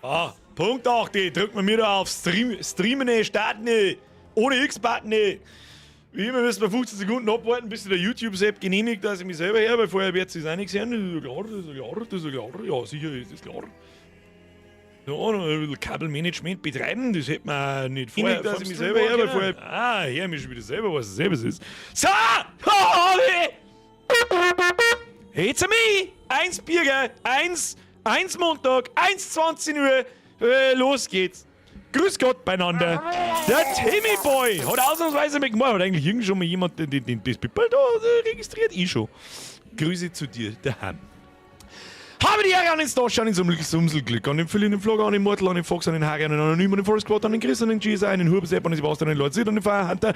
Ah, Punkt 8, drückt man mir da auf Stream, Streamen, starten, ohne X-Button. Wie immer müssen wir 15 Sekunden abwarten, bis der YouTube-Sepp genehmigt, dass ich mich selber her, weil vorher wird es auch nicht gesehen. Das ist ja klar, das ist ja klar, das ist ja klar. Ja, sicher ist das klar. Ja, noch ein bisschen Kabelmanagement betreiben, das hätte man nicht vorher, dass ich mich selber her, weil vorher. Ah, her mich schon wieder selber, was es selber ist. So! It's a me! 1 Bier, 1, 1 Montag, 1,20 Uhr, los geht's. Grüß Gott beieinander. Der Timmy Boy hat ausnahmsweise mitgemacht. Hat eigentlich irgend schon mal jemand das Pipperl da registriert? Ich schon. Grüße zu dir daheim. Habe die Ehre an den Stosch, an den Sumselglück, an den Phil, an den Flogger, an den Mortal, an den Fox, an den Harry, an den Anonym, an den Forest Squad, an den Chris, an den GSI, an den Hurbesepp, an den Sebastian, an den Lord Sid, an den Firehunter,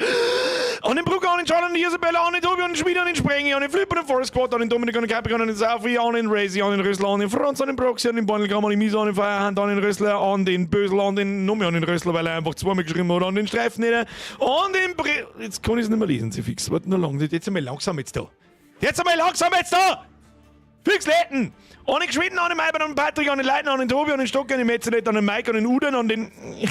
an den Brucker, an den John, an die Isabella, an den Tobi, an den Schmied, an den Sprengi, an den Flip, an den Forest Squad, an den Dominik, an den Capricorn, an den Safi, an den Razy, an den Rössler, an den Franz, an den Proxy, an den Bandelgramm, an den Misa, an den Firehunter, an den Rössler, an den Bösel, an den Nomi, an den Rössler, weil er einfach zweimal geschrieben hat, an den Streifeneder, an den Bre... Jetzt kann ich es nicht mehr lesen, sie fix. Warte noch lang, jetzt einmal langsam jetzt da. Jetzt einmal langsam jetzt da! Fix Läden! An den Geschwinden, an den Maibern, an den Patrick, an den Leitner, an den Tobi, an den Stock, an den Metzelet, an den Mike, an den Uden, an den.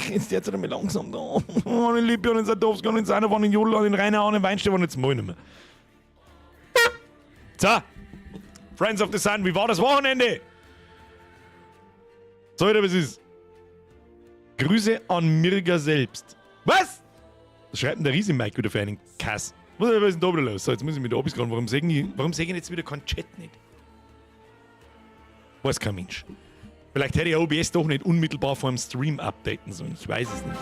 Jetzt jetzt einmal langsam da. An den Lippi, an den Sadowski, an den Sanov, an den Jodl, an den Rainer, an den Weinstefan, jetzt mal nicht mehr. So! Friends of the Sun, wie war das Wochenende? So, oder was ist? Grüße an Mirga selbst. Was? Was schreibt denn der Riese Mike wieder für einen Kass? Was ist denn da wieder los? So, jetzt muss ich mit der Abis gehen. Warum sehen ich, warum seh ich jetzt wieder keinen Chat nicht? Weiß kein Mensch. Vielleicht hätte ich OBS doch nicht unmittelbar vor dem Stream updaten sollen. Ich weiß es nicht.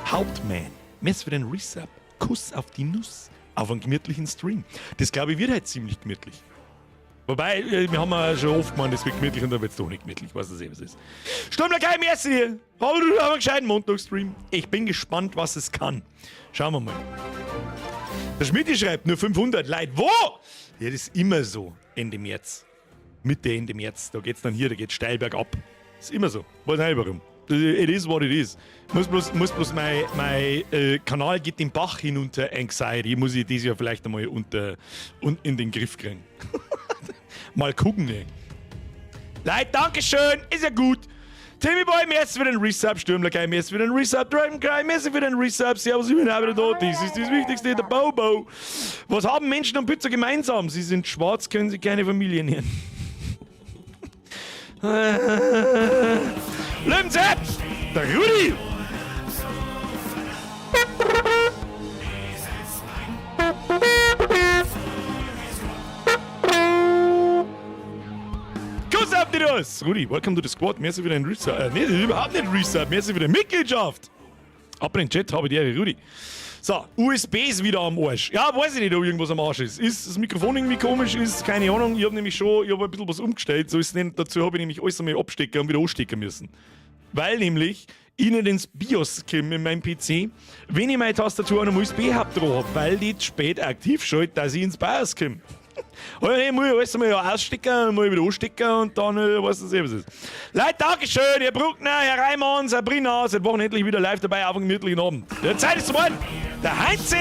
Hauptman, Mess für den Resub. Kuss auf die Nuss. Auf einen gemütlichen Stream. Das glaube ich wird halt ziemlich gemütlich. Wobei, wir haben ja schon oft gemeint, es wird gemütlich und dann wird es doch nicht gemütlich. Weiß das eh, was ist. Sturmler merci dir. Aber du hast einen gescheiten Montagsstream. Ich bin gespannt, was es kann. Schauen wir mal. Der Schmidt schreibt nur 500 Leute. Wo? Ja, das ist immer so Ende März. Mitte, Ende März. Da geht's dann hier, da geht's steil bergab. Ist immer so. Weiß nicht warum. It is what it is. Muss bloß mein Kanal geht den Bach hinunter, Anxiety, muss ich dieses Jahr vielleicht einmal unter und in den Griff kriegen. Mal gucken, ey. Leute, Dankeschön, ist ja gut. Timmy Boy, merci für den Resub, Stürmler Guy, merci für den Resub, Dragon Guy, merci für den Resub, Servus, ich bin auch wieder da, dies ist das Wichtigste, der Bobo. Was haben Menschen und Pizza gemeinsam? Sie sind schwarz, können sie keine Familie ernähren. Löwensepp! Der Rudi! Kuss auf die Nuss! Rudi, welcome to the squad. Merci für den Resub. Nee, überhaupt nicht Resub. Merci für die Mitgliedschaft. Ab in den Chat, habe die Ehre, Rudi. So, USB ist wieder am Arsch. Ja, weiß ich nicht, ob irgendwas am Arsch ist. Ist das Mikrofon irgendwie komisch? Ist keine Ahnung. Ich habe nämlich schon, ich hab ein bisschen was umgestellt. So ist es nicht. Dazu habe ich nämlich alles einmal abstecken und wieder anstecken müssen. Weil nämlich ich nicht ins BIOS komme in meinem PC, wenn ich meine Tastatur an einem USB-Hub dran habe, weil die zu spät aktiv schaltet, dass ich ins BIOS komme. Ja, nee, muss ich alles einmal ausstecken, muss ich wieder anstecken und dann weiß ich, was es ist. Leute, Dankeschön, Herr Bruckner, Herr Reimann, Sabrina, seit Wochen endlich wieder live dabei auf einen gemütlichen Abend. Der Zeit ist zum Warten. Der Heinze!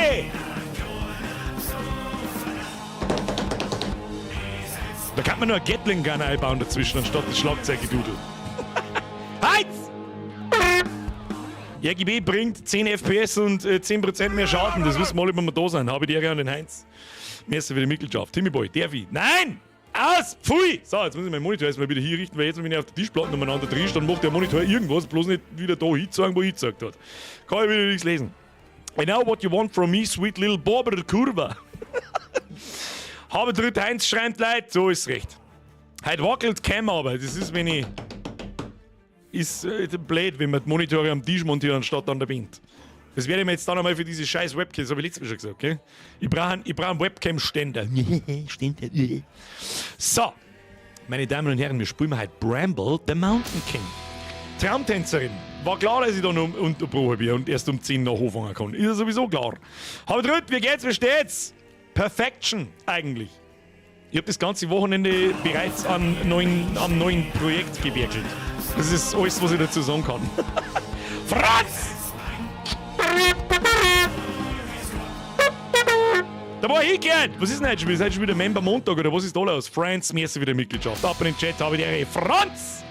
Da kann man nur ein Gatling Gun einbauen dazwischen, anstatt das Schlagzeuggedudel. Heinz! RGB bringt 10 FPS und 10% mehr Schaden. Das wissen wir alle, wenn wir da sind. Habe die Ehre an den Heinz. Merci für die Mitgliedschaft. Timmy Boy, darf ich? Nein! Aus! Pfui! So, jetzt muss ich meinen Monitor erstmal wieder hier richten, weil jetzt, wenn ich auf der Tischplatte umeinander drischt, dann macht der Monitor irgendwas, bloß nicht wieder da hinzeigen, wo ich gezeigt hat. Kann ich wieder nichts lesen. I know what you want from me, sweet little Bobber Kurva. Habe dritt Heinz schreibt Leid, so ist recht. Heute wackelt Cam aber, das ist, wenn ich. Ist blöd, wenn man die Monitore am Tisch montiert anstatt an der Wand. Das werde ich mir jetzt dann einmal für diese scheiß Webcam, das habe ich letztes Mal schon gesagt, okay? Ich brauch einen Webcam-Ständer. Ständer. So, meine Damen und Herren, wir spielen heute Bramble, the Mountain King. Traumtänzerin. War klar, dass ich da noch unterbrochen bin und erst um 10 nach anfangen kann. Ist ja sowieso klar. Aber dritt, wie geht's, wie steht's? Perfection, eigentlich. Ich habe das ganze Wochenende bereits am neuen Projekt gewerkelt. Das ist alles, was ich dazu sagen kann. Franz! Da war ich gern. Was ist denn heute schon wieder? Ist heute schon wieder Member Montag oder was ist da los? Franz, merci für die Mitgliedschaft. Ab in den Chat habe ich die Ehre. Franz!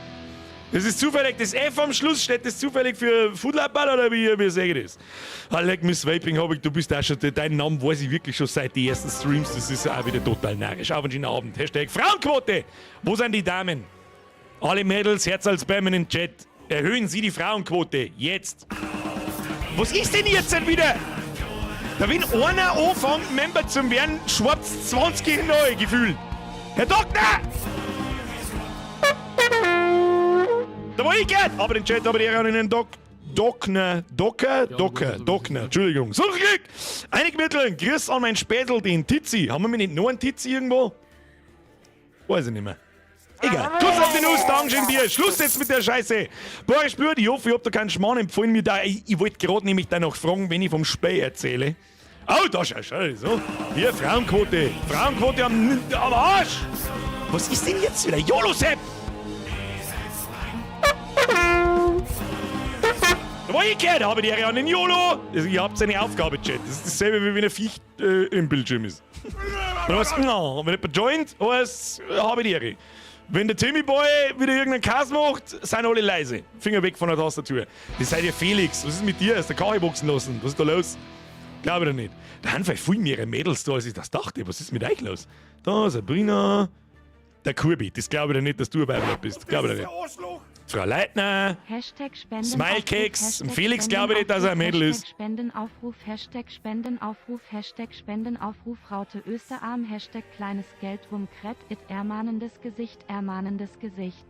Das ist zufällig, das F am Schluss steht das zufällig für Fudlappal oder wie sage ich das? Alec Miss Vaping hab ich, du bist auch schon, deinen Namen weiß ich wirklich schon seit den ersten Streams, das ist auch wieder total narrisch. Auf einen schönen Abend. #Frauenquote! Wo sind die Damen? Alle Mädels, Herz als spammen in den Chat. Erhöhen Sie die Frauenquote. Jetzt. Was ist denn jetzt denn wieder? Da wenn einer anfängt, Member zu werden, schwappt 20 neu gefühlt. Herr Doktor! Da war ich gehört! Aber den Chat, aber die an den Doc. Dockner, Docker, Docker, Dockner, Entschuldigung. So Glück! Einig Mitteln, Grüß an mein Spätel, den Tizi. Haben wir nicht noch einen Tizi irgendwo? Weiß ich nicht mehr. Egal. Kuss auf die Nuss, Dankeschön dir. Schluss jetzt mit der Scheiße. Boris spürt, ich hoffe, ich hab da keinen Schmarrn empfohlen mir da. Ich wollte gerade nämlich da noch fragen, wenn ich vom Späh erzähle. Oh, da schau, schau, so. Hier, Frauenquote. Frauenquote am Arsch. Was ist denn jetzt wieder? YOLO-Sepp! Da war ich gehört, habe die Ehre an den YOLO. Also, ihr habt eine Aufgabe, Chat. Das ist dasselbe, wie wenn ein Viech im Bildschirm ist. Und was, no, wenn jemand joint, heißt, habe die Ehre. Wenn der Timmy Boy wieder irgendeinen Kass macht, sind alle leise. Finger weg von der Tastatur. Das seid ihr Felix. Was ist mit dir? Hast du Kache boxen lassen? Was ist da los? Glaube ich doch nicht. Da haben vielleicht viel mehr Mädels da, als ich das dachte. Was ist mit euch los? Da, Sabrina. Der Kurbi. Das glaube ich doch nicht, dass du ein Weibler bist. Glaube ich doch nicht. Frau Leitner. #Spendenaufruf, Smilekeks. Hashtag Felix glaube ich nicht, dass er ein Mädel ist. #Spendenaufruf, #Spendenaufruf, #Spendenaufruf, Raute Österarm, #kleines Geld rum, Kret, it, ermahnendes Gesicht, ermahnendes Gesicht.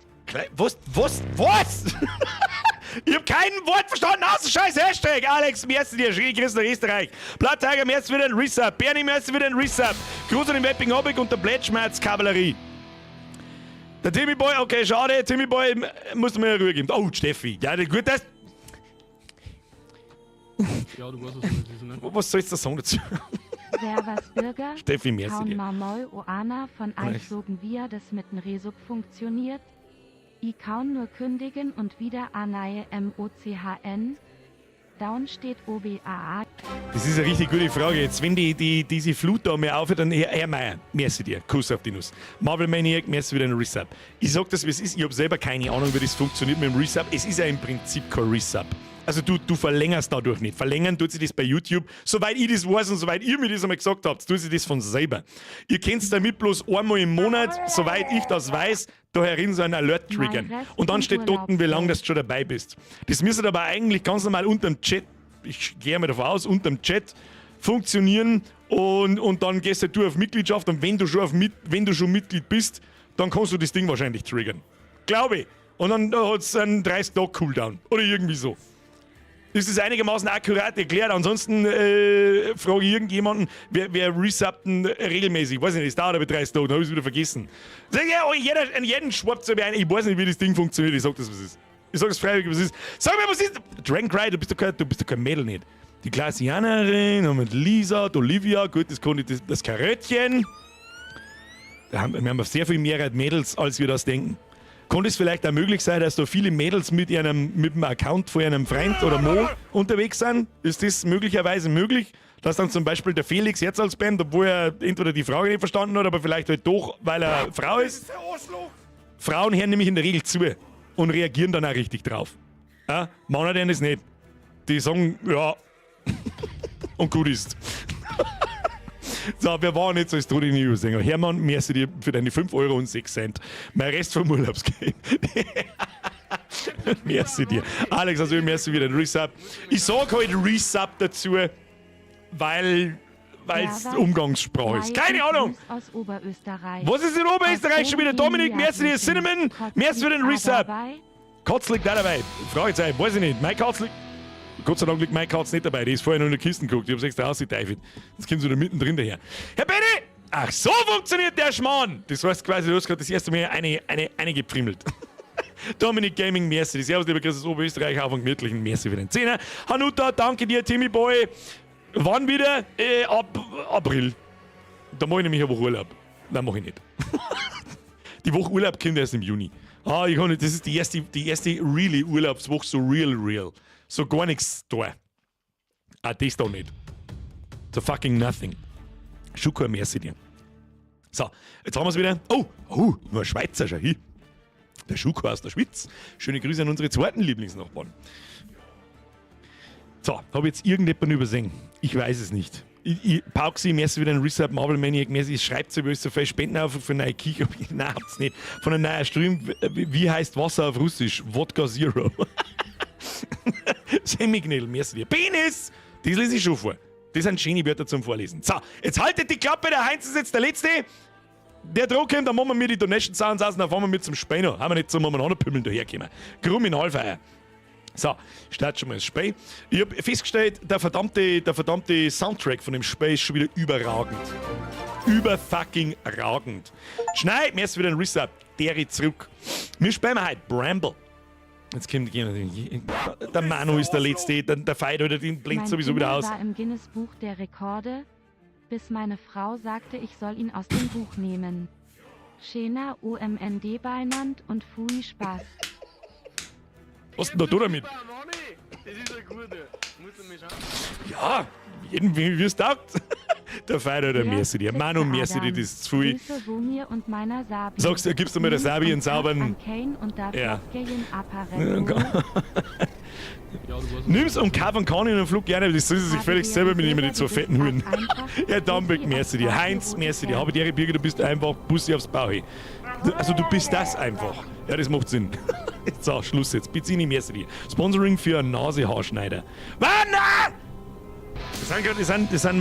Was, was, was? Ich hab kein Wort verstanden, außer scheiß Hashtag. Alex, merci dir, schöne Grüße nach Österreich. Blatttiger, merci wieder ein Resub. Bernie, merci wieder ein Resub. Gruß an den Wapping Hobbit und der Blättschmerz-Kavallerie. Der Timmy Boy, okay, schade. Timmy Boy, musst du mir Ruhe geben. Oh, Steffi. Ja, gut, das. Ja, du weißt, was das ist, ne? Was sollst du sagen dazu? Servus Bürger. Steffi, merci Kaun dir. Marmol Oana von Eich sogen wir, das mit n Resub funktioniert. I kaun nur kündigen und wieder Anae MOCHN. Down steht OBAA. Das ist eine richtig gute Frage. Jetzt, wenn diese Flut da mehr aufhört, dann Herr Meier, merci dir. Kuss auf die Nuss. Marvel Maniac, merci wieder ein Resub. Ich sag das, wie es ist. Ich hab selber keine Ahnung, wie das funktioniert mit dem Resub. Es ist ja im Prinzip kein Resub. Also du verlängerst dadurch nicht. Verlängern tut sich das bei YouTube. Soweit ich das weiß und soweit ihr mir das einmal gesagt habt, tut sich das von selber. Ihr könnt damit bloß einmal im Monat, soweit ich das weiß, da herin so einen Alert triggern. Mein Rest Und dann vom steht dort, wie lange Urlaubsgeld. du schon dabei bist. Das müsste aber eigentlich ganz normal unterm Chat, ich gehe mal davon aus, unterm Chat funktionieren und dann gehst halt du auf Mitgliedschaft und wenn du schon Mitglied bist, dann kannst du das Ding wahrscheinlich triggern. Glaube ich. Und dann hat's einen 30-Tag-Cooldown oder irgendwie so. Ist es einigermaßen akkurat erklärt? Ansonsten frage ich irgendjemanden, wer resubbt denn regelmäßig? Weiß nicht, das dauert aber 30 Tage, dann hab ich's wieder vergessen. Sag ich, ja, oh, jeder, an jeden schwappt so ein. Ich weiß nicht, wie das Ding funktioniert. Ich sag das, was ist. Ich sag es freiwillig, was ist. Sag mir, was ist. Dragon Cry, du bist doch kein Mädel nicht. Die Klassianerin, und mit Lisa, die Olivia, gut, das konnte ich, das Karöttchen. Da haben, wir haben sehr viel mehr Mädels, als wir das denken. Konnte es vielleicht auch möglich sein, dass da viele Mädels mit dem Account von einem Freund oder Mo unterwegs sind? Ist das möglicherweise möglich, dass dann zum Beispiel der Felix jetzt als Band, obwohl er entweder die Frage nicht verstanden hat, aber vielleicht halt doch, weil er Frau ist? Frauen hören nämlich in der Regel zu und reagieren dann auch richtig drauf. Ja? Männer denen das nicht. Die sagen, ja, und gut ist. So, wir waren nicht so als Trudi News-Sänger. Hermann, merci dir für deine 5 Euro und 6 Cent. Mein Rest vom Urlaubsgeld. Merci dir. Alex, also merci wieder den Resub. Ich sag halt Resub dazu, weil's Servus. Umgangssprache ist. Keine Drei Ahnung! Grüß aus Oberösterreich. Was ist in Oberösterreich schon wieder? Dominik, merci dir. Cinnamon, merci für den Resub. Katz liegt auch dabei. Fragezeichen, weiß ich nicht. Mein Katz liegt. Gott sei Dank liegt mein Katz nicht dabei. Die ist vorher noch in der Kiste geguckt. Ich hab's extra ausgeteifelt. Jetzt kommt sie wieder mittendrin daher. Herr Benny! Ach, so funktioniert der Schmarrn! Das heißt quasi, du hast gerade das erste Mal eine gepfriemelt. Dominik Gaming, merci. Servus, lieber Chris aus Oberösterreich, auf und gemütlichen. Merci für den Zehner. Hanuta, danke dir, Timmy Boy. Wann wieder? Ab April. Da mach ich nämlich eine Woche Urlaub. Nein, mach ich nicht. Die Woche Urlaub kommt erst im Juni. Ah, ich kann nicht, das ist die erste really Urlaubswoche, so real, real. So gar nichts da. Ah, das da nicht. So fucking nothing. Schuko, merci dir. So, jetzt haben wir's wieder. Oh, oh, nur ein Schweizer, schau hier. Der Schuko aus der Schweiz. Schöne Grüße an unsere zweiten Lieblingsnachbarn. So, habe jetzt irgendjemanden übersehen? Ich weiß es nicht. Pauxi, merci wieder ein Resub, Marvel Maniac, merci, schreibt so, so viel Spenden auf für neue Küche. Nein, habt's nicht. Von einem neuen Stream, wie heißt Wasser auf Russisch? Wodka Zero. Semmiknädel, merci dir. Penis! Das lese ich schon vor. Das sind schöne Wörter zum Vorlesen. So, jetzt haltet die Klappe, der Heinz ist jetzt der Letzte. Der Druck kommt, dann machen wir mir die Donation Sounds aus und dann fahren wir mit zum Spender. Haben wir nicht zum Umeinander-Pümmeln daherkommen. Kriminalfeier. So, start schon mal das Spiel. Ich hab festgestellt, der verdammte Soundtrack von dem Spiel ist schon wieder überragend. Überfucking ragend. Schnell, mir ist wieder ein Resub. Deri zurück. Wir spielen heute Bramble. Jetzt kommt der Manu ist der Letzte, der Feier oder den blinkt Mein sowieso wieder Pimmel aus. War im Guinness Buch der Rekorde, bis meine Frau sagte, ich soll ihn aus dem Buch nehmen. Schena UMND beinand und Fui Spaß. Was denn da du damit? Das ist eine gute. Musst du mir schauen. Ja, jedem, wie es taugt. Der Feier oder merci dir. Manu, merci dir, das ist zu viel. Grüße Wumir und meiner Sabi. Sagst du, gibst du mir der Sabi einen sauberen. An Kane und da Ja. ja. Ja, du weißt, Nimm's und kauf einen Kahn in den Flug gerne, das soll sie sich völlig selber mitnehmen, die zwei fetten Huren. Ja, Dambeck, merci dir. Heinz, merci dir. Habe die Ehre, Birgit, du bist einfach Bussi aufs Bauch. Also du bist das einfach. Ja, das macht Sinn. So, Schluss jetzt. Pizzini, merci dir. Sponsoring für einen Nasehaarschneider. Wann? Das sind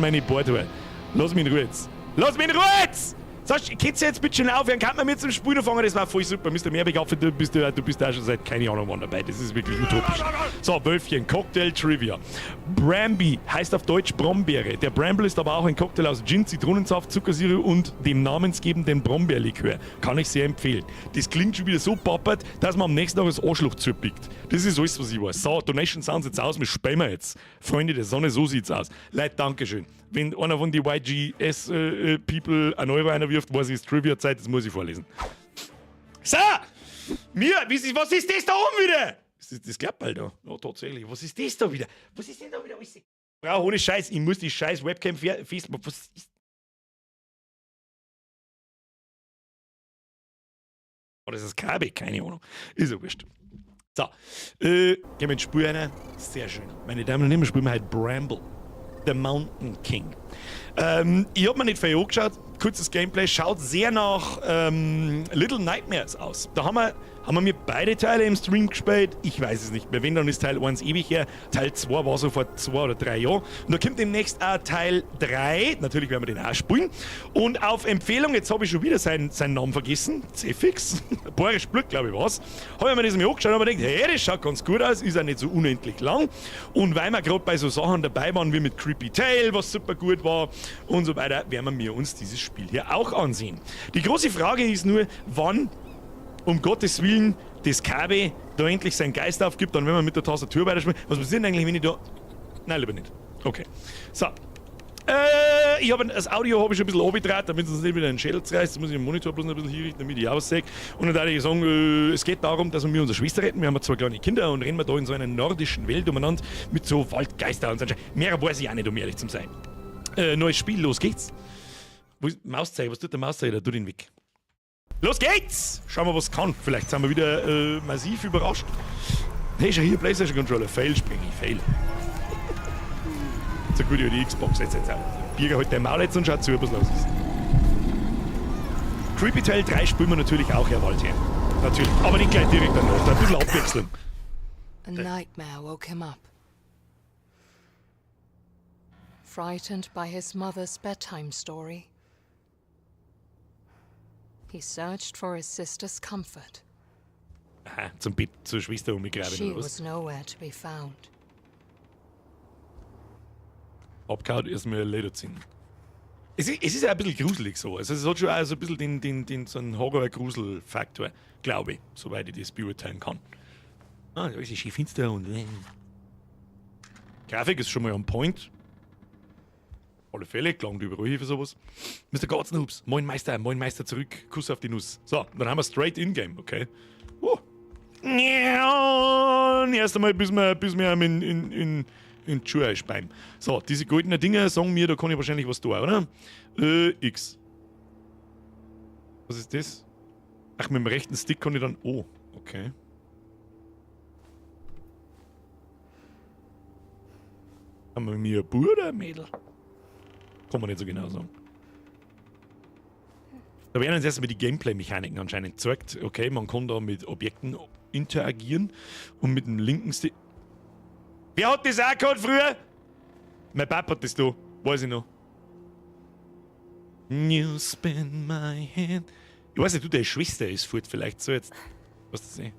meine Bordhaare. Lass mich in Ruhe jetzt. Lass mich in Ruhe jetzt! Sag, könnt ihr jetzt bitte schon aufhören? Kann man mir zum Spielen anfangen? Das war voll super. Mr. Mehrbeck, du bist da schon seit keine Ahnung wann dabei. Das ist wirklich utopisch. So, Wölfchen, Cocktail Trivia. Bramby heißt auf Deutsch Brombeere. Der Bramble ist aber auch ein Cocktail aus Gin, Zitronensaft, Zuckersirup und dem namensgebenden Brombeerlikör. Kann ich sehr empfehlen. Das klingt schon wieder so pappert, dass man am nächsten Tag das Arschloch zupickt. Das ist alles, was ich weiß. So, Donation Sounds jetzt aus, wir spielen wir jetzt. Freunde der Sonne, so sieht's aus. Leute, Dankeschön. Wenn einer von die YGS-People 1 Euro einer wirft, weiß ich, es ist Trivia-Zeit, das muss ich vorlesen. So! Mir, was ist das da oben wieder? Ist das das Klapperl da? Ja, tatsächlich. Was ist das da wieder? Was ist denn da wieder alles? Brauch ohne Scheiß, ich muss die scheiß Webcam festmachen. Was ist. Oder ist das Kabel? Keine Ahnung. Ist ja wurscht. So, gehen wir ins Spiel rein. Sehr schön. Meine Damen und Herren, wir spielen heute Bramble. The Mountain King. Ich habe mir nicht viel angeschaut. Kurzes Gameplay. Schaut sehr nach Little Nightmares aus. Da haben wir mir beide Teile im Stream gespielt. Ich weiß es nicht mehr. Wenn, dann ist Teil 1 ewig her. Teil 2 war so vor 2 oder 3 Jahren. Und da kommt demnächst auch Teil 3. Natürlich werden wir den auch spielen. Und auf Empfehlung, jetzt habe ich schon wieder seinen Namen vergessen. Cefix. Boris Blut, glaube ich, war's. Habe ich mir das mal angeschaut und habe mir gedacht, hey, das schaut ganz gut aus, ist auch nicht so unendlich lang. Und weil wir gerade bei so Sachen dabei waren wie mit Creepy Tale, was super gut war und so weiter, werden wir uns dieses Spiel hier auch ansehen. Die große Frage ist nur, wann um Gottes Willen das Kabel da endlich seinen Geist aufgibt, dann wenn wir mit der Tastatur weiterspielen. Was passiert denn eigentlich, wenn ich da. Nein, lieber nicht. Okay. So. Das Audio habe ich schon ein bisschen runtergedreht, damit es uns nicht wieder in den Schädel zerreißt. Jetzt muss ich den Monitor bloß noch ein bisschen hier richten, damit ich aussehe. Und dann würde ich sagen, es geht darum, dass wir unsere Schwester retten. Wir haben zwei kleine Kinder und rennen wir da in so einer nordischen Welt umeinander mit so Waldgeister und so. Mehr weiß ich auch nicht, um ehrlich zu sein. Neues Spiel, los geht's. Wo ist Mauszeiger? Was tut der Mauszeiger? Tut ihn weg. Los geht's! Schauen wir, was kann. Vielleicht sind wir wieder massiv überrascht. Hey, schau hier, PlayStation Controller. Fail, spring ich, fail. So gut wie die Xbox jetzt. Jetzt. Birger, halt dein Maul jetzt und schaut zu, was los ist. Creepy Tale 3 spielen wir natürlich auch, Herr Waldherr. Natürlich. Aber nicht gleich direkt danach. Ein bisschen Abwechslung. A nightmare woke him up. Frightened by his mother's bedtime story, he searched for his sister's comfort. Aha, zum Bett zur Schwester umgegraben She oder was? was nowhere to be found. Abgehauen, erstmal Leder ziehen. Es ist ja ein bisschen gruselig so. Also es hat schon auch so ein bisschen den so einen Horror-Grusel-Faktor, glaube ich, soweit ich das beurteilen kann. Ah, da ist es schön finster und. Grafik ist schon mal on point. Alle Fälle, klangt überall hier für sowas. Mr. Godsnoobs, moin Meister zurück, Kuss auf die Nuss. So, dann haben wir straight in-game, okay. Erst einmal, bis wir in die Schuhe einspeien. So, diese goldenen Dinger sagen mir, da kann ich wahrscheinlich was tun, oder? X. Was ist das? Ach, mit dem rechten Stick kann ich dann... Oh, okay. Haben wir mir ein Bub oder ein Mädel? Kann man nicht so genau sagen. Da werden uns erstmal die Gameplay-Mechaniken anscheinend gezeigt. Okay, man kann da mit Objekten interagieren und mit dem linken Stick. Wer hat das auch gehabt früher? Mein Papa hat das da, weiß ich noch. You spin my hand. Ich weiß nicht, du, deine Schwester ist fort vielleicht so jetzt. Was das nicht?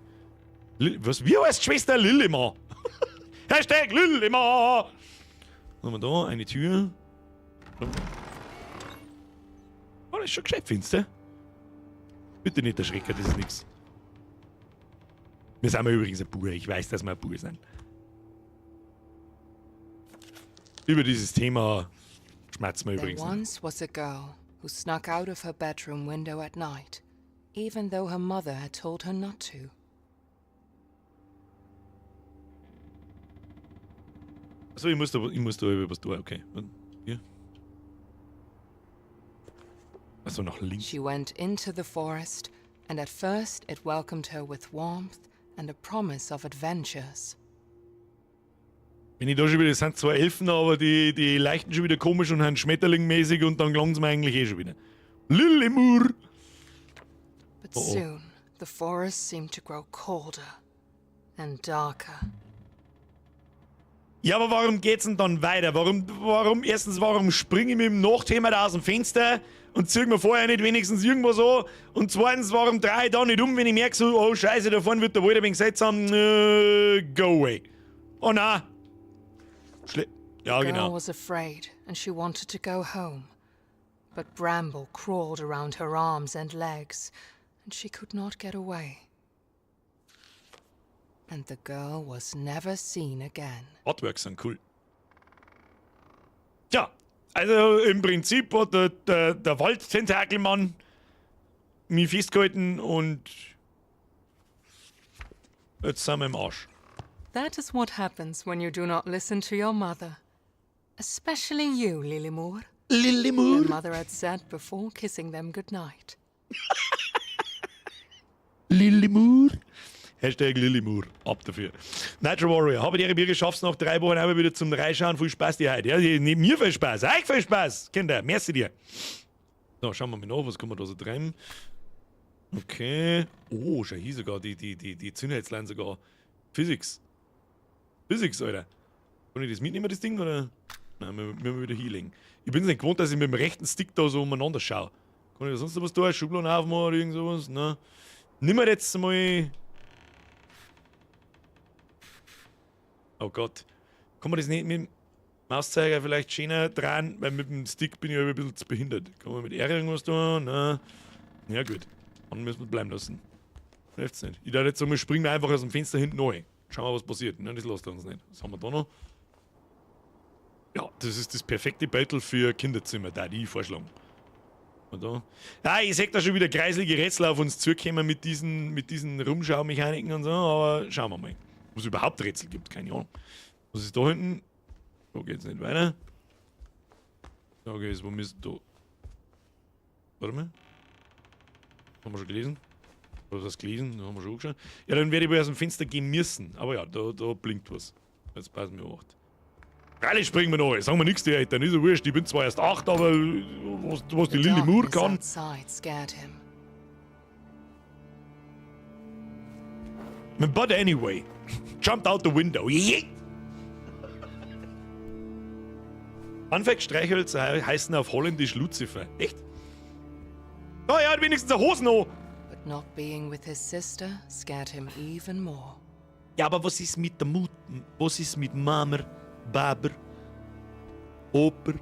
Was? Wie heißt Schwester Lillimar? Hashtag Lillimar! Was haben wir da? Eine Tür. Oh, das ist schon gescheit, findest du? Bitte nicht erschrecken, das ist nix. Wir sind übrigens ein Bub. Ich weiß, dass wir ein Bub sind. Über dieses Thema schmerzen wir There übrigens nicht. once was a girl who snuck out of her bedroom window at night, even though her mother had told her not to. Achso, ich muss da was tun, okay. Und hier? Achso, nach links. She went into the forest, and at first it welcomed her with warmth and a promise of adventures. Wenn ich da schon wieder, das sind zwei Elfen, aber die leuchten schon wieder komisch und sind schmetterlingmäßig und dann gelangen sie mir eigentlich eh schon wieder. Lillimur! But Oh, oh. soon the forest seemed to grow colder and darker. Ja, aber warum geht's denn dann weiter? Erstens, warum springe ich mit dem Nachthemd da aus dem Fenster und zieh mir vorher nicht wenigstens irgendwo so? Und zweitens, warum drehe ich da nicht um, wenn ich merke so, oh scheiße, da vorne wird der Wald ein wenig seltsam, go away. Oh nein. Ja, The girl genau. was afraid and she wanted to go home. But bramble crawled around her arms and legs, and she could not get away. And the girl was never seen again. Artworks sind cool. Tja, also im Prinzip hat der Waldtentakelmann mich festgehalten und jetzt sind wir im Arsch. That is what happens when you do not listen to your mother. Especially you, Lillimur. Lillimur? Their mother had said before kissing them goodnight. Lillimur. Hashtag Lillimur. Ab dafür. Nitro Warrior. Habe die Ehre, Biere, schaff's nach 3 Wochen einmal wieder zum Reinschauen. Viel Spaß dir heute. Ja, nicht mir viel Spaß. Euch viel Spaß. Kinder, merci dir. So, schauen wir mal nach. Was kann man da so treiben? Okay. Oh, schau hier sogar. Die Zündhölzlein sogar. Physics. Physics, Alter. Kann ich das mitnehmen, das Ding, oder? Nein, wir müssen wieder Healing. Ich bin's nicht gewohnt, dass ich mit dem rechten Stick da so umeinander schaue. Kann ich da sonst noch was tun? Schubladen aufmachen oder irgend sowas? Nein. Nimm wir jetzt mal. Oh Gott. Kann man das nicht mit dem Mauszeiger vielleicht schöner dran? Weil mit dem Stick bin ich ein bisschen zu behindert. Kann man mit R irgendwas tun? Nein. Ja gut. Dann müssen wir bleiben lassen. Hilft's nicht. Ich darf jetzt sagen, wir springen einfach aus dem Fenster hinten rein. Schauen wir, was passiert. Nein, das lässt er uns nicht. Was haben wir da noch? Ja, das ist das perfekte Battle für Kinderzimmer, da die ich vorschlagen. Und da. Ah, ich seh da schon wieder kreiselige Rätsel auf uns zukommen mit diesen Rumschaumechaniken und so, aber schauen wir mal. Ob es überhaupt Rätsel gibt, keine Ahnung. Was ist da hinten? Da geht's nicht weiter. Da geht's, wo müssen da? Warte mal. Haben wir schon gelesen? Oder das gelesen? Da haben wir schon angeschaut. Ja, dann werde ich wohl aus dem Fenster gehen müssen. Aber ja, da blinkt was. Jetzt passen wir 8. Freilich springen wir noch. Sagen wir nichts, die Eltern. Ist ja wurscht. Ich bin zwar erst 8, aber was die The Lilly Moore darkness kann. outside scared him. But anyway, jumped out the window. Yeah. Fun Fact, Streichhölzer heißen auf Holländisch Lucifer. Echt? Oh, er hat wenigstens eine Hose noch. But not being with his sister scared him even more. Ja, aber was ist mit der Mut? Was ist mit Mama, Baber, Oper?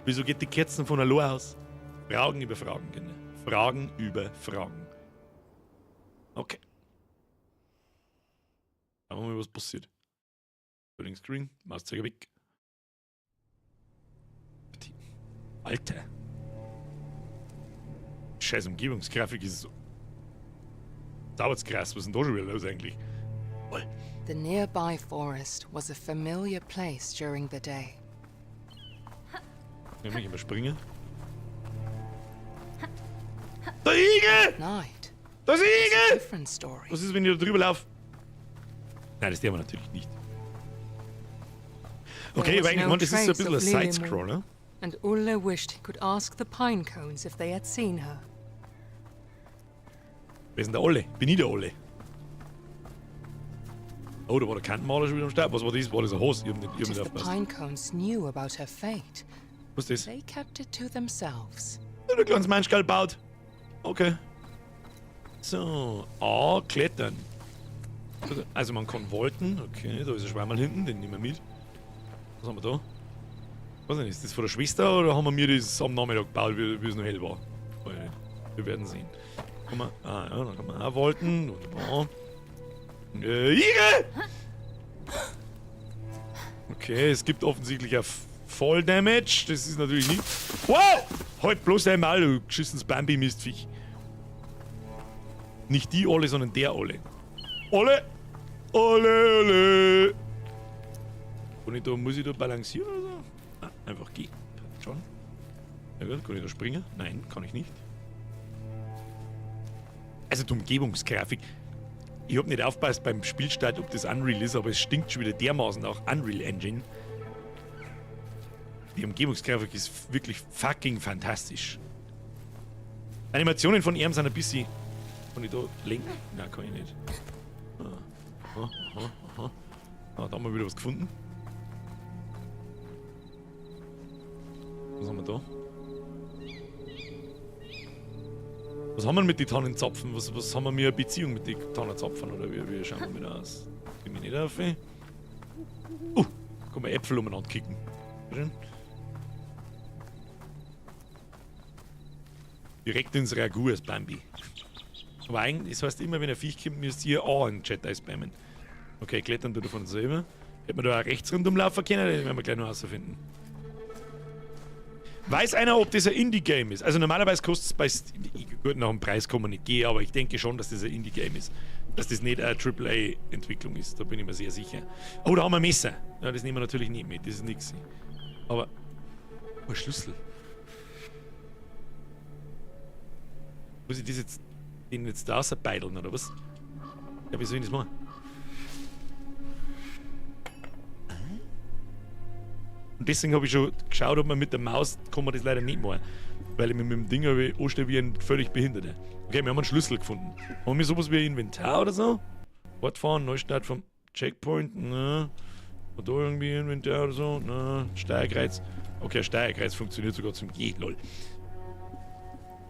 Wieso geht die Kerzen von allein aus? Fragen über Fragen, Kinder. Fragen über Fragen. Okay. Schauen wir mal, was passiert. Loading Screen, Mauszeiger weg. Alter. Scheiß Umgebungsgrafik ist so. Dauert's krass, was ist denn da schon wieder los eigentlich? Voll. The nearby forest was a familiar place during the day. Ja, mich überspringen. Der Igel! At night, Da ist ein was a Igel! different story. Was ist, wenn ich da drüber laufe? Nein, das darf man natürlich nicht. Okay, There aber was eigentlich, no man, das ist so ein trace bisschen ein of Lillemor. Sidescroller. And Ulle wished he could ask the pine cones if they had seen her. Wer ist denn der Olle? Bin ich der Olle? Oh, da war der Kantenmaler schon wieder am Start. Was war das? War das ein Hose? Ich hab nicht, ich hab What nicht if the aufgepasst. pine cones knew about her fate? Was ist das? They kept it to themselves. Ja, der kleines Menschgal baut. Okay. So, A, klettern. Also man kann wolten. Okay, da ist ein Schwammerl hinten, den nehmen wir mit. Was haben wir da? Weiß nicht, ist das von der Schwester oder haben wir mir das am Nachmittag gebaut, wie es noch hell war? Weiß ich nicht. Wir werden sehen. Kann man, ah ja, dann kann man auch wolten. Wunderbar. Igel! Okay, es gibt offensichtlich ein Fall Damage. Das ist natürlich nicht. Wow! Halt bloß einmal, du geschissenes Bambi-Mistviech. Nicht die Olle, sondern der Olle. Olle! Olle, Olle! Kann ich da, muss ich da balancieren oder so? Ah, einfach gehen. Schon. Ja gut, kann ich da springen? Nein, kann ich nicht. Also die Umgebungsgrafik. Ich hab nicht aufgepasst beim Spielstart, ob das Unreal ist, aber es stinkt schon wieder dermaßen nach Unreal Engine. Die Umgebungsgrafik ist wirklich fucking fantastisch. Animationen von ihm sind ein bisschen... Kann ich da lenken? Nein, kann ich nicht. Ah. Aha, aha, aha. Ah, da haben wir wieder was gefunden. Was haben wir da? Was haben wir mit den Tannenzapfen? Was haben wir mit einer Beziehung mit den Tannenzapfen? Oder wie schauen wir da aus? Geh mich nicht auf. Kann man Äpfel umeinander kicken. Schön. Direkt ins Ragout als Bambi. Aber eigentlich, das heißt immer, wenn ein Viech kommt, müsst ihr auch einen Chat einspammen. Okay, klettern tut er von selber. Hätten wir da auch rechts rundum laufen können, das werden wir gleich noch rausfinden. Weiß einer, ob das ein Indie-Game ist? Also normalerweise kostet es bei Steam, gut, nach dem Preis kann man nicht gehen, aber ich denke schon, dass das ein Indie-Game ist. Dass das nicht eine Triple A-Entwicklung ist, da bin ich mir sehr sicher. Oh, da haben wir ein Messer. Ja, das nehmen wir natürlich nicht mit, das ist nix. Aber, oh, ein Schlüssel. Muss ich das jetzt, den jetzt da rausbeideln, oder was? Ja, wie soll ich das machen? Und deswegen habe ich schon geschaut, ob man mit der Maus kann man das leider nicht machen. Weil ich mich mit dem Ding anstelle wie ein völlig Behinderter. Okay, wir haben einen Schlüssel gefunden. Haben wir sowas wie ein Inventar oder so? Fortfahren, Neustart vom Checkpoint, ne? Und da irgendwie Inventar oder so, ne? Steuerkreuz. Okay, Steuerkreuz funktioniert sogar zum G, lol.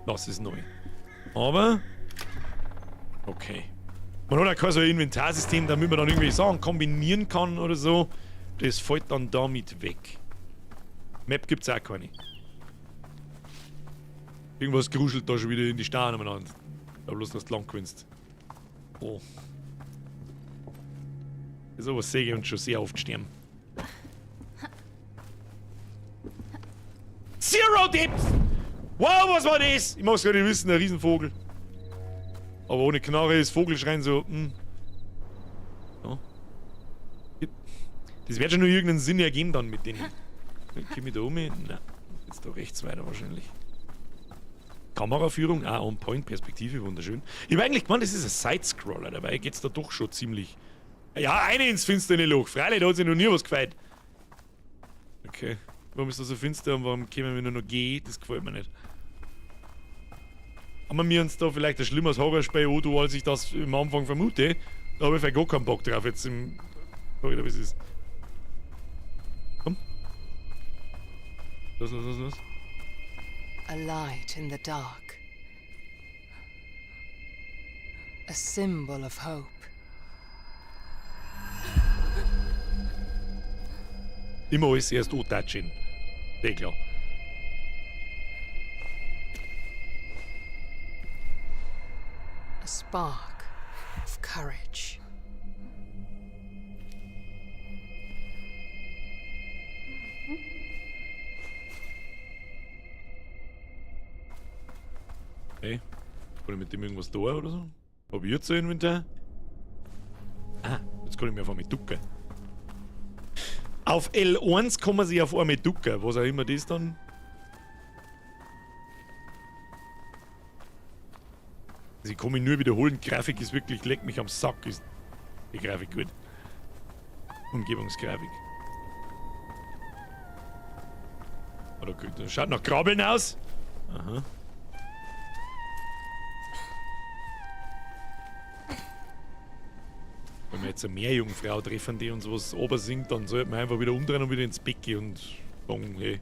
Das ist neu. Aber. Okay. Man hat auch kein so ein Inventarsystem, damit man dann irgendwie Sachen kombinieren kann oder so. Das fällt dann damit weg. Map gibt's auch keine. Irgendwas gruschelt da schon wieder in die Steine umeinander. Da bloß, dass du lang gewinnst. Oh. Sowas sehe ich uns schon sehr oft sterben. Zero Depth! Wow, was war das? Ich mag's gar nicht wissen, ein Riesenvogel. Aber ohne Knarre ist Vogelschreien so. Ja. Das wird schon nur irgendeinen Sinn ergeben dann mit denen. Komm ich da um? Nein. Jetzt da rechts weiter wahrscheinlich. Kameraführung, ah, on point, Perspektive, wunderschön. Ich hab eigentlich gemeint, das ist ein Sidescroller, dabei geht's da doch schon ziemlich. Ja, eine ins finstere Loch. Freilich, da hat sich noch nie was gefällt. Okay. Warum ist das so finster und warum können wir nur noch G? Das gefällt mir nicht. Haben wir uns da vielleicht ein schlimmeres Horrorspiel an, als ich das am Anfang vermute? Da habe ich vielleicht gar keinen Bock drauf jetzt im. Sag ich dir, wie es ist. Komm. Los, los, los, los. A light in the dark. A symbol of hope. Immer alles erst antatschen. Eh klar. A spark of courage. Hey, kann ich mit dem irgendwas da oder so? Hab ich jetzt ein Inventar? Ah, jetzt kann ich mir auf einmal ducken. Auf L1 kann man sich auf einmal ducken, was auch immer das dann. Also ich kann mich nur wiederholen, Grafik ist wirklich, leck mich am Sack, ist die Grafik gut. Umgebungsgrafik. Oder gut, das schaut nach Krabbeln aus. Aha. Wenn wir jetzt eine Meerjungfrau treffen, die uns was obersingt, dann sollten wir einfach wieder umdrehen und wieder ins Bett gehen und sagen, hey.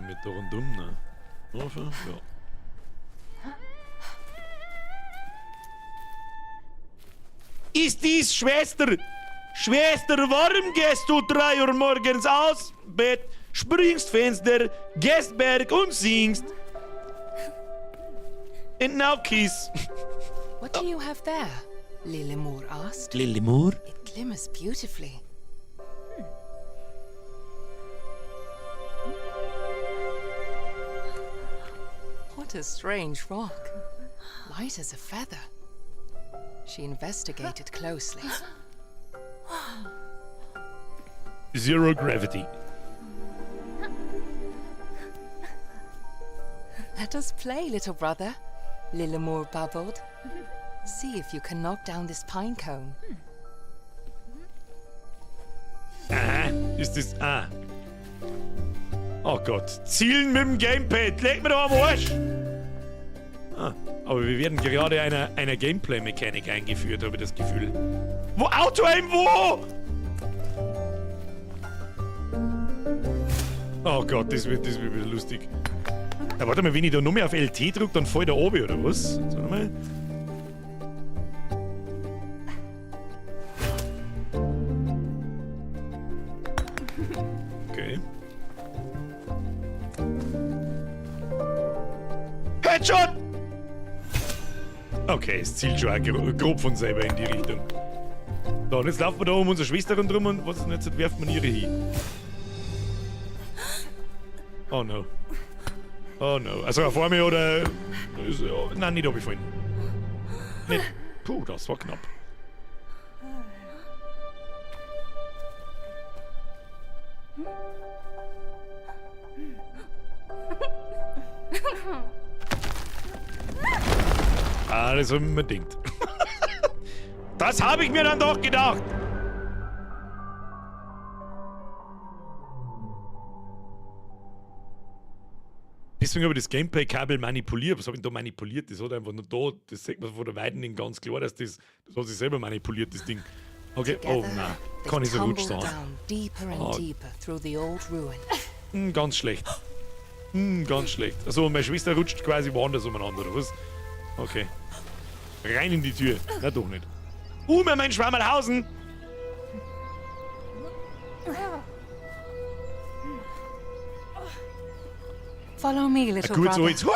Mit da rundum, ne? Ja. Ist dies, Schwester? Schwester, warum gehst du 3 Uhr morgens aus Bett, springst Fenster, gehst Berg und singst? And now kiss. What do you have there? Lillemor asked. Lillemor? It glimmers beautifully. What a strange rock. Light as a feather. She investigated closely. Zero gravity. Let us play, little brother, Lillemor bubbled. See if you can knock down this pine cone. Aha, ist das... Ah. Oh Gott, zielen mit dem Gamepad, leg mir doch am Arsch! Ah, aber wir werden gerade einer Gameplay-Mechanik eingeführt, habe ich das Gefühl. Wo? Auto-Aim, wo? Oh Gott, das wird wieder lustig. Na, warte mal, wenn ich da nur mehr auf LT drück, dann fall ich da oben, oder was? Sag mal. Okay. Headshot! Okay, es zielt schon auch grob von selber in die Richtung. So, und jetzt laufen wir da um unsere Schwester rundherum und was ist denn jetzt? Werft man ihre hin. Oh no. Oh no. Also vor mir oder. Nein, nicht abgefallen. Nicht. Puh, das war knapp. Alles unbedingt. Das habe ich mir dann doch gedacht. Deswegen habe ich das Gameplay-Kabel manipuliert. Was habe ich denn da manipuliert? Das hat einfach nur da, das sieht man von der Weiten ganz klar, dass das hat sich selber manipuliert, das Ding. Okay, oh nein, kann ich so gut sagen. Oh. Ganz schlecht. Ganz schlecht. Also meine Schwester rutscht quasi woanders umeinander, oder was? Okay. Rein in die Tür. Na doch nicht. Mein Schwammerlhausen! Follow me, little Gut, so brother. jetzt. I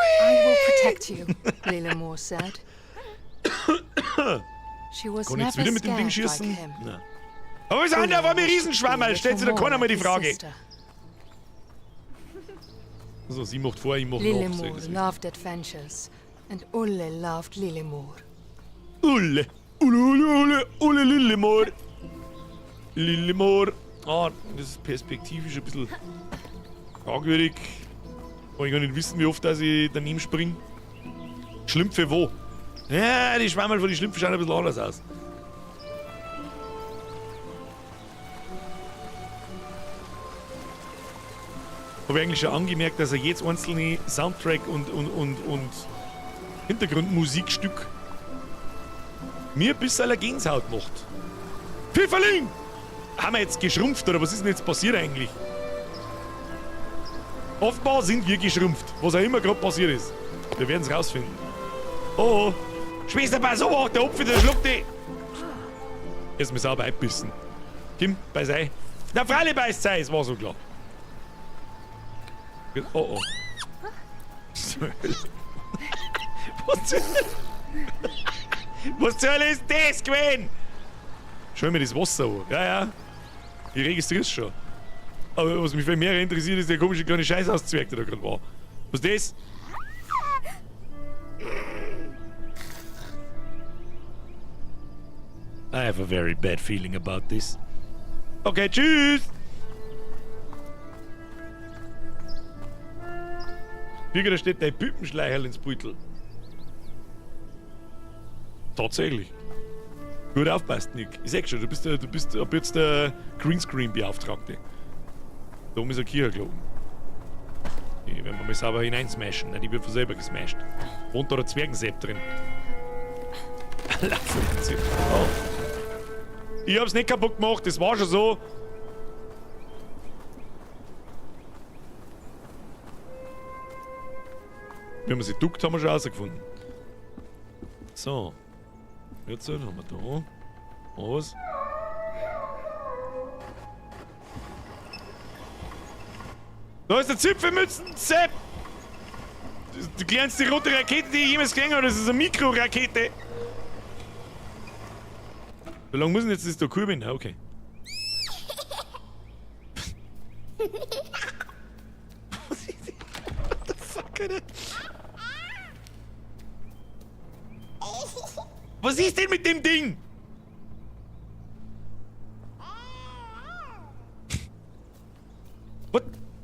will protect you, Lillemor said. She was Kann ich jetzt never wieder mit dem Ding scared like schießen? him. Nein. Aber was sind da auf einmal Riesenschwammerl? Stellt sich da keiner mal die Frage. Also, sie macht vor, ich mach nach. Lillemor loved adventures and Ulle loved Lillemor. Ulle, Ulle, Ulle, Ulle, Ulle, Lillemor. Lillemor. Ah, das ist perspektivisch ein bisschen fragwürdig. Kann ich gar nicht wissen, wie oft dass ich daneben springe. Schlümpfe wo? Ja, die Schwammerl von den Schlümpfen schauen ein bisschen anders aus. Habe ich eigentlich schon angemerkt, dass er jedes einzelne Soundtrack und Hintergrundmusikstück mir ein bisschen eine Gänsehaut macht. Pfifferling! Haben wir jetzt geschrumpft oder was ist denn jetzt passiert eigentlich? Offenbar sind wir geschrumpft, was auch immer gerade passiert ist. Wir werden es rausfinden. Oh, oh. Schwester, pass auf, der Opfer, der schluckt dich! Jetzt muss ich sauber einbissen. Kim, beiß ein. Na, freilich beißt sei, es war so klar. Oh, oh. Was zur Hölle? Was zur Hölle ist das gewesen? Schau mir das Wasser an. Ja, ja. Ich registrier's schon. Aber was mich viel mehr interessiert, ist der komische kleine Scheißhauszwerg, der da gerade war. Was ist das? I have a very bad feeling about this. Okay, tschüss! Birger, da steht dein Püppenschleicherl ins Beutel. Tatsächlich. Gut aufpasst, Nick. Ich sag schon, du bist ab jetzt der Greenscreen-Beauftragte. Da oben ist ein Kirchenglocken. Die werden wir mal sauber hineinsmashen. Nein, die wird von selber gesmashed. Wohnt da der Zwergensepp drin. Oh. Ich hab's nicht kaputt gemacht, das war schon so. Wie wir sie duckt, haben wir schon rausgefunden. So. Jetzt haben wir da. Was? Da ist der Zipfelmützen-Sepp! Die kleinste rote Rakete, die ich jemals gesehen habe, das ist eine Mikrorakete. Wie lange muss denn jetzt das da kurbeln? Okay. Was ist das? What the fuck, Alter? Was ist denn mit dem Ding? What?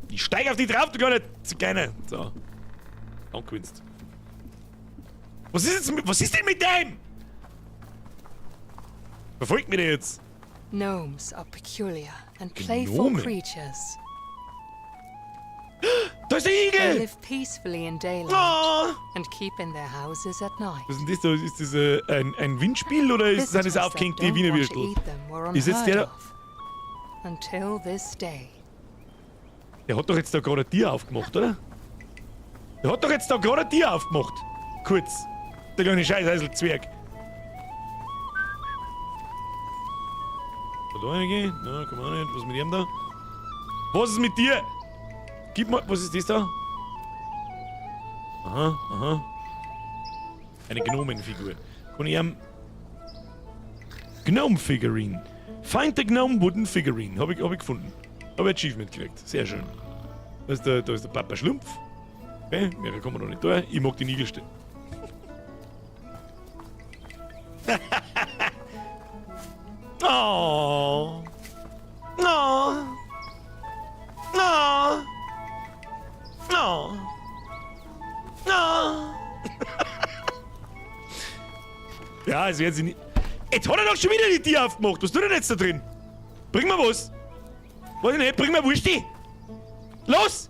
Ich steig auf die drauf, du kleine Zigeuner. So. Danke, Winston. Was ist jetzt mit, was ist denn mit dem? Verfolgt mich der jetzt? Gnomes are peculiar and playful Gnome? creatures. Da ist der They Igel! live peacefully in daylight Oh. and keep in their houses at night. Was ist denn das da? Ist das ein Windspiel oder ist das Visitors that aufgehängte don't Wiener want to Würstel? eat them were Ist jetzt der unheard of. Until this day. Der hat doch jetzt da gerade ein Tier aufgemacht, oder? Der hat doch jetzt da gerade ein Tier aufgemacht. Kurz. Der kleine Scheißheißel-Zwerg. Da reingehen? Na, komm auch nicht. Was ist mit ihm da? Was ist mit dir? Gib mal. Was ist das da? Aha, aha. Eine Gnomenfigur. Kann ich ihm. Gnome Figurine. Find the Gnome Wooden Figurine. Hab ich gefunden. Hab ich Achievement gekriegt. Sehr schön. Da ist der Papa Schlumpf. Okay, mehr kommen wir noch nicht da. Ich mag die Nigelste. Oh. Oh. Oh. Oh. Oh. Ja, es werden sie nicht. Jetzt hat er doch schon wieder die Tür aufgemacht. Was tut er denn jetzt da drin? Bring mir was. Weiß ich nicht, bring mir Wursti. Los!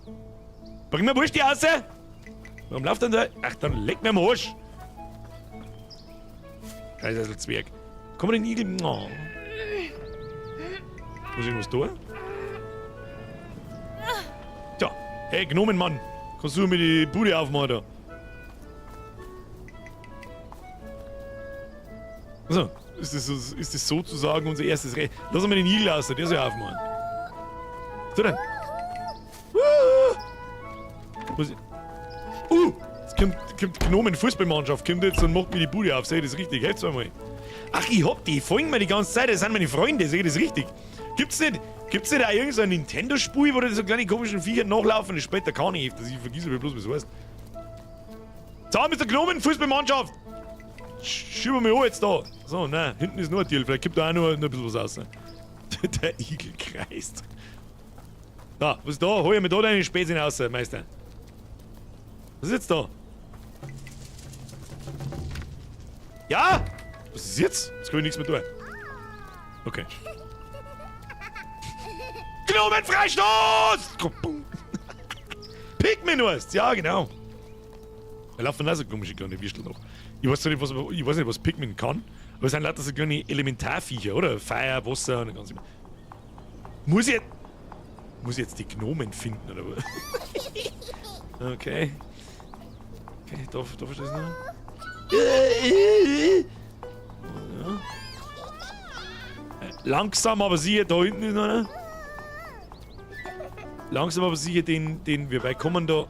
Bring mir Wursti raus. Warum läuft denn da? Ach, dann leck mir am Arsch. Scheiße, Zwerg. Komm den Igel. Oh. Muss ich was tun? Tja, hey, Gnomenmann. Kannst du mir die Bude aufmachen da? Also, ist das sozusagen unser erstes Re-. Lass mal den Igel raus, der soll aufmachen. So dann. Muss ich. Jetzt kommt die Gnomen-Fußballmannschaft, kommt jetzt und macht mir die Bude auf. Sehe ich das richtig? Helft's mir mal. Ach, ich hab die, die folgen mir die ganze Zeit, das sind meine Freunde, sehe ich das richtig? Gibt's nicht auch irgend so ein Nintendo-Spiel, wo da so kleine komischen Viecher nachlaufen? Das spielt der Kani öfters, ich vergiss aber bloß, was es heißt. So, mit der Gnomen-Fußballmannschaft! Schieben wir mich an jetzt da. So, nein, hinten ist nur ein Tier, vielleicht gibt da auch nur ein bisschen was raus. Der Igel kreist. Da, was ist da? Hol ich mir da deine Späßchen raus, Meister. Was ist jetzt da? Ja! Was ist jetzt? Jetzt kann ich nichts mehr tun. Okay. Gnomenfreistoß! Pikmin heißt's! Ja, genau. Da laufen auch so komische kleine Würstel noch. Ich weiß nicht, was Pikmin kann, aber es sind lauter so kleine Elementarviecher, oder? Feuer, Wasser und das ganze. Muss ich jetzt die Gnomen finden, oder was? Okay. Okay, darf ich das noch? Ja. Langsam, aber sicher, da hinten ist noch einer. Langsam, aber sicher, den wir weit kommen da.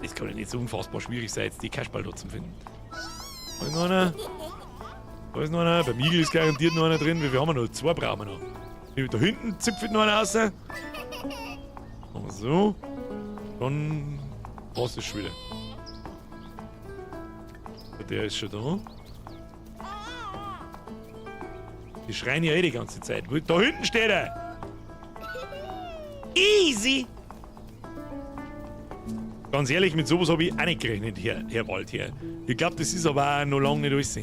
Das kann ja nicht so unfassbar schwierig sein, jetzt die Kasperl da zu finden. Da ist noch einer. Da ist noch einer. Beim Igel ist garantiert noch einer drin. Wie viel haben wir noch? 2 brauchen wir noch. Da hinten zipfelt noch einer raus. Machen wir so. Dann war's das schon wieder. Der ist schon da. Die schreien ja eh die ganze Zeit. Da hinten steht er! Easy! Ganz ehrlich, mit sowas habe ich auch nicht gerechnet, Herr Waldherr. Ich glaube, das ist aber auch noch lange nicht alles.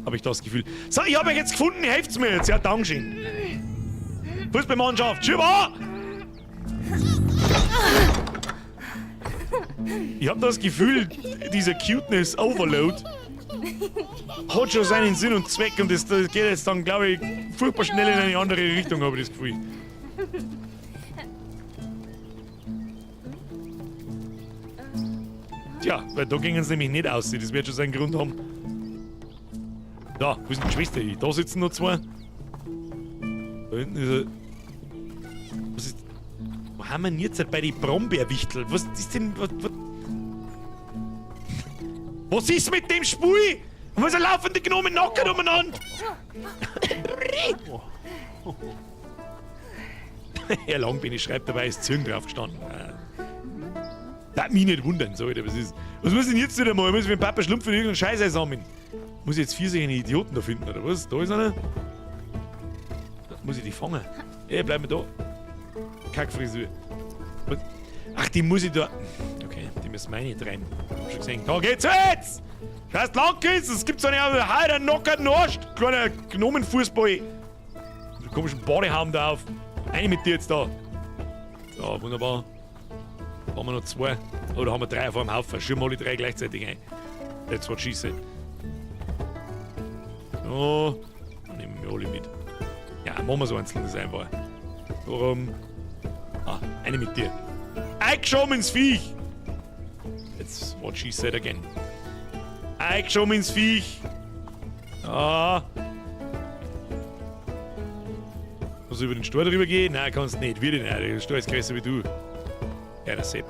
Habe ich das Gefühl. So, ich habe euch jetzt gefunden, helft's mir jetzt. Ja, Dankeschön. Fußballmannschaft, Schieber! Ich habe das Gefühl, dieser Cuteness Overload hat schon seinen Sinn und Zweck und das geht jetzt dann, glaube ich, furchtbar schnell in eine andere Richtung, habe ich das Gefühl. Tja, weil da gingen sie nämlich nicht aus, das wird schon seinen Grund haben. Da, wo ist denn die Schwester? Da sitzen noch zwei. Da hinten ist er. Was ist. Wo haben wir denn jetzt bei den Brombeerwichtel? Was ist denn. Was ist mit dem Spiel? Was laufen die Gnomen nackert umeinander? Herr Langbein schreibt dabei, ist Zirn drauf gestanden. Darf mich nicht wundern, so, Alter, was ist. Was muss ich denn jetzt wieder mal? Ich muss mit dem Papa Schlumpf irgendeinen Scheiß einsammeln. Muss ich jetzt 4 solche Idioten da finden, oder was? Da ist einer. Muss ich die fangen? Ey, bleib mir da. Kackfrisur. Was? Ach, die muss ich da. Okay, die müssen wir nicht rein. Hab schon gesehen. Da geht's jetzt! Scheiß lang geht's! Es gibt so eine Heider nockerten Arsch! Kleiner Gnomenfußball. Mit komischen Badehaum da auf. Eine mit dir jetzt da. So, wunderbar. Da haben wir noch 2. Oder haben wir 3 auf einem Haufen. Schirm alle 3 gleichzeitig ein. Jetzt what she said. So, dann nehmen wir alle mit. Ja, machen wir so einzeln, das ist einfach. Warum? Ah, eine mit dir. Eingeschoben ins Viech! Jetzt what she said again. Eingeschoben ins Viech! Ah. Muss ich über den Stor drüber gehen? Nein, kannst nicht. Wird nicht. Der Stor ist größer wie du. Ja, der Sepp.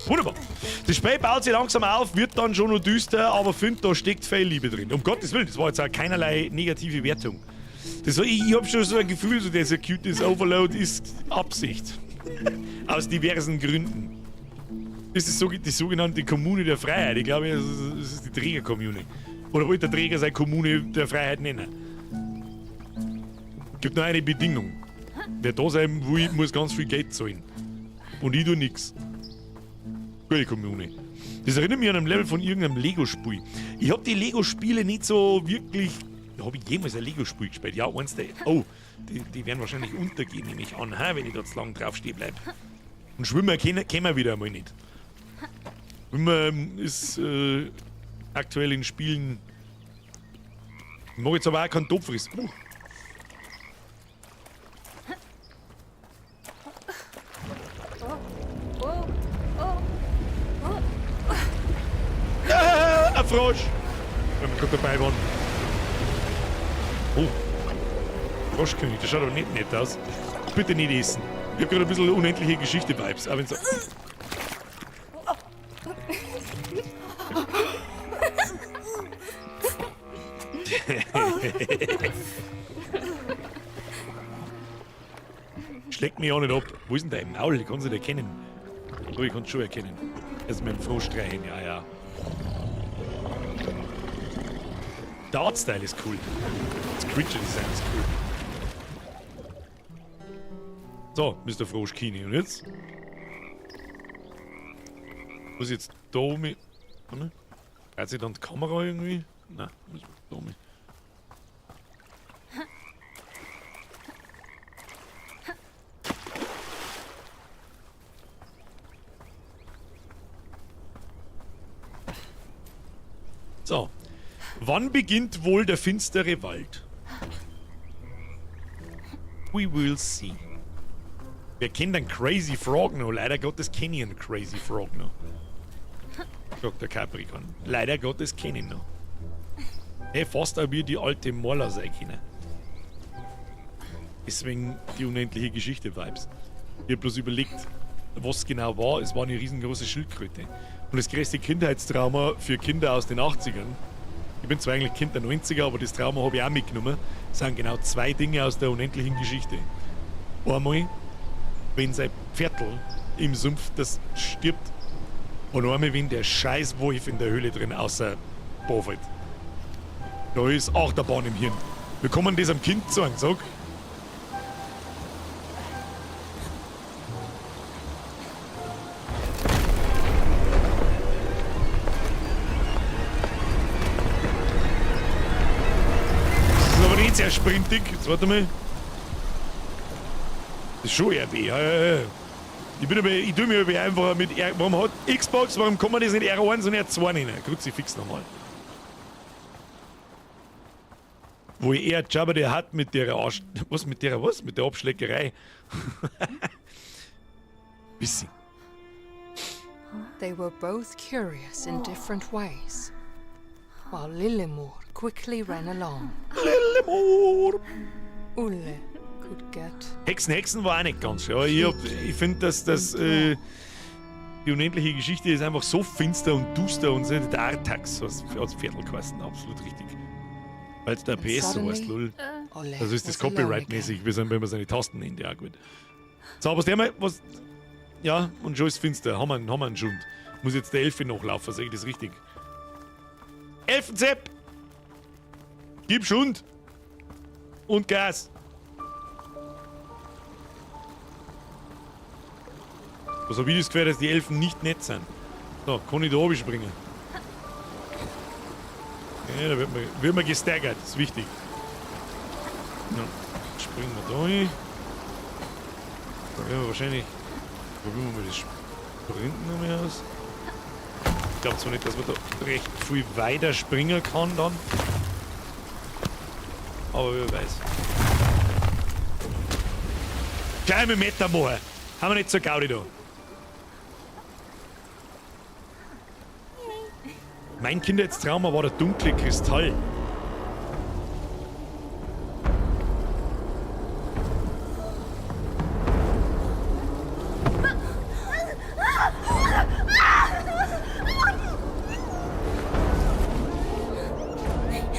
Wunderbar. Das Spiel baut sich langsam auf, wird dann schon noch düster, aber find, da steckt viel Liebe drin. Um Gottes Willen, das war jetzt auch keinerlei negative Wertung. Das war, ich hab schon so ein Gefühl, so dieser Cuteness Overload ist Absicht. Aus diversen Gründen. Das ist die sogenannte Kommune der Freiheit. Ich glaube, das ist die Trägerkommune. Oder wollte der Träger seine Kommune der Freiheit nennen? Gibt nur eine Bedingung. Wer da sein will, muss ganz viel Geld zahlen. Und ich tu nix. Gute Kommune. Das erinnert mich an ein Level von irgendeinem Lego-Spiel. Ich hab die Lego-Spiele nicht so wirklich. Hab ich jemals ein Lego-Spiel gespielt? Ja, eins der. Oh, die werden wahrscheinlich untergehen, nehme ich an, wenn ich da zu lang drauf stehen bleib. Und Schwimmer kennen wir wieder einmal nicht. Schwimmer ist aktuell in Spielen. Ich mag jetzt aber auch keinen Topfriss. Ah, ein Frosch! Wenn wir gerade dabei waren. Oh. Froschkönig, das schaut aber nicht nett aus. Bitte nicht essen. Ich hab gerade ein bisschen unendliche Geschichte-Vibes. Auch wenn's Schlägt mich auch nicht ab. Wo ist denn dein Maul? Ich kann's nicht erkennen. Oh, ich kann's schon erkennen. Also mit dem Froschstreichen, ja, ja. Der Artstyle ist cool. Das Creature Design ist cool. So, Mr. Froschkini. Und jetzt? Muss ich jetzt da mit. Warte. Dreht sich dann die Kamera irgendwie? Nein, muss ich da mit. So. Wann beginnt wohl der finstere Wald? We will see. Wer kennt einen Crazy Frog noch? Leider Gottes kenne ich einen Crazy Frog noch. Sagt der Capricorn. Leider Gottes kenne ich ihn noch. Hey, fast auch wie die alte Maler sein können. Deswegen die unendliche Geschichte-Vibes. Ich hab bloß überlegt, was genau war. Es war eine riesengroße Schildkröte. Und das größte Kindheitstrauma für Kinder aus den 80ern, ich bin zwar eigentlich Kind der 90er, aber das Trauma habe ich auch mitgenommen, sind genau zwei Dinge aus der unendlichen Geschichte. Einmal, wenn sein Pferdl im Sumpf das stirbt, und einmal, wenn der scheiß Wolf in der Höhle drin außer fällt. Da ist Achterbahn im Hirn. Wir kommen das am Kind sagen, sag. Das ist aber nicht sehr sprintig. Jetzt warte mal. Das ist schon RB. Ja, ja, ja. Ich bin aber, ich tue mir aber einfacher mit R. Warum hat Xbox, warum kann man das nicht R1 und R2 nennen? Kruzifix nochmal. Wo ich eher Jabba der hat mit der Arsch. Was mit der was? Mit der Abschleckerei. Bisschen. They were both curious in different ways, while Lillemor quickly ran along. Lillemor. Olle could get Hexen, Hexen war auch nicht ganz. Ja, ich finde, dass das die unendliche Geschichte ist einfach so finster und duster und so. Der Artax als Viertel geheißen, absolut richtig. Weil es der PS so heißt, lol. Olle Also ist das was alone Copyright-mäßig, wie wenn man seine Tasten nennt, ja gut. So, was der mal, was. Ja, und schon ist finster, haben wir einen Schund. Muss jetzt der Elfe nachlaufen, sag ich das richtig? Elfenzepp! Gib Schund! Und Gas! Was hab ich das Gefühl, dass die Elfen nicht nett sind? So, kann ich da oben springen? Okay, da wird man gestaggert, das ist wichtig. Ja, springen wir da hin. Da werden wir wahrscheinlich. Probieren wir mal das Sprinten nochmal aus. Ich glaub zwar nicht, dass man da recht viel weiter springen kann dann. Aber wer weiß. Gleich mit Meter machen. Haben wir nicht so Gaudi da. Mein Kindheitstrauma war der dunkle Kristall.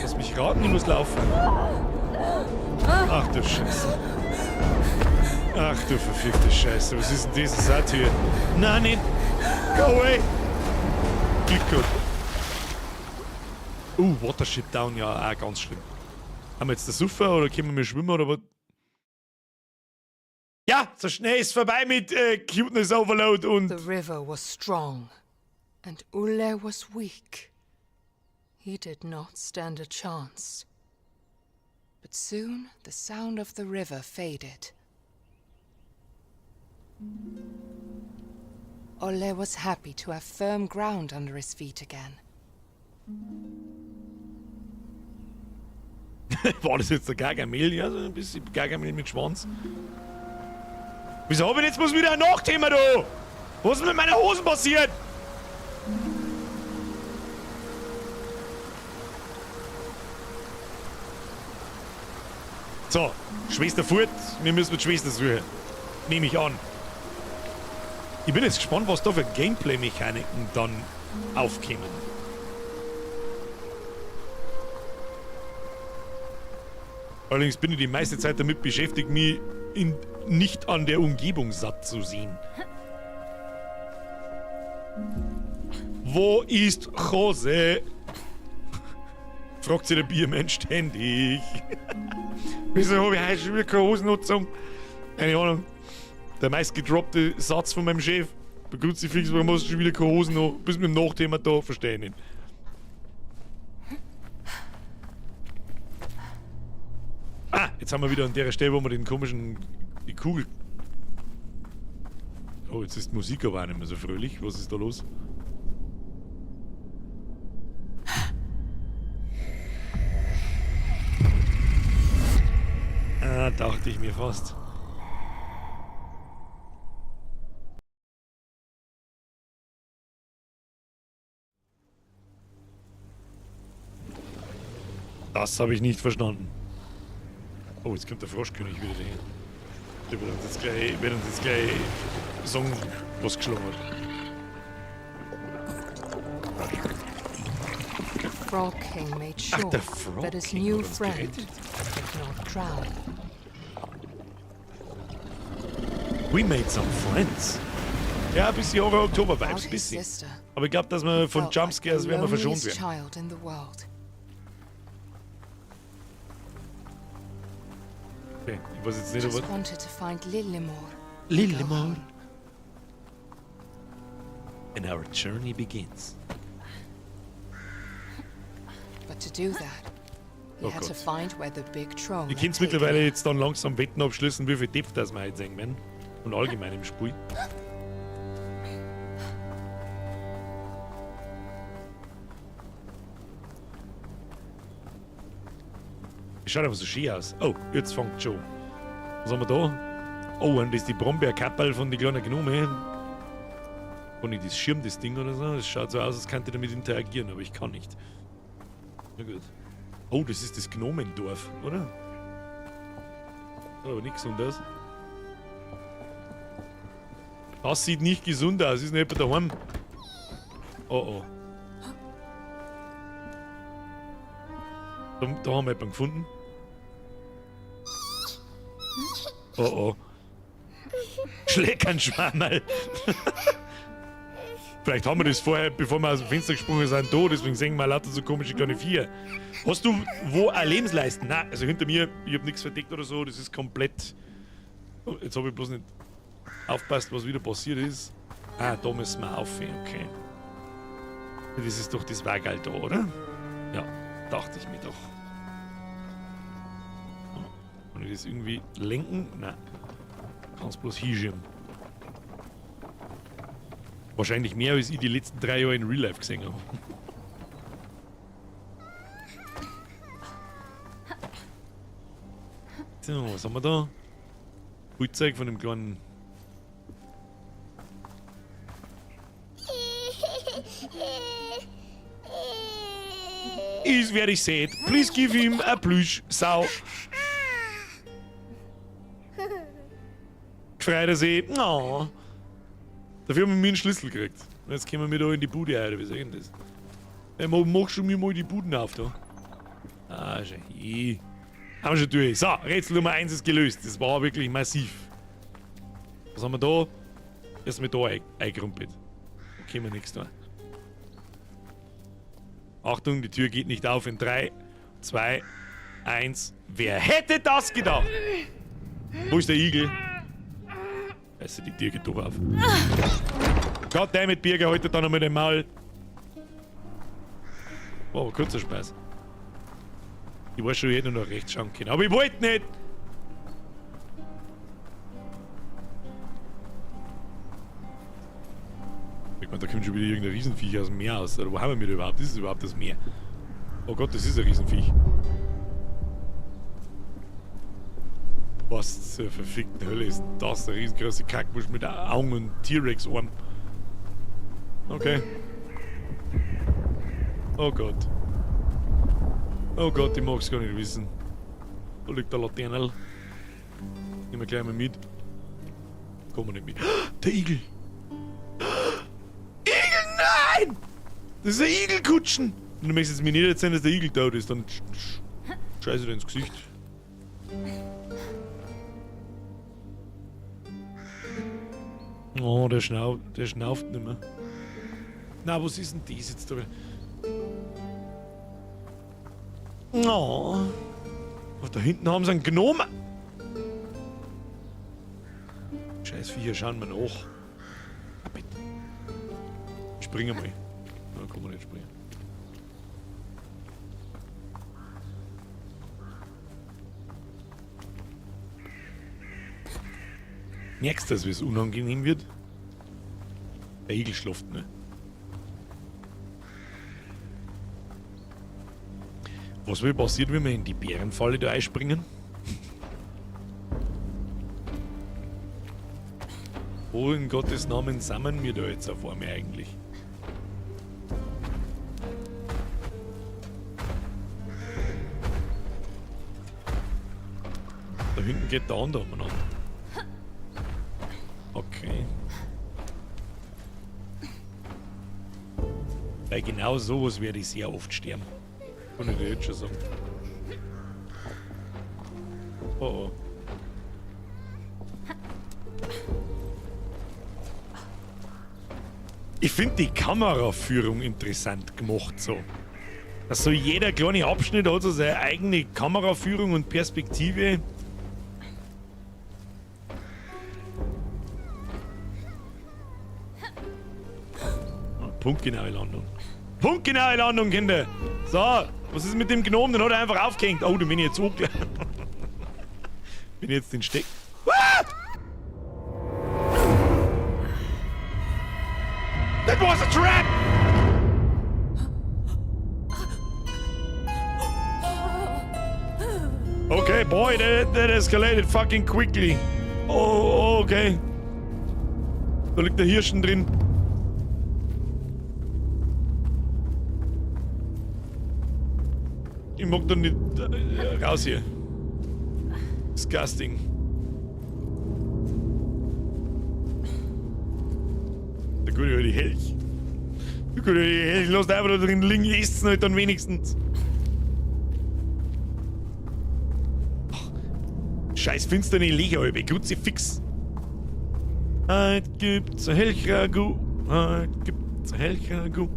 Lass mich raten, ich muss laufen. Ach du Scheiße. Ach du verfickte Scheiße, was ist denn dieses Satyr? Nein, nicht. Go away. Glück gehabt. Watership Down, ja, auch ganz schlimm. Haben wir jetzt das Suffer oder können wir schwimmen oder was? Ja, so schnell ist vorbei mit Cuteness Overload und. The river was strong and Olle was weak. He did not stand a chance. But soon the sound of the river faded. Olle was happy to have firm ground under his feet again. War das jetzt der Gargamel? Ja, so ein bisschen Gargamel mit Schwanz. Wieso hab ich jetzt muss wieder ein Nachthema da? Was ist mit meiner Hosen passiert? So, Schwester fort, wir müssen mit Schwester suchen. Nehme ich an. Ich bin jetzt gespannt, was da für Gameplay-Mechaniken dann aufkämen. Allerdings bin ich die meiste Zeit damit beschäftigt, mich nicht an der Umgebung satt zu sehen. Wo ist Jose? Fragt sich der Biermann ständig. Wieso habe ich heute schon wieder keine Hosennutzung? Keine Ahnung. Der meistgedroppte Satz von meinem Chef. Bei Kruzifix, warum hast du schon wieder keine Hosen noch? Bist mit dem Nachthema da? Verstehe ich nicht. Ah, jetzt haben wir wieder an der Stelle, wo wir den komischen... die Kugel... Oh, jetzt ist die Musik aber auch nicht mehr so fröhlich. Was ist da los? Ah, dachte ich mir fast. Das habe ich nicht verstanden. Oh, jetzt kommt der Froschkönig wieder dahin. Der wird uns jetzt gleich, wird uns jetzt gleich sagen, was geschlagen hat. The Frog King made Ach, sure der Frog that his King new hat uns friend gerettet. did not drown. We made some friends. Ja, ein bisschen Horror Oktober Vibes, Without his bisschen. sister, Aber ich glaub, dass wir von felt like Jumpscares the werden wir verschont loneliest werden. child in the world. Okay, ich weiß jetzt nicht, Just ob... wanted to find Lillemor. Lillemor. And our journey begins. But to do that, he Oh had to Gott. find where the big troll Ihr had könnt taken mittlerweile her. jetzt dann langsam Wetten abschließen, wie viel Depth das wir heute sehen werden. Und allgemein im Spiel. Es schaut einfach so schön aus. Oh, jetzt fängt schon. Was haben wir da? Oh, und das ist die Brombeerkappel von den kleinen Gnome. Kann ich das Schirm, das Ding oder so? Das schaut so aus, als könnte ich damit interagieren, aber ich kann nicht. Na gut. Oh, das ist das Gnomendorf, oder? Aber nicht gesund aus. Das sieht nicht gesund aus. Ist nicht jemand daheim? Oh oh. Da haben wir jemanden gefunden. Oh oh. Schleckernschwammerl. Vielleicht haben wir das vorher, bevor wir aus dem Fenster gesprungen sind, da, deswegen sehen wir lauter so komische kleine Viecher. Hast du wo eine Lebensleiste? Nein, also hinter mir, ich hab nichts verdeckt oder so, das ist komplett. Oh, jetzt hab ich bloß nicht aufgepasst, was wieder passiert ist. Ah, da müssen wir auf, okay. Das ist doch das Wagerl da, oder? Ja, dachte ich mir doch. Oh, kann ich das irgendwie lenken? Nein. Kannst bloß hinschieben. Wahrscheinlich mehr, als ich die letzten 3 Jahre in Real Life gesehen habe. So, was haben wir da? Spielzeug von dem kleinen... Is very sad. Please give him a plush. Sau. Gefreut er sich. Oh. Dafür haben wir einen Schlüssel gekriegt. Und jetzt kommen wir da in die Bude rein, oder wie soll denn das? Ey, mach schon mir mal die Buden auf da. Ah, schon. Haben wir schon durch. So, Rätsel Nummer 1 ist gelöst. Das war wirklich massiv. Was haben wir da? Erstmal da eingerumpelt. Da können wir nichts da. Achtung, die Tür geht nicht auf in 3, 2, 1. Wer hätte das gedacht? Wo ist der Igel? Weißt du, die Tür geht doch auf. Goddammit, Birger, heute da noch mit dem Maul. War aber kurzer Spaß. Ich weiß schon, ich hätte nur nach rechts schauen können, aber ich wollte nicht! Ich meine, da kommt schon wieder irgendein Riesenviech aus dem Meer aus. Oder wo haben wir da überhaupt? Ist es überhaupt das Meer? Oh Gott, das ist ein Riesenviech. Was zur verfickten Hölle ist das? Eine riesengroße Kackmusch mit Augen und T-Rex-Arm. Okay. Oh Gott. Oh Gott, ich mag's gar nicht wissen. Da liegt der Laternerl. Nehmen wir gleich mal mit. Kommen wir nicht mit. Der Igel! Igel, nein! Das ist eine Igelkutschen! Und du möchtest mir nicht erzählen, dass der Igel tot ist, dann scheiße dir ins Gesicht. Oh, der schnauft nicht mehr. Na, was ist denn das jetzt da? Oh. Oh, da hinten haben sie einen Gnom. Scheiß Viecher, schauen wir nach. Ah, bitte. Springen mal. Da kann man nicht springen. Merkst du das, wie es unangenehm wird? Der Igel schläft, ne? Was will passieren, wenn wir in die Bärenfalle da einspringen? Wo in Gottes Namen sammeln wir da jetzt auf einmal eigentlich? Da hinten geht der andere umeinander. Okay. Weil genau sowas werde ich sehr oft sterben. Kann ich dir jetzt schon sagen. Oh oh. Ich find die Kameraführung interessant gemacht so. Dass so jeder kleine Abschnitt hat so seine eigene Kameraführung und Perspektive. Punktgenaue Landung. Punktgenaue Landung, Kinder! So, was ist mit dem Gnom? Den hat er einfach aufgehängt. Oh, den bin ich jetzt hochgelaufen. Bin ich jetzt den Steck. Ah! That was a trap! Okay, boy, that escalated fucking quickly. Oh, okay. Da liegt der Hirschen drin. Ich mag da nicht raus hier. Disgusting. Der gute alte Helch. Der gute alte Helch, lasst einfach da drin liegen, isst's halt dann wenigstens. Scheiß finsterne Löcher, Kruzifix. Heute gibt's ein Helchragout. Heute gibt's ein Helchragout.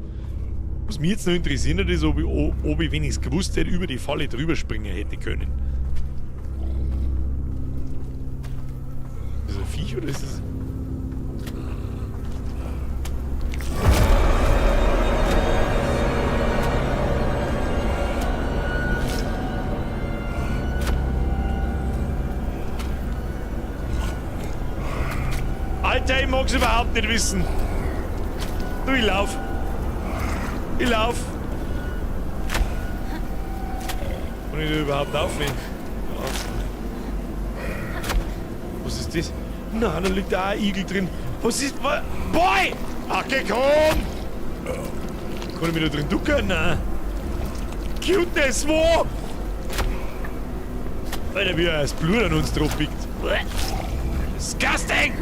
Was mich jetzt noch interessiert hat, ist, ob ich, wenn ich's gewusst hätte, über die Falle drüber springen hätte können. Ist das ein Viech oder ist das... Alter, ich mag's überhaupt nicht wissen. Du, ich lauf. Ich lauf. Kann ich da überhaupt aufnehmen? Ja. Was ist das? Na, da liegt da auch ein Igel drin. Was ist... Boy! Ach, geh, komm! Kann ich mich da drin ducken? Nein. Cuteness, wo? Alter, wie er das Blut an uns drauf biegt. Disgusting!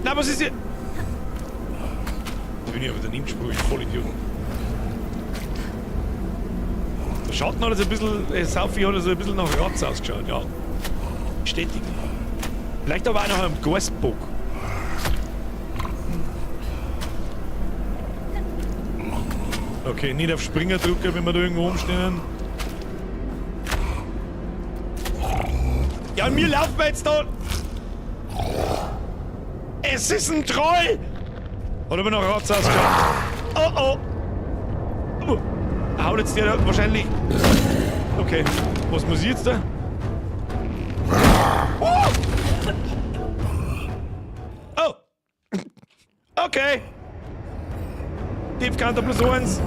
Na, was ist hier? Da bin ich aber daneben gesprungen, ich Vollidiot. Der Schatten hat so ein bisschen, Saufi hat so ein bisschen nach Ratz ausgeschaut, ja. Bestätigen. Vielleicht aber auch nach einem Geißbock. Okay, nicht auf Springer drücken, wenn wir da irgendwo rumstehen. Ja, und mir laufen wir jetzt da. Es ist ein Troll! Hat aber noch Ratz ausgeschaut. Oh oh! Oh. Haut jetzt der da wahrscheinlich. Okay, was muss ich jetzt da? Oh! Oh! Okay! Tiefkante plus 1.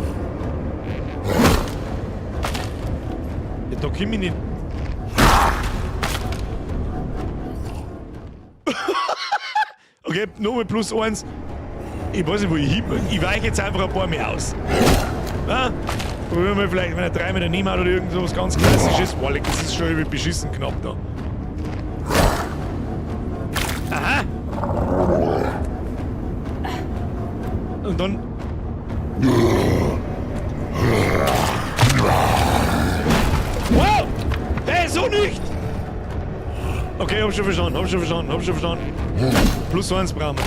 Ja, da komm ich nicht. Okay, nochmal plus 1. Ich weiß nicht, wo ich hin bin. Ich weiche jetzt einfach ein paar mehr aus. Na? Probieren wir vielleicht, wenn er 3 Meter nehmen hat oder irgend sowas ganz Klassisches. Boah, das ist schon irgendwie beschissen knapp da. Aha! Und dann... Wow! Hey, so nicht! Okay, hab schon verstanden, hab schon verstanden, hab schon verstanden. Plus 1 brauchen wir.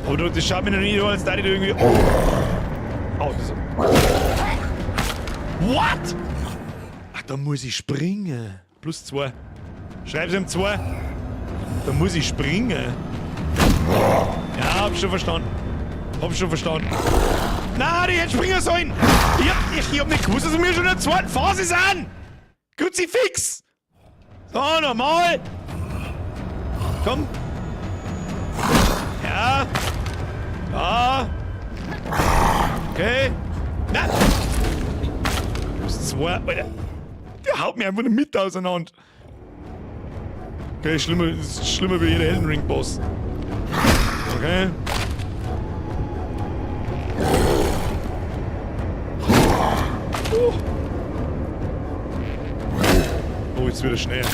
Aber du, das schaut mir noch nicht an, als da ich irgendwie... Oh, oh, das... What? Ach, da muss ich springen. Plus 2. Schreib's ihm 2. Da muss ich springen. Ja, hab schon verstanden. Hab schon verstanden. Nein, ich hätte springen sollen. Ich hab nicht gewusst, dass wir schon in der zweiten Phase sind. Kruzifix. So, nochmal. Komm. Ja. Ja. Okay. Na. Plus 2. Alter. Der haut mir einfach nicht mit auseinander. Okay, schlimmer, ist schlimmer wie jeder Elden Ring Boss. Okay. Oh. Oh, jetzt wird er schneller.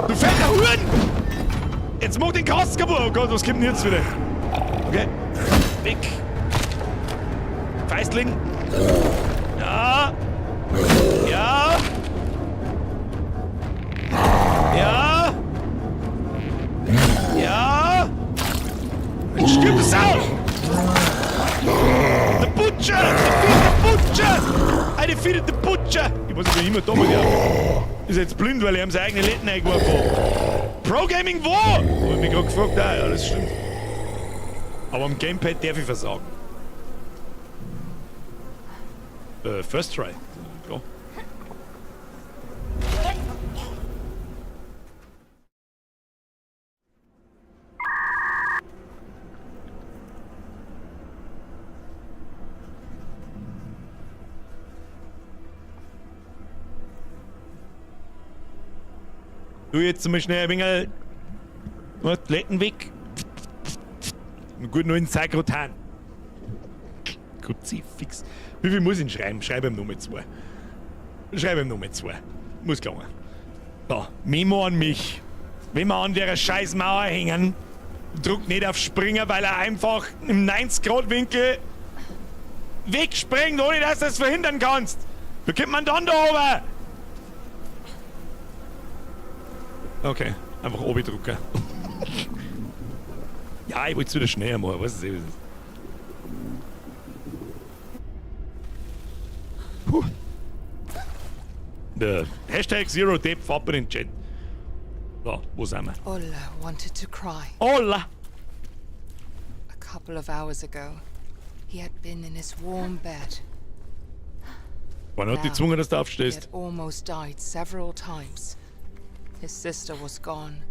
Du fetter Huren! Jetzt mach den Kasten kaputt! Oh Gott, was kommt denn jetzt wieder? Okay. Weg. Feistling. Ja. Ja. Ja. Ja. Jetzt stirbt es auch! The Butcher! Defeat the Butcher! I defeated the Butcher! Ich weiß nicht, wie immer da muss ich. Ist jetzt blind, weil er ihm seine eigene Letten eingeworfen hat. Pro Gaming wo? Hab ich mich gerade gefragt. Ah, ja, das stimmt. Aber am Gamepad darf ich versagen. First Try. Klar. Du jetzt mal schnell ein wenig Toiletten weg. Einen guten alten Sagrotan. Kruzifix. Wie viel muss ich denn schreiben? Schreib ihm Nummer 2. Schreib ihm Nummer 2. Muss gelangen. So, Memo an mich. Wenn wir an der scheiß Mauer hängen, druck nicht auf Springer, weil er einfach im 90-Grad-Winkel wegspringt, ohne dass du es verhindern kannst. Wie kommt man dann da oben? Okay, einfach oben drücken. Ja, ich wollte es wieder schneller machen, weißt du, wie es ist. Puh. Der Hashtag Zero Depth ab in den Chat. So, wo sind wir? Olle wanted to cry. Olle! A couple of hours ago, he had been in his warm bed. Wann hat dich Now, gezwungen, dass du he aufstehst? had almost died several times. His sister was gone,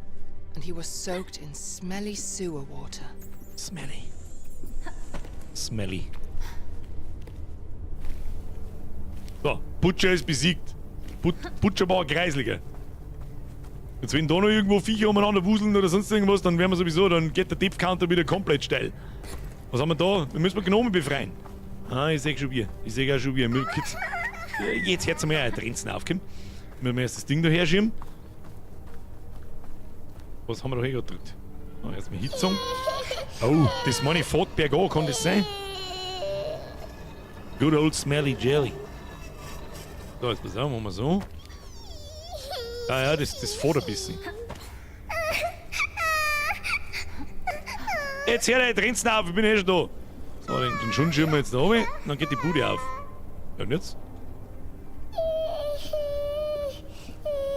and he was soaked in smelly sewer water. Smelly. Smelly. So, Butcher ist besiegt. Butcher war ein Kreisliger. Jetzt, wenn da noch irgendwo Viecher umeinander wuseln oder sonst irgendwas, dann werden wir sowieso, dann geht der Depth Counter wieder komplett steil. Was haben wir da? Wir müssen Gnome befreien. Ah, ich seh schon wir. Ich seh auch schon wir. Jetzt hört's mal ein Trenzen auf, komm. Müssen wir erst das Ding da herschieben. Was haben wir da hier gedrückt? Oh, erstmal Hitzung. Oh, das meine ich fährt bergan, kann das sein? Good old smelly jelly. So, jetzt pass auf, machen wir so. Ah ja, das fährt ein bisschen. Jetzt hör deine Trenzen auf, ich bin eh schon da. So, den Schund schieben wir jetzt da runter, dann geht die Bude auf. Ja, und jetzt?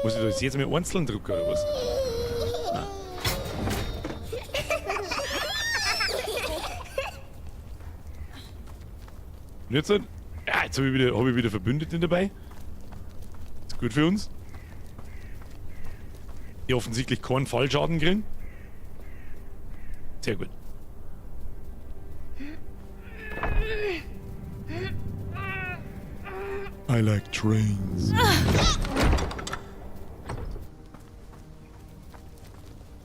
Muss ich das jetzt mal einzeln drücken, oder was? Nein. Und jetzt? Ja, jetzt hab ich wieder Verbündete dabei. Ist gut für uns. Die offensichtlich keinen Fallschaden kriegen. Sehr gut. I like trains.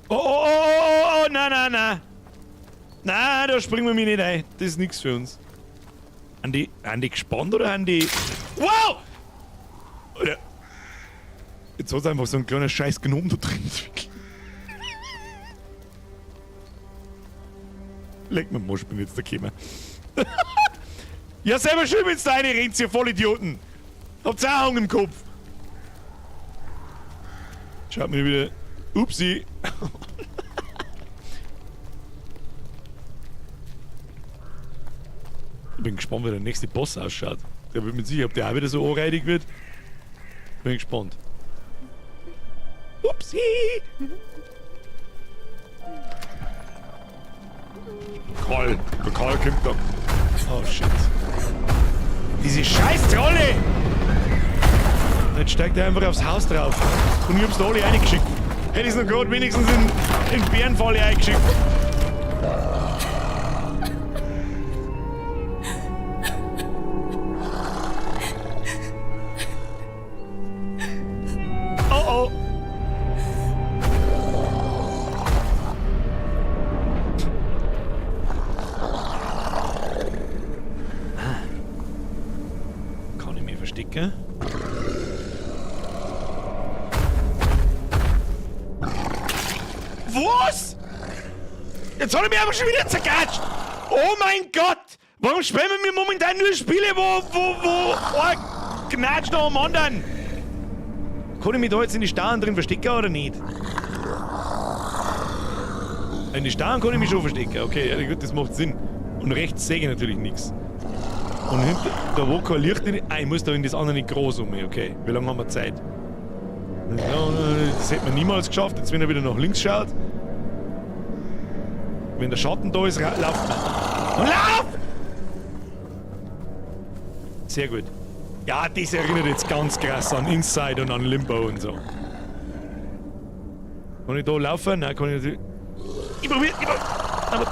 Oh, oh, oh, oh, oh, na, na, na. Na, da springen wir mich nicht ein. Das ist nix für uns. Haben die gespannt oder haben die... Wow! Oder... Jetzt hat's einfach so ein kleiner scheiß Gnom da drin. Leck mir Mosch, bin jetzt da gekommen. Ja, selber schön, wenn's da eine rennt, ihr Vollidioten. Habt's auch Augen im Kopf. Schaut mir wieder... Upsi. Ich bin gespannt, wie der nächste Boss ausschaut. Der wird mit sicher, ob der auch wieder so anreidig wird. Bin gespannt. Upsi! Karl! Der Karl kommt da. Oh shit. Diese scheiß Trolle! Jetzt steigt er einfach aufs Haus drauf. Und ich hab's da alle reingeschickt. Hätte ich's noch grad wenigstens in Bärenfalle eingeschickt. Oh oh! Kann ich mich verstecken? Was? Jetzt hat er mich aber schon wieder zerkatscht! Oh mein Gott! Warum spielen wir momentan nur Spiele, wo ein Gnatsch nach dem anderen? Kann ich mich da jetzt in die Starren drin verstecken oder nicht? In die Starren kann ich mich schon verstecken. Okay, ja, gut, das macht Sinn. Und rechts sehe ich natürlich nichts. Und hinter, da wo kein Licht in. Ah, ich muss da in das andere groß um. Okay, wie lange haben wir Zeit? Das hätte man niemals geschafft. Jetzt, wenn er wieder nach links schaut. Wenn der Schatten da ist, lauft man. Und lauf! Sehr gut. Ja, das erinnert jetzt ganz krass an Inside und an Limbo und so. Kann ich da laufen? Nein, kann ich natürlich. Ich probier, ich probier. Aber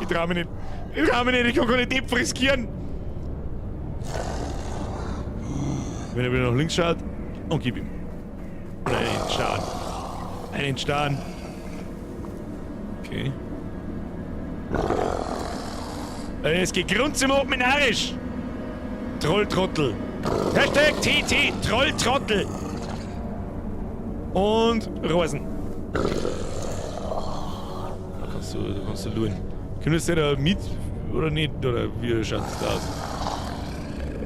ich trau mich nicht. Ich trau mich nicht, ich kann keine Depp riskieren. Wenn er wieder nach links schaut, und gib ihm. Und einen Starren. Einen Starren. Okay. Es geht Grundzimmer narrisch. Trolltrottel. Hashtag TT Trolltrottel. Und Rosen. Da kannst du schauen. Können wir da mit oder nicht? Oder wie schaut das da aus?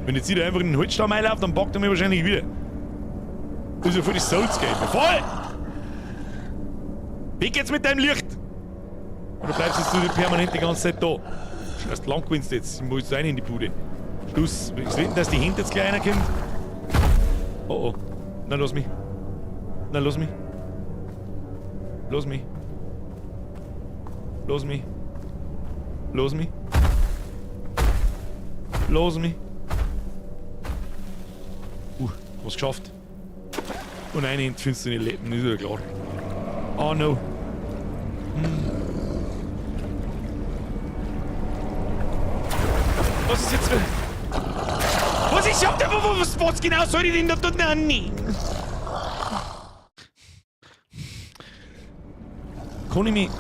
Wenn jetzt wieder einfach in den Holzstamm einläuft, dann packt er mich wahrscheinlich wieder. Das ist ja voll das Souls-Game. Voll! Weg jetzt mit deinem Licht! Oder bleibst jetzt du permanent die ganze Zeit da? Scheiß lang gewinnst jetzt. Ich muss rein in die Bude. Schluss. Ich will, dass die Hände jetzt gleich einer kommt. Oh oh. Na, lass mich. Na, lass mich. Lass mich. Lass mich. Lass mich. Lass mich. Was geschafft. Und eine Hand findest du nicht leben, ist ja klar. Oh no. Was ist jetzt? Was ist jetzt? Was genau soll ich denn da tun? Nein. Kann ich mich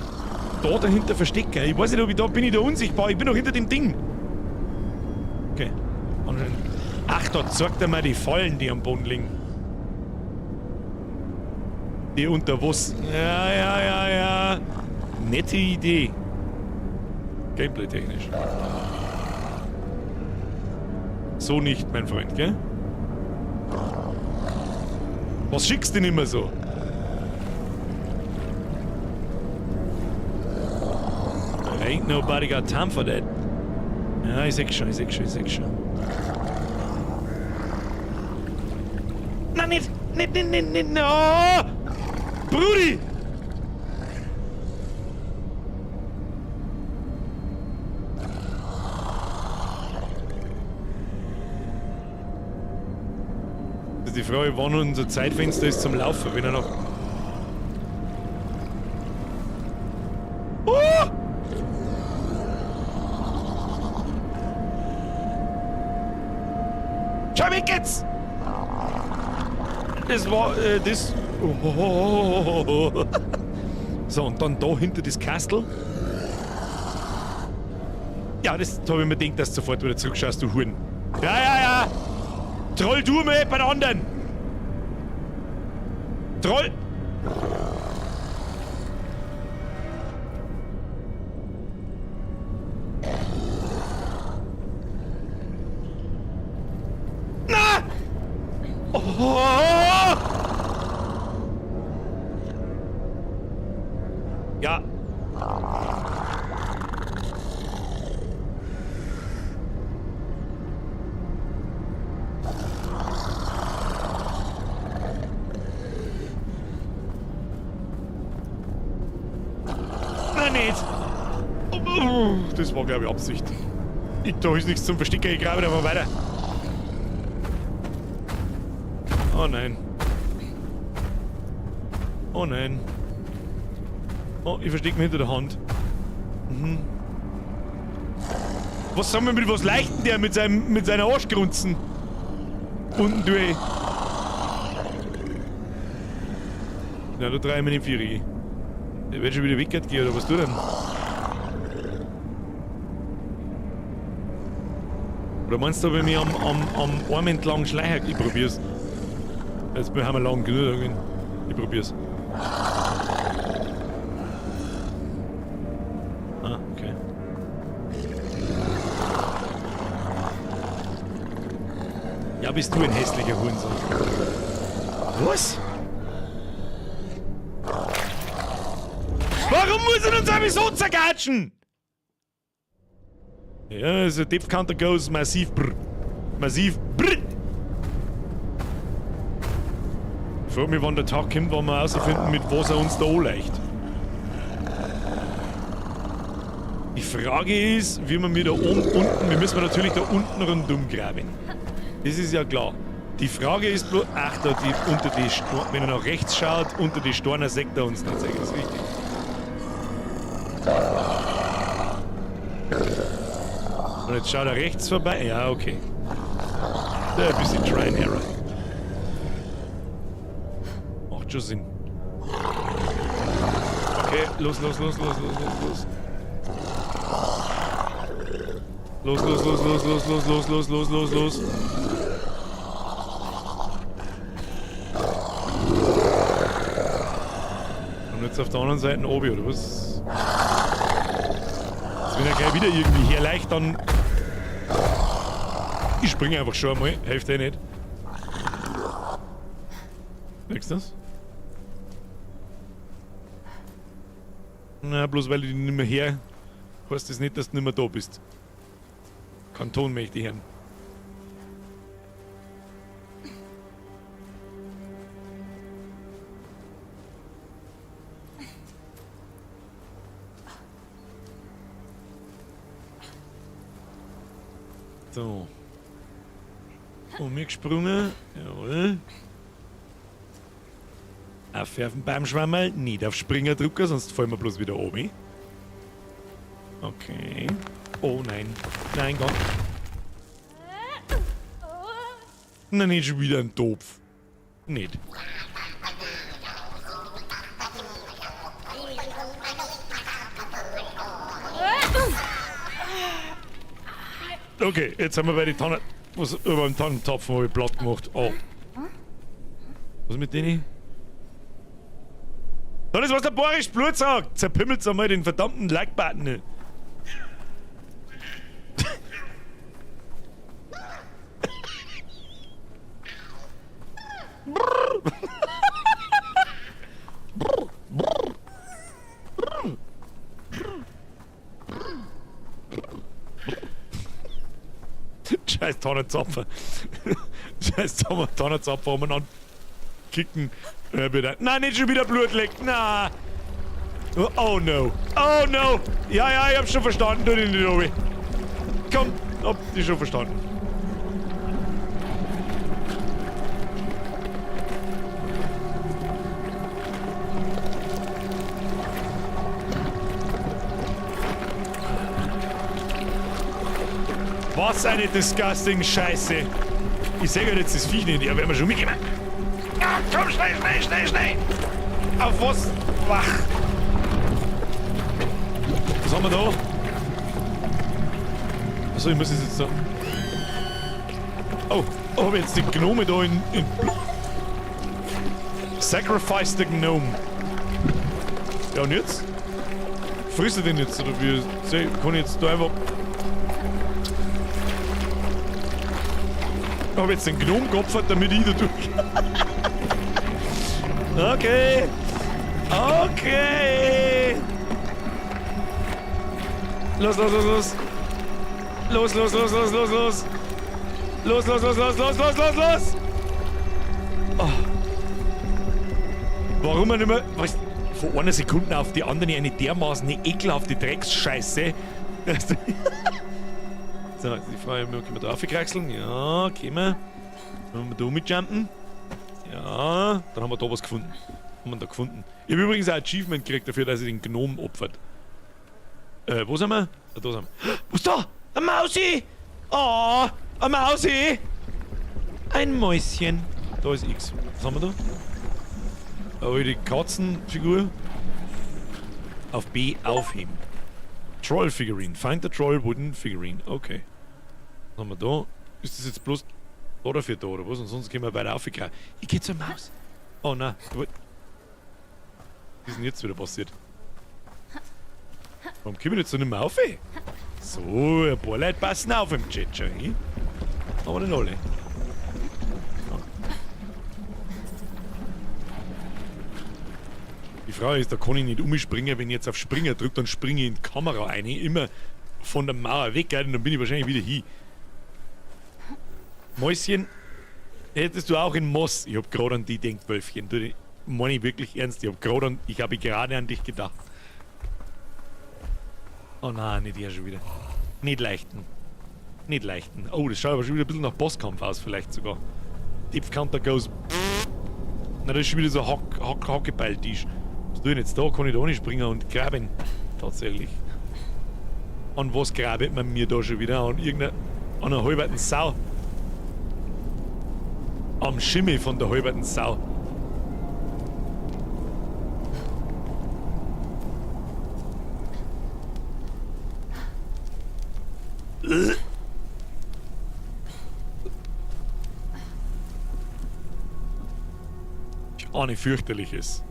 da dahinter verstecken? Ich weiß nicht, ob ich da bin, ich da unsichtbar. Ich bin doch hinter dem Ding. Okay. Anscheinend. Ach, da zeigt er mir die Fallen, die am Boden liegen. Die unter was? Ja, ja, ja, ja. Nette Idee. Gameplay-technisch. So nicht, mein Freund, gell? Was schickst du denn immer so? Ain't nobody got time for that. Ja, ich seh schon, ich seh schon, ich seh schon. Nein, nicht, nicht, nicht, nicht, nicht, no! Brudi! Das ist die Frage, wann unser Zeitfenster ist zum Laufen, wenn er noch... Oh! Schau weg jetzt! Das war, das... Oh. So, und dann da hinter das Kastel. Ja, das habe ich mir gedacht, dass du sofort wieder zurückschaust, du Huren. Ja, ja, ja! Troll du mal bei den anderen! Troll! Na! Oh! Ja. Nein, nicht. Das war, glaube ich, Absicht. Da ist nichts zum Verstecken, ich grabe da mal weiter. Oh nein. Oh nein. Oh, ich verstecke mich hinter der Hand. Mhm. Was sagen wir mit was leichten der mit seiner Arschgrunzen? Unten durch. Na, da drehen wir den Vierer. Der wird schon wieder weggehen, oder was tut er denn? Oder meinst du, wenn ich am Arm entlang schleiche? Ich probier's. Jetzt haben wir lang genug. Ich probier's. Ah, okay. Ja, bist du ein hässlicher Hurensohn. Was? Warum muss er uns einfach so zergatschen? Ja, also Depth Counter goes massiv brr. Massiv brr. frage mich, wann der Tag kommt, wann wir herausfinden, mit was er uns da anleicht. Die Frage ist, wie wir da oben, unten, wir müssen natürlich da unten rundum graben. Das ist ja klar. Die Frage ist bloß, ach, da die, unter die Sto-, wenn er nach rechts schaut, unter die Storner sägt er uns nicht, das ist richtig. Und jetzt schaut er rechts vorbei. Ja, okay. Da ein bisschen Try and Error. Macht schon Sinn. Okay, los, los, los, los, los, los, los. Los, los, los, los, los, los, los, los, los, los, los. Und jetzt auf der anderen Seite oben, oder was? Jetzt, wenn er gleich wieder irgendwie herleicht, dann... Ich springe einfach schon einmal, hilft eh nicht. Merkst du das? Na, bloß weil ich dich nicht mehr her, heißt das nicht, dass du nicht mehr da bist. Kanton möchte ich hören. So. Und mir gesprungen. Jawohl. Aufwerfen beim Schwammerl. Nicht auf Springer drücken, sonst fallen wir bloß wieder oben. Okay. Oh nein. Nein, Gott. Na, nicht schon wieder ein Topf. Nicht. Okay, jetzt haben wir bei den Tannen. Was über dem Tannenzapfen habe ich platt gemacht. Oh. Was mit denen? Das ist, was der Boris Blut sagt! Zerpimmelt's einmal den verdammten Like-Button. Scheiß Tannenzapfen. Scheiß Tannenzapfen umeinander kicken. Bitte. Nein, nicht schon wieder Blut lecken. Na. Oh no. Oh no. Ja, ja, ich hab's schon verstanden. Tu dich nicht runter. Komm, hab dich schon verstanden. Was eine disgusting Scheiße. Ich seh grad jetzt das Viech nicht. Ja, werden wir schon mitnehmen. Ah, komm, schnell, schnell, schnell, schnell. Auf was? Wach. Was haben wir da? Achso, ich muss es jetzt da. Oh, oh, hab ich jetzt die Gnome da in Sacrifice the Gnome. Ja, und jetzt? Frisst er den jetzt? Oder wie? Kann ich jetzt da einfach. Ich hab jetzt den Gnom geopfert, damit ich da durch. Okay. Okay. Los, los, los, los. Los, los, los, los, los, los. Los, los, los, los, los, los, los, los. Oh. Warum man immer, weißt, von einer Sekunde auf die andere eine dermaßen ekelhafte Drecksscheiße. So, jetzt die Frage, können wir da aufkraxeln? Ja, können wir. Können wir da mitjumpen? Ja, dann haben wir da was gefunden. Haben wir da gefunden. Ich hab übrigens ein Achievement gekriegt dafür, dass ich den Gnomen opfert. Wo sind wir? Ah, da sind wir. Was ist da? Ein Mausi! Oh, ein Mausi! Ein Mäuschen. Da ist X. Was haben wir da? Oh, die Katzenfigur. Auf B aufheben. Troll Figurine. Find the Troll Wooden Figurine. Okay. Was haben wir da? Ist das jetzt bloß da dafür da oder was? Und sonst gehen wir weiter auf. Ich geh zur Maus. Oh nein. Was ist denn jetzt wieder passiert? Warum komme ich jetzt so nicht mehr auf? Ey? So, ein paar Leute passen auf im Chat schon. Hm? Aber nicht alle. Die Frage ist, da kann ich nicht umspringen, wenn ich jetzt auf Springer drücke, dann springe ich in die Kamera rein. Immer von der Mauer weg, und dann bin ich wahrscheinlich wieder hin. Mäuschen. Hättest du auch in Moss. Ich hab gerade an die gedacht, Wölfchen. Du, meine ich wirklich ernst. Ich habe gerade an dich gedacht. Oh nein, nicht hier schon wieder. Nicht leichten. Nicht leichten. Oh, das schaut aber schon wieder ein bisschen nach Bosskampf aus, vielleicht sogar. Depth Counter goes. Na, das ist schon wieder so ein Hackebeiltisch. Was tue ich denn jetzt da? Kann ich da nicht springen und graben? Tatsächlich. An was grabet man mir da schon wieder? An irgendeiner. An einer halberten Sau. Am Schimmel von der halberten Sau. Ich ahne fürchterliches.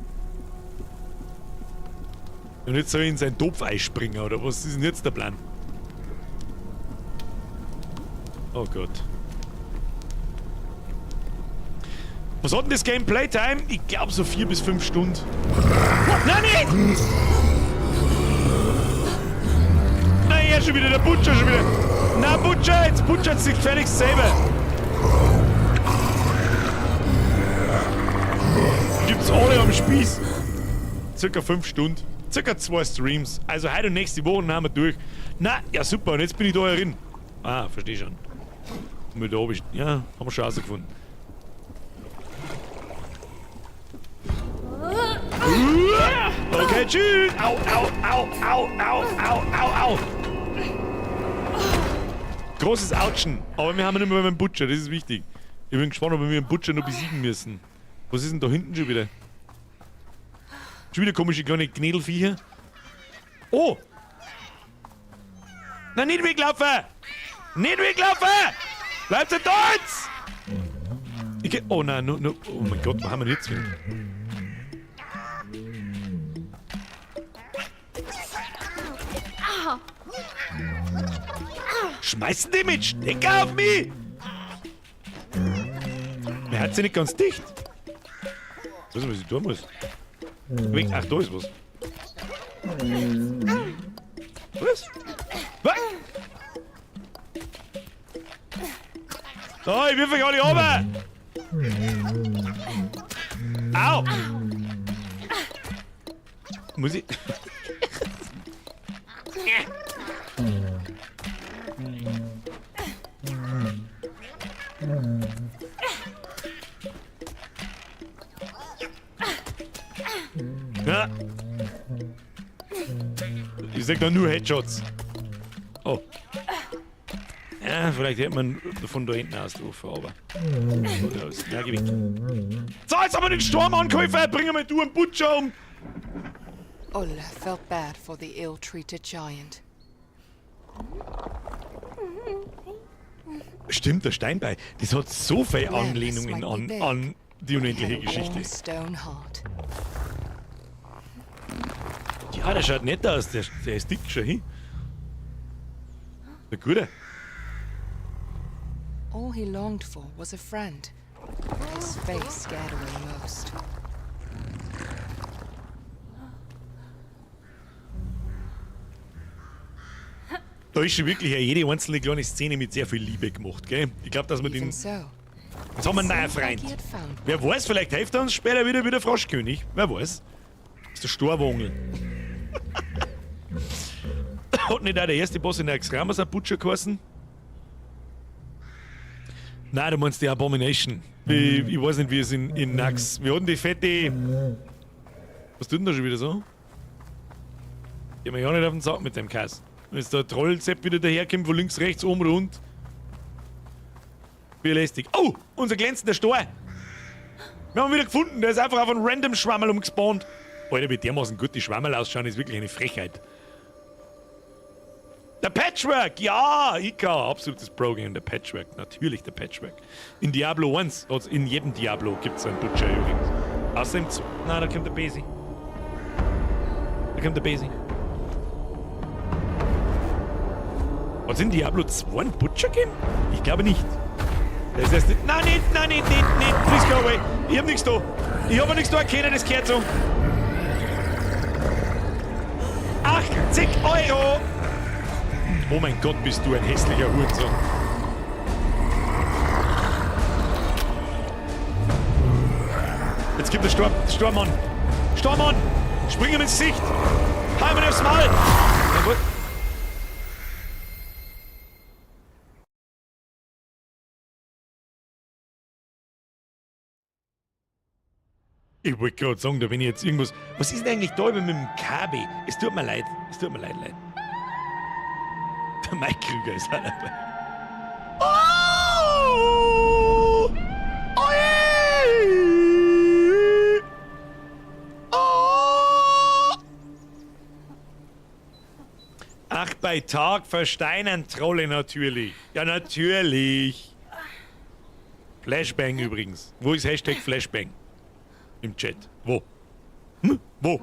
Und jetzt soll ich in seinen Topf einspringen, oder was ist denn jetzt der Plan? Oh Gott. Was hat denn das Game Playtime? Ich glaub so 4 bis 5 Stunden. Nein, nicht! Nein, er schon wieder, der Butcher schon wieder. Na, Butcher, jetzt butchert sich gefälligst selber. Gibt's alle am Spieß. Circa 5 Stunden. Circa 2 Streams. Also heute und nächste Woche haben wir durch. Na, ja super, und jetzt bin ich da herin. Ah, versteh schon. Mit da hab ich, ja, haben wir schon rausgefunden. Okay, tschüss. Au, au, au, au, au, au, au, au. Großes Autschen. Aber wir haben nicht mehr beim Butcher, das ist wichtig. Ich bin gespannt, ob wir den Butcher noch besiegen müssen. Was ist denn da hinten schon wieder? Schon wieder komische kleine Knädelviecher. Oh! Na, nicht weglaufen! Nicht weglaufen! Bleibt da jetzt! Ich geh, oh nein, no, no, oh mein Gott, wo haben wir denn jetzt wieder? Schmeißen die mit Stecker auf mich! Mir hat sie nicht ganz dicht. Ich weiß nicht, was ich tun muss. Weg. Ach, da ist was. Was? Was? So, ich wirf euch alle runter! Au! Muss ich. Ja. Ich sag doch nur Headshots. Oh. Ja, vielleicht hätte man von da hinten aus drauf, aber. Gut aus. Ja, geh weg. So, jetzt haben wir den Sturm angerufen. Bring mal du einen Butcher um. Olle felt bad for the ill-treated giant. Stimmt, der Steinbeil. Das hat so viele Anlehnungen an die unendliche Geschichte. Stone heart. Ja, der schaut nett aus. Der ist dick schon hin. Der Gute. All he longed for was a friend. But his face scared away most. Da ist schon wirklich jede einzelne kleine Szene mit sehr viel Liebe gemacht, gell? Ich glaub, dass wir den Even so, Jetzt haben wir einen neuen seemed like Freund. he had found Wer weiß, vielleicht hilft er uns später wieder wie der Froschkönig. Wer weiß. Das ist der Storwongel. Hat nicht auch der erste Boss in der Naxxramas ein Butcher geheißen? Nein, du meinst die Abomination. Ich weiß nicht, wie es in Nax. Wir hatten die fette. Was tut denn da schon wieder so? Die haben wir ja nicht auf den Sack mit dem Kass. Wenn jetzt der Trollsepp wieder daherkommt, von links, rechts, oben, rund. Wie lästig. Oh, unser glänzender Stor. Wir haben ihn wieder gefunden. Der ist einfach auf einen random Schwammerl umgespawnt. Alter, wie dermaßen gut die Schwammerl ausschauen, ist wirklich eine Frechheit. Der Patchwerk! Ja, Ika, absolutes Pro-Game, der Patchwerk. Natürlich der Patchwerk. In Diablo 1, also in jedem Diablo gibt's einen Butcher übrigens. Außer im Nein, da kommt der Besi. Da kommt der Besi. Hat's in Diablo 2 einen Butcher gegeben? Ich glaube nicht. Das ist erst nicht. Nein, nicht, nein, nicht, nicht, nicht. Please go away. Ich hab nichts da. Ich hab nichts da erkennen, das gehört so. 80 Euro! Oh mein Gott, bist du ein hässlicher Hurensohn. Jetzt gibt es Sturm, Sturmmann. Sturmmann! Spring ihm ins Gesicht! Hau ihm aufs Maul! Jawohl. Ich wollte gerade sagen, da bin ich jetzt irgendwas. Was ist denn eigentlich da mit dem KB? Es tut mir leid. Es tut mir leid, leid. Der Mike Krüger ist auch dabei. Oh! Oi! Oh! Ach, bei Tag versteinern Trolle natürlich. Ja, natürlich. Flashbang übrigens. Wo ist Hashtag Flashbang? Im Chat. Wo? Hm? Wo?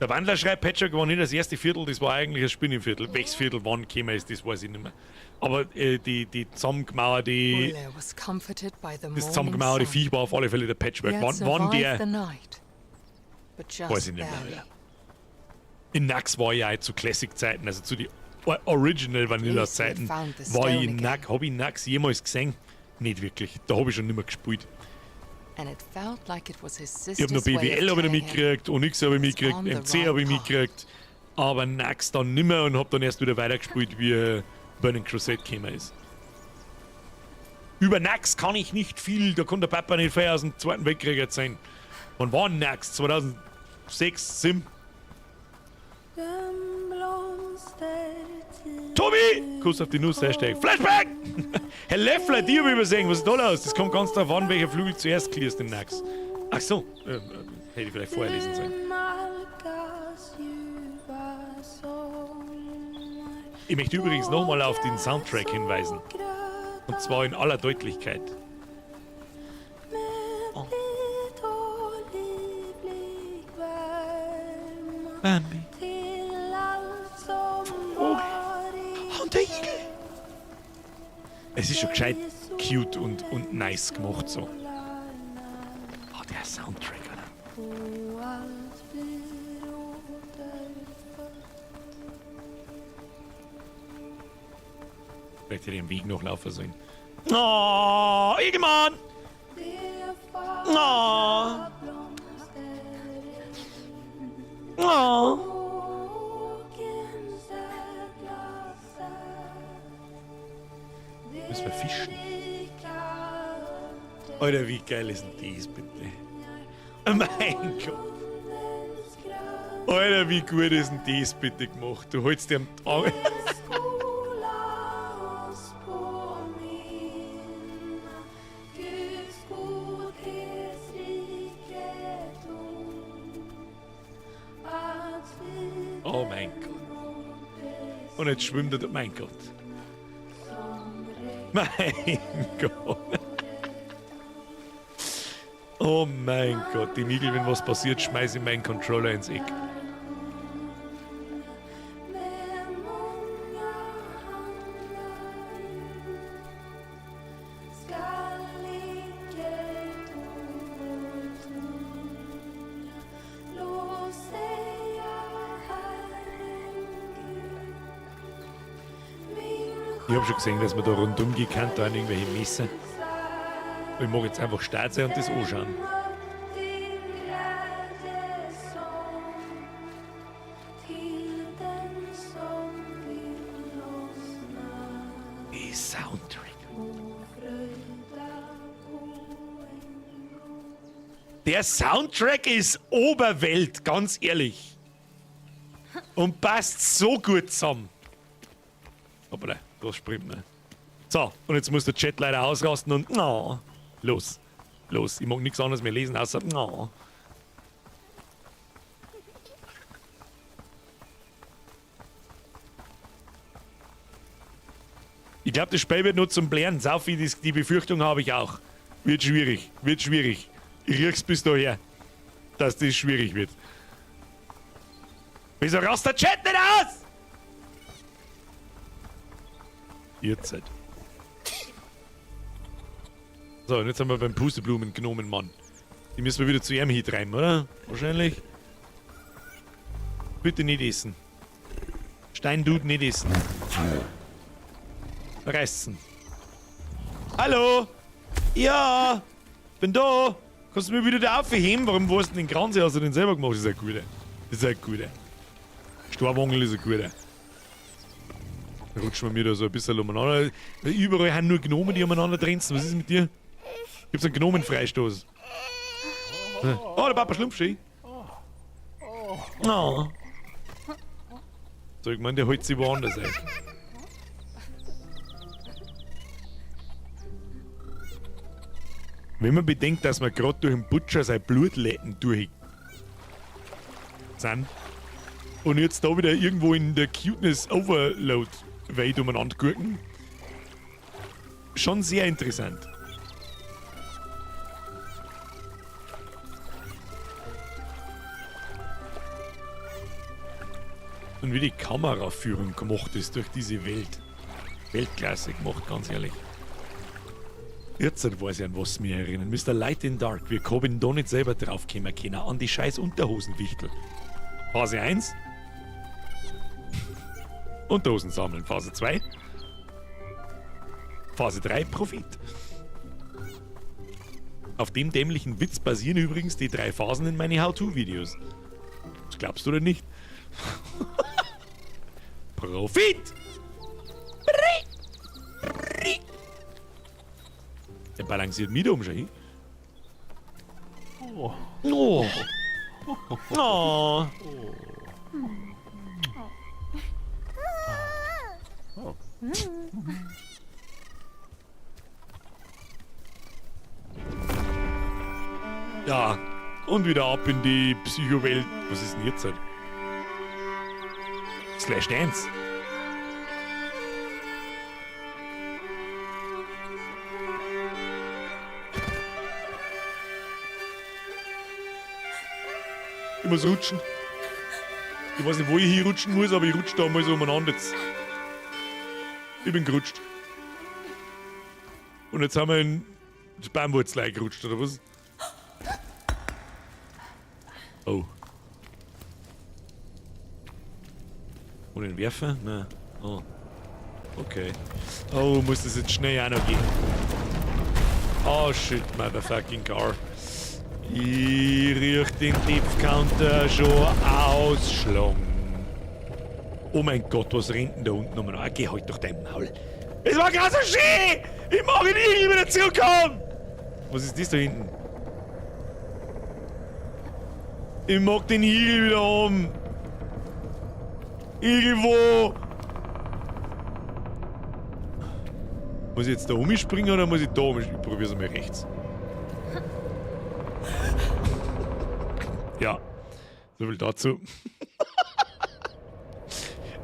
Der Wandler schreibt, Patchwork war nicht das erste Viertel, das war eigentlich das Spinnenviertel. Welches Viertel wann gekommen ist, das weiß ich nicht mehr. Aber die zusammengemauerte, Ulle was comforted by the das morning zusammengemauerte sun. Viech war auf alle Fälle der Patchwork. He had Wann survived der, the night, but just weiß ich nicht mehr. barely. Ja. In Nax war ich ja zu Classic-Zeiten, also zu die Original Vanilla-Zeiten, found the war ich stone in again. Nax, hab ich Nax jemals gesehen? Nicht wirklich. Da hab ich schon nicht mehr gespielt. And it felt like it was his Ich hab noch sister's way of BWL hab ich noch telling him mitgekriegt, Onyx hab ich was mitgekriegt, on the MC right hab ich path. mitgekriegt, aber Nax dann nimmer und hab dann erst wieder weitergespielt, wie Burning Crusade gekommen ist. Über Nax kann ich nicht viel, da konnte der Papa nicht viel aus dem Zweiten Weltkrieg erzählen. Wann war Nax? 2006, 2007? Tobi! Kuss auf die Nuss, Hashtag Flashback! Herr Leffler, die hab ich übersehen, was ist da los? Das kommt ganz drauf an, welcher Flügel zuerst clearst im Nax. Ach so, hätte ich vielleicht vorher lesen sollen. Ich möchte übrigens nochmal auf den Soundtrack hinweisen. Und zwar in aller Deutlichkeit. Oh. Bambi. Vogel. Und der Igel. Es ist schon gescheit cute und nice gemacht so. Oh, der Soundtrack, Alter. Vielleicht hätte ich den Weg noch laufen sollen. Oh, Igelmann! Oh. Oh. Müssen wir fischen? Alter, wie geil ist denn das bitte? Mein Gott. Alter, wie gut ist denn das bitte gemacht? Du holst dir am Tag. Oh mein Gott. Und jetzt schwimmt er. Mein Gott. Mein Gott. Oh mein Gott, die Migel, wenn was passiert, schmeiß ich meinen Controller ins Eck. Ich hab schon gesehen, dass man da rundum gehen kann, da an irgendwelche Messen. Ich mag jetzt einfach stark sein und das anschauen. Die Soundtrack. Der Soundtrack ist Oberwelt, ganz ehrlich. Und passt so gut zusammen. Hoppala, das springt mir. So, und jetzt muss der Chat leider ausrasten und... Oh, los, los. Ich mag nichts anderes mehr lesen, außer... Oh. Ich glaub, das Spiel wird nur zum Blären. Sau viel, die Befürchtung habe ich auch. Wird schwierig, wird schwierig. Ich riech's bis daher, dass das schwierig wird. Wieso rast der Chat nicht aus? Ihr Zeit. So, und jetzt sind wir beim Pusteblumen-Gnomen-Mann. Die müssen wir wieder zu ihm hintreiben, oder? Wahrscheinlich. Bitte nicht essen. Steindude nicht essen. Reißen. Hallo? Ja, bin da. Kannst du mir wieder da aufheben? Warum warst du denn den Kranz? Hast du den selber gemacht? Das ist ein guter. Das ist ein guter. Storwangel ist ein guter. Da rutschen wir mir da so ein bisschen umeinander. Überall haben nur Gnomen, die umeinander trenzen. Was ist mit dir? Gibt's einen Gnomenfreistoß? Oh, der Papa schlumpft schon. Oh. So, ich meine, der holt sich woanders ein. Wenn man bedenkt, dass man gerade durch den Butcher sein Blutletten durch sind und jetzt da wieder irgendwo in der Cuteness Overload Welt umeinander gurken, schon sehr interessant. Und wie die Kameraführung gemacht ist durch diese Welt. Weltklasse gemacht, ganz ehrlich. Jetzt weiß ich, an was mich erinnern. Mr. Light in Dark, wir kommen da nicht selber drauf kommen können, an die scheiß Unterhosenwichtel. Phase 1. Unterhosen sammeln. Phase 2. Phase 3, Profit. Auf dem dämlichen Witz basieren übrigens die 3 Phasen in meine How-To-Videos. Das glaubst du denn nicht? Profit! Der balanciert mich da um schon hin. Oh. Oh. Oh. Ja, und wieder ab in die Psychowelt. Was ist denn jetzt? Slash Dance. Ich muss rutschen. Ich weiß nicht, wo ich hinrutschen muss, aber ich rutsche da mal so umeinander jetzt. Ich bin gerutscht. Und jetzt haben wir in die Baumwurzel eingerutscht, oder was? Oh. Und den Werfer? Nein. Oh. Okay. Oh, muss das jetzt schnell auch noch gehen. Oh shit, motherfucking car. Ich riech den Death Counter schon ausschlagen. Oh mein Gott, was rennt denn da unten um? Ah, geh halt doch dein Maul. Es war gerade so schön! Ich mag ihn irgendwie wieder zurückkommen! Was ist das da hinten? Ich mag den Igel wieder haben. Irgendwo. Muss ich jetzt da umspringen oder muss ich da umspringen? Ich probier's mal rechts. Ja, so viel dazu.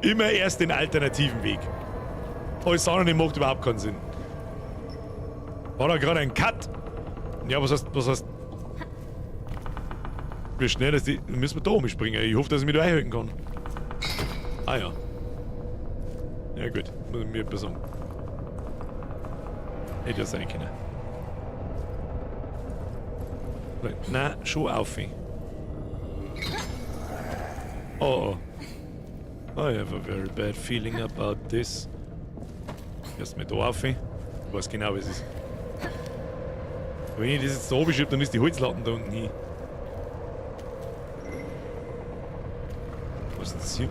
Immer erst den alternativen Weg. Alles andere macht überhaupt keinen Sinn. War da gerade ein Cut? Ja, was heißt, was heißt? Wie schnell ist die. Müssen wir da umspringen. Ich hoffe, dass ich mich da einhalten kann. Ah ja. Ja gut, muss ich mir etwas sagen. Hätte ja sein können. Nein, schon auf. Oh, oh. I have a very bad feeling about this. Erst mal da auf. Ich weiß genau, was es ist. Wenn ich das jetzt da oben schiebe, dann ist die Holzlatten da unten hin. Was ist das hier?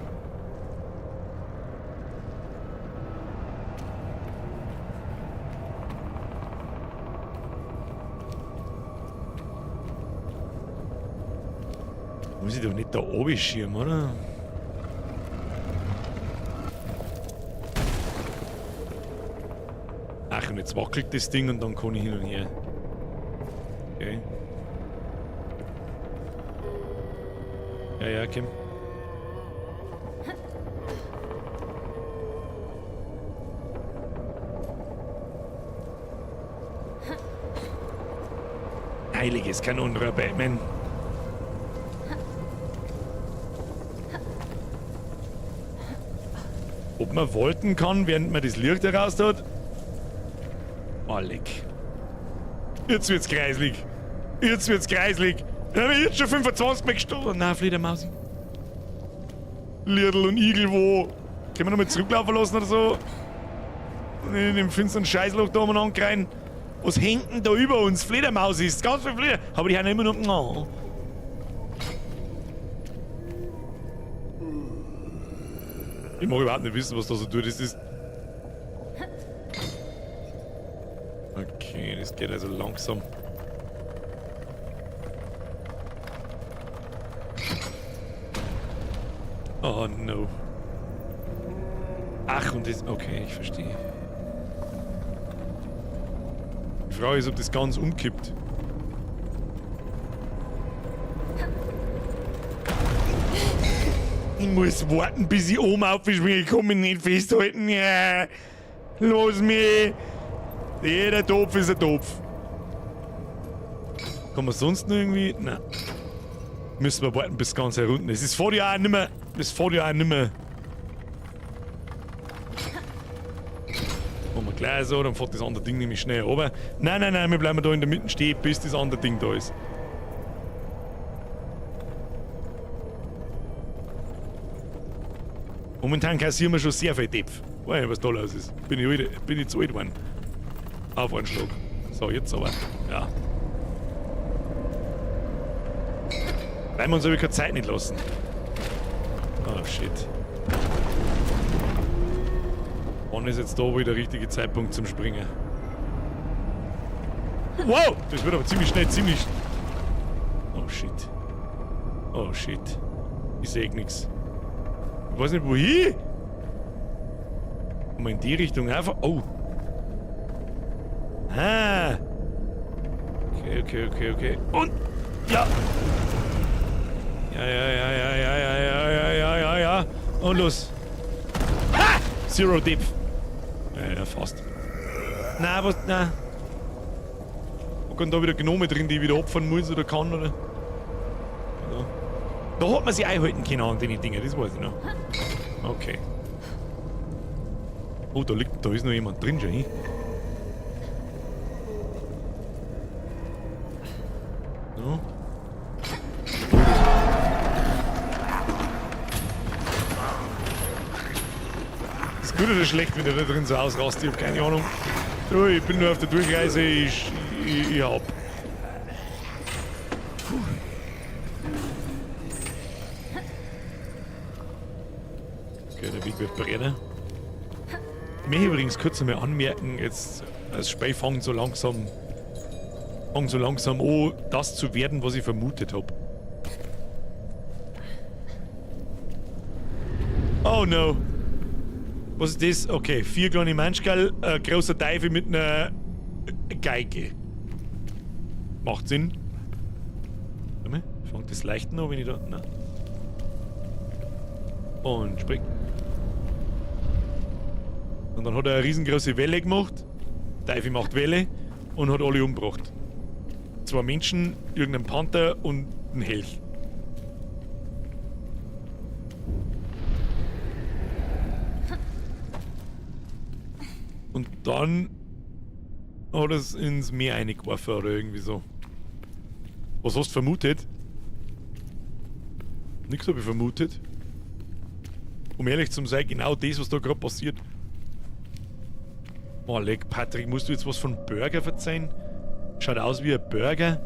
Muss ich doch nicht da oben schieben, oder? Ach, und jetzt wackelt das Ding und dann kann ich hin und her. Okay. Ja, ja, komm. Heiliges Kanonenrohr, Batman. Ob man wolten kann, während man das Licht heraus tut? Oh, leck. Jetzt wird's kreislig. Jetzt wird's kreislig. Da hab ich jetzt schon 25 Mal gestohlen. Nein, Fledermaus. Lidl und Igel, wo? Können wir nochmal zurücklaufen lassen oder so? Und in dem finsteren Scheißloch da umeinander rein. Was hängt denn da über uns? Fledermaus ist, ganz viel Fleder. Aber die haben immer noch. Oh. Ich mag überhaupt nicht wissen, was da so tut. Das ist. Okay, das geht also langsam. Oh no. Ach, und das. Okay, ich verstehe. Die Frage ist, ob das ganz umkippt. Ich muss warten, bis ich oben aufspringe. Ich kann mich nicht festhalten. Ja. Los mich! Jeder Topf ist ein Topf. Kann man sonst noch irgendwie. Nein. Müssen wir warten, bis ganz herunten ist. Es fährt ja auch nimmer. Es fährt ja auch nimmer. Machen wir gleich so, dann fährt das andere Ding nämlich schnell runter. Nein, nein, nein, wir bleiben da in der Mitte stehen, bis das andere Ding da ist. Momentan kassieren wir schon sehr viel Depf. Weiß nicht, was da los ist. Bin ich zu alt geworden. Auf einen Schlag. So, jetzt aber. Ja. Weil wir uns aber keine Zeit nicht lassen. Oh shit. Wann ist jetzt da wohl der richtige Zeitpunkt zum Springen? Wow! Das wird aber ziemlich schnell, ziemlich. Oh shit. Oh shit. Ich seh nix. Ich weiß nicht wohin. Mal in die Richtung einfach. Oh. Ah. Okay. Und. Ja. Ja. Und los. Ha! Zero Depth. Ja, fast. Na, was. Na. Wo kann da wieder Gnome drin, die ich wieder opfern muss oder kann, oder? Ja. Da hat man sich einhalten können an den Dingen, das weiß ich noch. Okay. Oh, da ist noch jemand drin schon, hin. So. Ist gut oder schlecht, wenn der da drin so ausrast? Ich hab keine Ahnung. Du, ich bin nur auf der Durchreise, ich hab. Puh. Okay, der Weg wird breiter. Ich möchte übrigens kurz einmal anmerken, jetzt das Spiel fängt so langsam an, das zu werden, was ich vermutet hab. Oh no. Was ist das? Okay, 4 kleine Menschkerl, ein großer Teufel mit einer Geige. Macht Sinn. Warte mal, fängt das leicht noch, wenn ich da. Nein. Und spring. Und dann hat er eine riesengroße Welle gemacht. Teufel macht Welle und hat alle umgebracht. 2 Menschen, irgendein Panther und ein Elch. Und dann hat er es ins Meer reingeworfen oder irgendwie so. Was hast du vermutet? Nix hab ich vermutet. Um ehrlich zu sein, genau das, was da gerade passiert. Oh, leck, Patrick, musst du jetzt was von Burger verzeihen? Schaut aus wie ein Burger.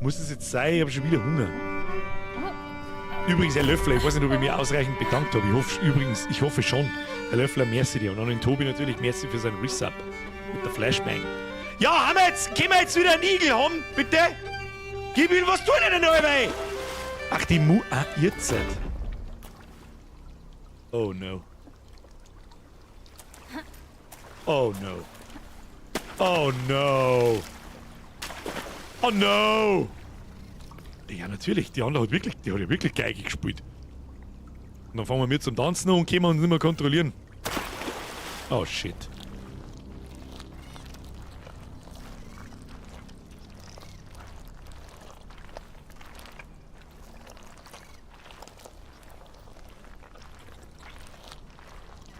Muss es jetzt sein? Ich hab schon wieder Hunger. Übrigens, Herr Löffler, ich weiß nicht, ob ich mich ausreichend bedankt habe. Ich hoffe, übrigens, ich hoffe schon. Herr Löffler, merci dir. Und an den Tobi natürlich, merci für seinen Resub. Mit der Flashbang. Ja, haben wir jetzt, können wir jetzt wieder einen Igel haben? Bitte? Gib ihm, was tut er denn noch, ey? Ach, die Mu... Ah, ihr seid. Oh no. Oh no. Oh no. Oh no. Ja, natürlich. Die andere hat wirklich, die hat ja wirklich Geige gespielt. Und dann fangen wir mit zum Tanzen an und können wir uns nicht mehr kontrollieren. Oh shit.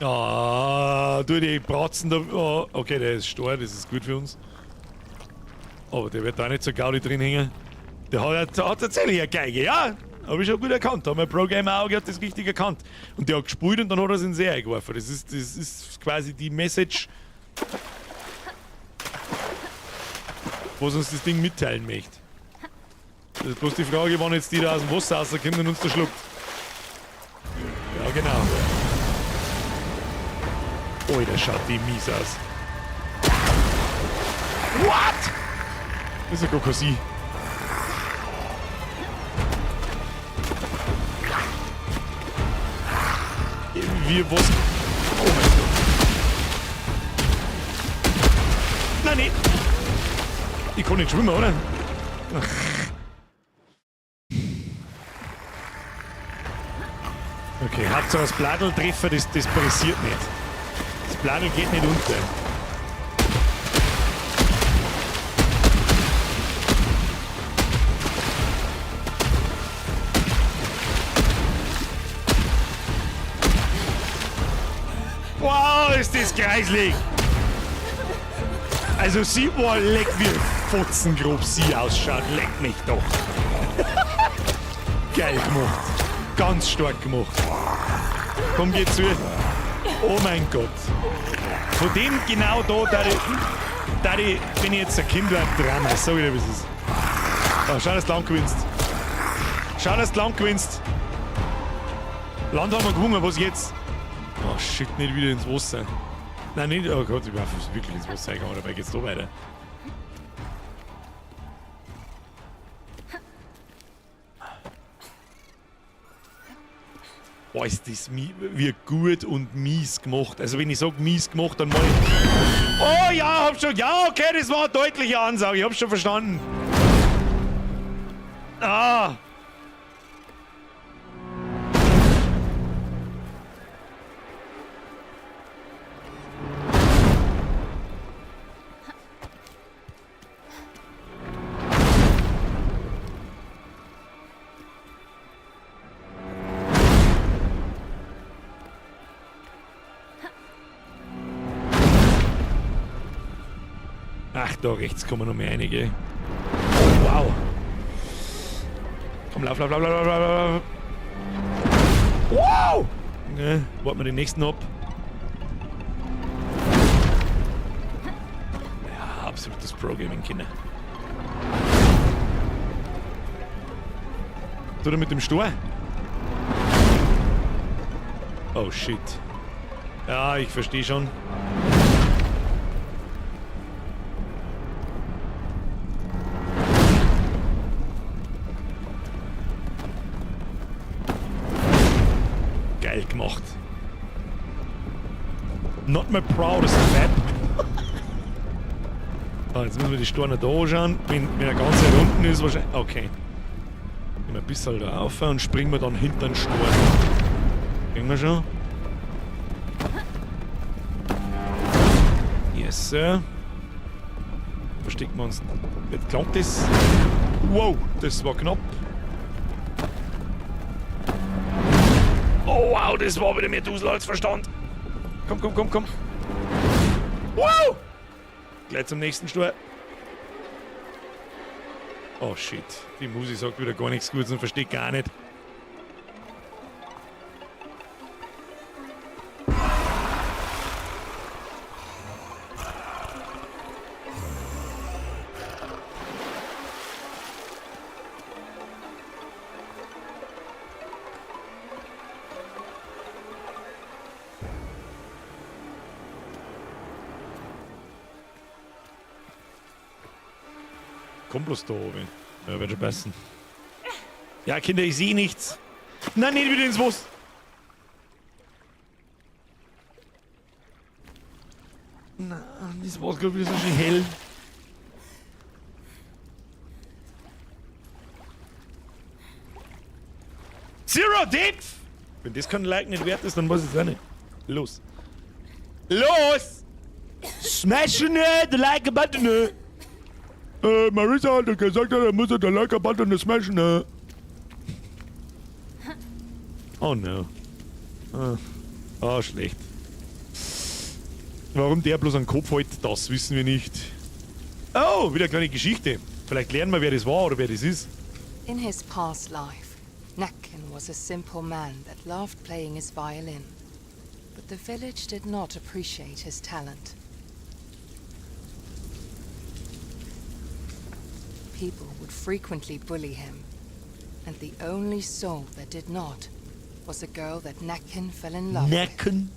Ah, du, die Bratzen da. Oh, okay, der ist stark, das ist gut für uns. Aber der wird da nicht so Gaudi drin hängen. Der hat tatsächlich eine Geige, ja? Hab ich schon gut erkannt. Hat mein Pro-Gamer-Auge hat das richtig erkannt. Und der hat gespielt und dann hat er es in den See eingeworfen. Das ist quasi die Message Was uns das Ding mitteilen möchte. Das ist bloß die Frage, wann jetzt die da aus dem Wasser rauskommt und uns da schluckt. Ja, genau. Alter, schaut die mies aus. What? Das ist ja gar kein Sie. Wie, was? Oh mein Gott. Nein, nicht. Ich kann nicht schwimmen, oder? Ach. Okay, Hauptsache das Bladel treffen, das pressiert nicht. Das Bladel geht nicht unter. Wow, ist das kreislig! Also sie, boah, leck, wie fotzengrob sie ausschaut. Leck mich doch. Geil gemacht. Ganz stark gemacht. Komm, geh zu. Oh mein Gott. Von dem genau da, da ich, wenn ich jetzt ein Kind wäre, Drama. Sag ich dir, wie es ist. Oh, schau, dass du Land gewinnst. Schau, dass du Land gewinnst. Land haben wir gewonnen, was jetzt? Oh shit, nicht wieder ins Wasser. Nein, nicht. Oh Gott, ich bin einfach wirklich ins Wasser gegangen, dabei geht's da weiter. Boah, ist das wie gut und mies gemacht. Also wenn ich sag mies gemacht, dann meine ich... Oh ja, hab schon... Ja, okay, das war eine deutliche Ansage. Ich hab's schon verstanden. Ah! Ach, da rechts kommen noch mehr einige. Oh, wow. Komm, lauf, lauf, lauf, lauf, lauf, lauf. Wow! Ne, warten wir den nächsten ab. Ja, absolutes Pro-Gaming, Kinder. Tut er mit dem Stor? Oh, shit. Ja, ich verstehe schon. Geil gemacht. Not my proudest map. Ah, jetzt müssen wir die Storne da anschauen. Wenn er ganz weit unten ist, wahrscheinlich. Okay. Nehmen wir ein bisschen da rauf und springen wir dann hinter den Storn. Kriegen wir schon. Yes, Sir. Verstecken wir uns. Jetzt klangt das. Wow, das war knapp. Oh wow, das war wieder mehr Dusel als Verstand. Komm, komm, komm, komm. Wow! Gleich zum nächsten Stor. Oh shit, die Musi sagt wieder gar nichts Gutes und versteht gar nicht. Komm bloß da oben. Ja, wird schon passen. Ja, Kinder, ich sehe nichts. Nein, nicht wieder ins Wasser. Na, das war gerade wieder so schön hell. Zero Depth! Wenn das kein Like nicht wert ist, dann weiß ich es auch nicht. Los. Los! Smash the like button! Marisa hat gesagt, er muss den Like button smashen. Oh no. Ah, ah, schlecht. Warum der bloß einen Kopf hält, das wissen wir nicht. Oh, wieder eine kleine Geschichte. Vielleicht lernen wir, wer das war oder wer das ist. In his past life, Näcken was a simple man that loved playing his violin. But the village did not appreciate his talent. people would frequently bully him, and the only soul that did not was a girl that Näcken fell in love with. Näcken.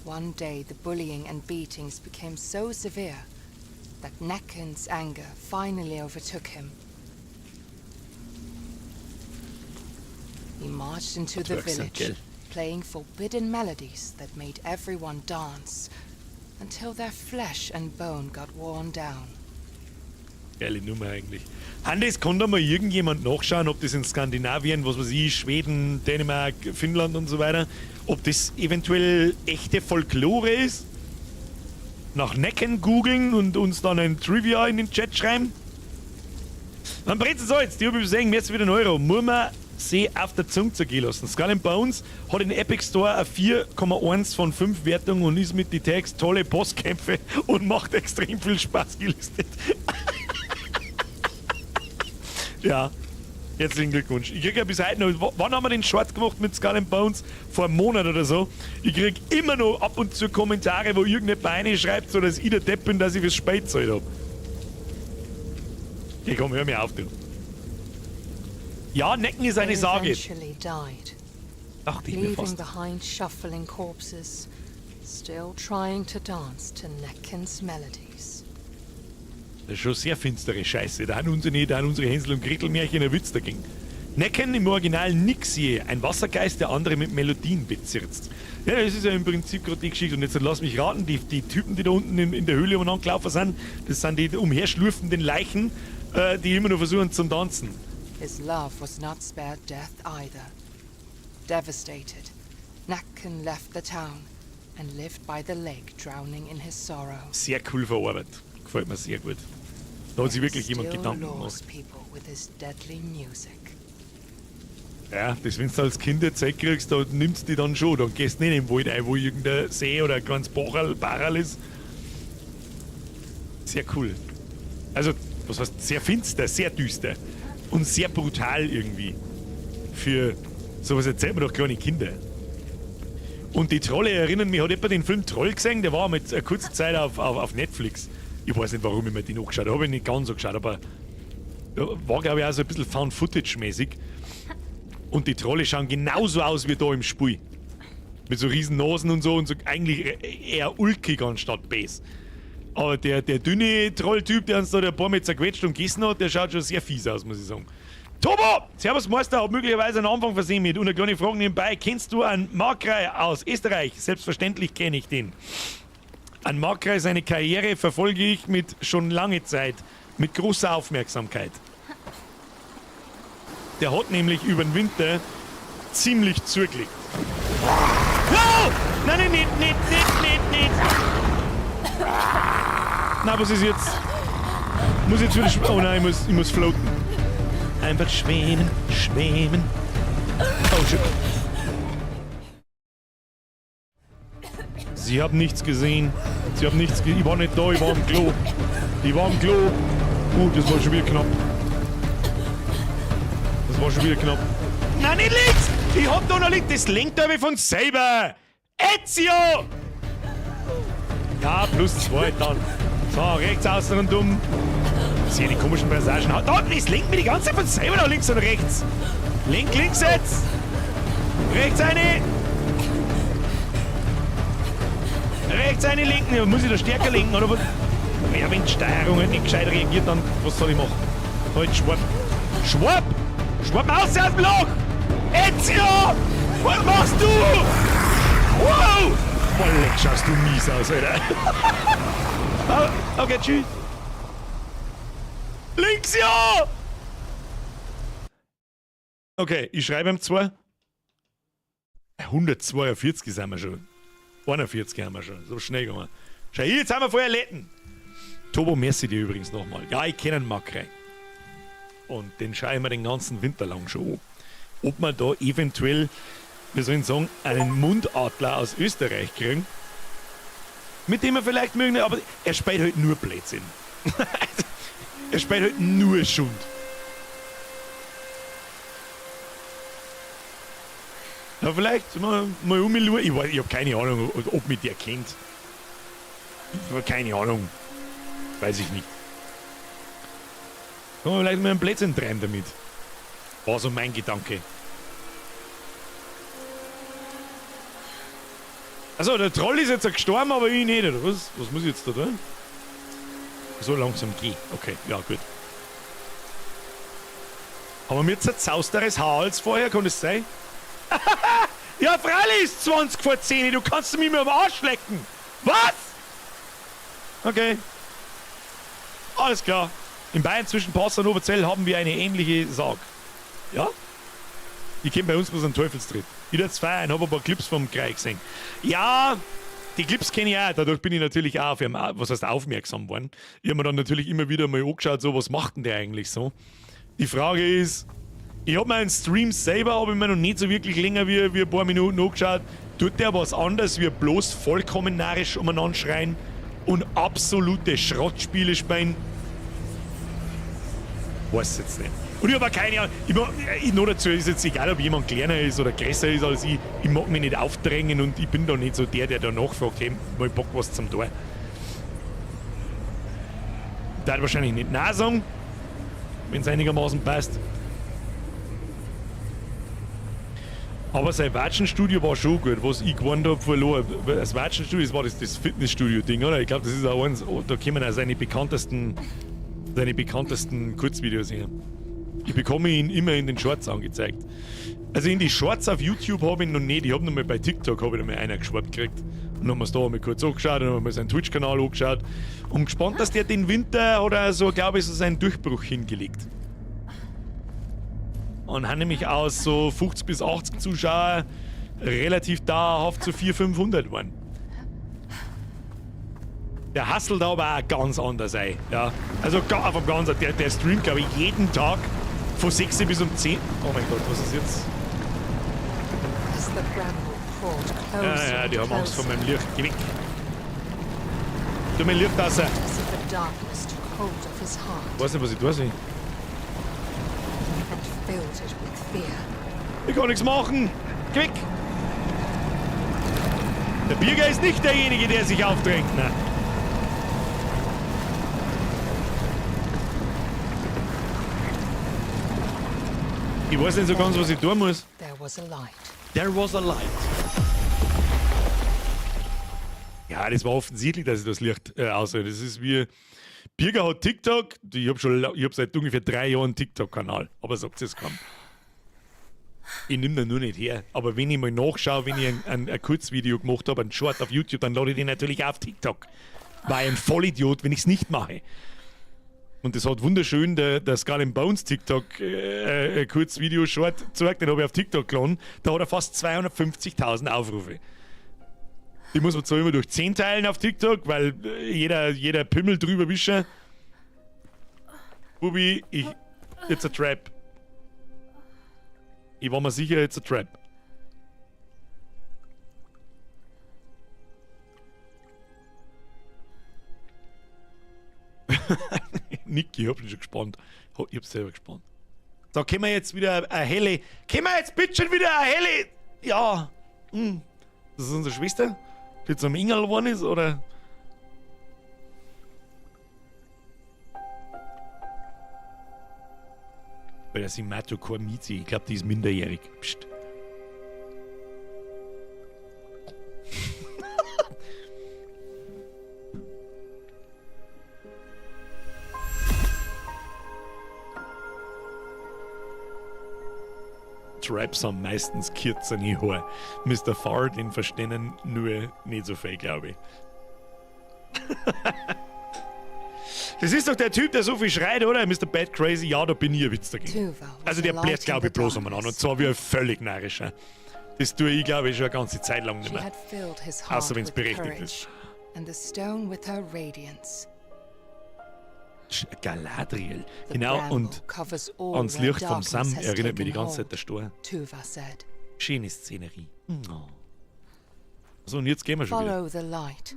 One day, the bullying and beatings became so severe that Näcken's anger finally overtook him. He marched into the Zwerg sind village, gell. Playing forbidden melodies that made everyone dance until their flesh and bone got worn down. Geile Nummer eigentlich. Hannes, kann da mal irgendjemand nachschauen, ob das in Skandinavien, was weiß ich, Schweden, Dänemark, Finnland und so weiter, ob das eventuell echte Folklore ist? Nach Näcken googeln und uns dann ein Trivia in den Chat schreiben? Dann brennt es jetzt, die hab ich gesehen, mir jetzt wieder ein Euro. Muss man sie auf der Zunge zergehen lassen. Skull and Bones hat in Epic Store eine 4,1 von 5 Wertung und ist mit die Tags tolle Bosskämpfe und macht extrem viel Spaß gelistet. Ja, herzlichen Glückwunsch. Ich krieg ja bis heute noch, wann haben wir den Short gemacht mit Skull and Bones? Vor einem Monat oder so. Ich krieg immer noch ab und zu Kommentare, wo irgendjemand eine schreibt, so dass ich der Depp bin, dass ich fürs Spiel gezahlt hab. Okay, komm, hör mir auf, du. Ja, Näcken ist eine They Sage. Eventually died, Dachte ich mir leaving fast. Behind shuffling corpses, still trying to dance to Näcken's melodies. Das ist schon sehr finstere Scheiße. Da haben unsere Hänsel und Gretel Märchen ein Witz dagegen. Näcken, im Original Nixie, ein Wassergeist, der andere mit Melodien bezirzt. Ja, das ist ja im Prinzip gerade die Geschichte. Und jetzt lass mich raten, die Typen, die da unten in der Höhle umeinander gelaufen sind, das sind die umherschlurfenden Leichen, die immer nur versuchen zum Tanzen. His love was not spared death either. Devastated, Näcken left the town and lived by the lake, drowning in his sorrow. Sehr cool verarbeitet. Gefällt mir sehr gut. Da hat sich wirklich jemand Still Gedanken lures gemacht. People with his deadly music. Ja, das, wenn du als Kind erzählt kriegst, da nimmst du die dann schon. Dann gehst du nicht in den Wald ein, wo irgendein See oder ein kleines Bacherl ist. Sehr cool. Also, was heißt sehr finster, sehr düster. Und sehr brutal irgendwie. Für sowas erzählt man doch kleine Kinder. Und die Trolle erinnern mich, hat jemand den Film Troll gesehen? Der war mit kurzer Zeit auf Netflix. Ich weiß nicht, warum ich mir den angeschaut habe. Habe ich nicht ganz so geschaut, aber war, glaube ich, auch so ein bisschen Found-Footage-mäßig. Und die Trolle schauen genauso aus wie da im Spiel. Mit so riesen Nasen und so und so eigentlich eher ulkig anstatt bös. Aber der dünne Trolltyp, der uns da der paar Mal zerquetscht und gegessen hat, der schaut schon sehr fies aus, muss ich sagen. Tobo! Servus Meister, hab möglicherweise einen Anfang versehen mit. Und eine kleine Frage nebenbei. Kennst du einen Markray aus Österreich? Selbstverständlich kenne ich den. An Markray seine Karriere verfolge ich mit schon lange Zeit, mit großer Aufmerksamkeit. Der hat nämlich über den Winter ziemlich zugelegt. No! Nein, nein, nicht, nicht, nicht, nicht, nicht! Na, was ist jetzt? Muss jetzt wieder oh nein, ich muss floaten. Einfach schwimmen, schwimmen. Oh shit. Sie haben nichts gesehen. Sie haben nichts ge-, ich war nicht da, ich war am Klo. Ich war am Klo. Das war schon wieder knapp. Das war schon wieder knapp. Nein, nicht links! Ich hab da noch links. Das lenkt aber von selber. Ezio! Ja, plus 2 dann. So, rechts außen und dumm. Sehe die komischen Passagen. Da, das lenkt mir die ganze Zeit von selber nach links und rechts. Lenk links jetzt. Rechts eine. Rechts eine lenken. Ja, muss ich da stärker lenken, oder was? Ja, wenn die Steuerung halt nicht gescheit reagiert, dann was soll ich machen? Halt, schwupp. Schwupp! Schwupp raus aus dem Loch! Ezio! Was machst du? Wow! Boah, leck, schaust du mies aus, Alter. Oh, okay, tschüss. Links, ja! Okay, ich schreibe ihm zwar. 142 sind wir schon. 41 haben wir schon. So schnell gegangen. Schau, hier, jetzt haben wir vorher Letten. Tobo, merci dir übrigens nochmal. Ja, ich kenne einen Makrei. Und den schaue ich mir den ganzen Winter lang schon an. Ob wir da eventuell, wir sollen sagen, einen Mundadler aus Österreich kriegen, mit dem wir vielleicht mögen, aber er spielt halt nur Blödsinn. Er spielt halt nur Schund. Ja, vielleicht mal umschauen. Ich weiß, ich hab keine Ahnung, ob mich der kennt. Ich hab keine Ahnung. Weiß ich nicht. Kann man vielleicht mal einen Blödsinn treiben damit. War so mein Gedanke. Also, der Troll ist jetzt gestorben, aber ich nicht, oder was? Was muss ich jetzt da tun? So langsam geh. Okay, ja, gut. Haben wir jetzt ein zausteres Haar als vorher? Kann das sein? Ja, freilich ist 20 vor 10, du kannst mich mir am Arsch lecken. Was? Okay. Alles klar. In Bayern zwischen Passau und Oberzell haben wir eine ähnliche Sag. Ja? Ich kenn bei uns bloß einen Teufelstritt. Ich jetzt feiern, hab ein paar Clips vom Krei gesehen. Ja, die Clips kenn ich auch. Dadurch bin ich natürlich auch auf ihn, was heißt aufmerksam geworden. Ich hab mir dann natürlich immer wieder mal angeschaut, so, was macht denn der eigentlich so? Die Frage ist, ich hab mir einen Stream selber, hab ich mir noch nicht so wirklich länger wie ein paar Minuten angeschaut. Tut der was anderes, wie bloß vollkommen narrisch umeinander schreien und absolute Schrottspiele spielen? Weiß jetzt nicht. Und ich hab auch keine Ahnung. Ich noch dazu ist jetzt egal, ob jemand kleiner ist oder größer ist als ich. Ich mag mich nicht aufdrängen und ich bin da nicht so der, der da nachfragt, hey, mal Bock was zum Tor. Der hat wahrscheinlich nicht Nein sagen, wenn's einigermaßen passt. Aber sein Watschenstudio war schon gut, was ich gewonnen hab verloren. Das Watschenstudio, das war das Fitnessstudio-Ding, oder? Ich glaub, das ist auch eins, oh, da kommen auch seine bekanntesten Kurzvideos her. Ich bekomme ihn immer in den Shorts angezeigt. Also in die Shorts auf YouTube hab ich ihn noch nicht. Ich hab noch mal bei TikTok hab ich noch mal einer geschwappt gekriegt. Und haben wir's da mal kurz angeschaut und haben wir seinen Twitch-Kanal angeschaut. Und gespannt, dass der den Winter oder so, glaub ich, so seinen Durchbruch hingelegt. Und haben nämlich aus so 50 bis 80 Zuschauer relativ dauerhaft zu 400, 500 geworden. Der hustelt aber auch ganz anders ein. Ja. Also auf dem ganz, der streamt, glaub ich, jeden Tag von 6 bis um 10. Oh mein Gott, was ist jetzt? Ja, ja, die haben Angst vor meinem Licht. Geh weg. Tu mein Licht aus. Ich weiß nicht, was ich tue. Ich kann nichts machen. Geh weg. Der Birger ist nicht derjenige, der sich aufdrängt. Nein. Ich weiß nicht so ganz, was ich tun muss. There was a light. There was a light. Ja, das war offensichtlich, dass ich das Licht aushöre. Das ist wie Birger hat TikTok. Ich hab schon, ich hab seit ungefähr 3 Jahren einen TikTok-Kanal. Aber sagt es kaum. Ich nehm den nur nicht her. Aber wenn ich mal nachschaue, wenn ich ein Kurzvideo gemacht hab, ein Short auf YouTube, dann lade ich den natürlich auf TikTok. War ein Vollidiot, wenn ich's nicht mache. Und das hat wunderschön der Skull and Bones TikTok Kurzvideo-Short gezeigt, den hab ich auf TikTok geladen. Da hat er fast 250.000 Aufrufe. Die muss man zwar immer durch 10 teilen auf TikTok, weil jeder Pimmel drüber wischen. Bubi, it's a trap. Ich war mir sicher, it's a trap. Niki, ich hab schon gespannt. Ich hab's selber gespannt. So, können wir jetzt wieder eine helle. Können wir jetzt bitte schon wieder eine helle. Ja. Das ist unsere Schwester, die zum Engel geworden ist, oder? Weil das ist Mato Kormizi. Ich glaub, die ist minderjährig. Psst. Traps haben meistens kürzere Haare. Mister Farr, den verstehen nur nicht so viel, glaub ich. Das ist doch der Typ, der so viel schreit, oder? Mister Bad Crazy, ja, da bin ich ein Witz dagegen. Tuva was Also der a blärt, light in glaub the ich, bloß umeinander. Und zwar wie ein völlig narrischer. Das tue ich, glaub ich, schon eine ganze Zeit lang nicht She mehr. had filled his heart Außer wenn's with berechtigt courage ist. and the stone with her radiance. Galadriel. The Genau, bramble und covers all ans where Licht vom darkness Sam has erinnert mich die taken ganze Zeit hold, der Stor. Tuva said. Schöne Szenerie. Oh. So, und jetzt gehen wir schon wieder. Follow the light.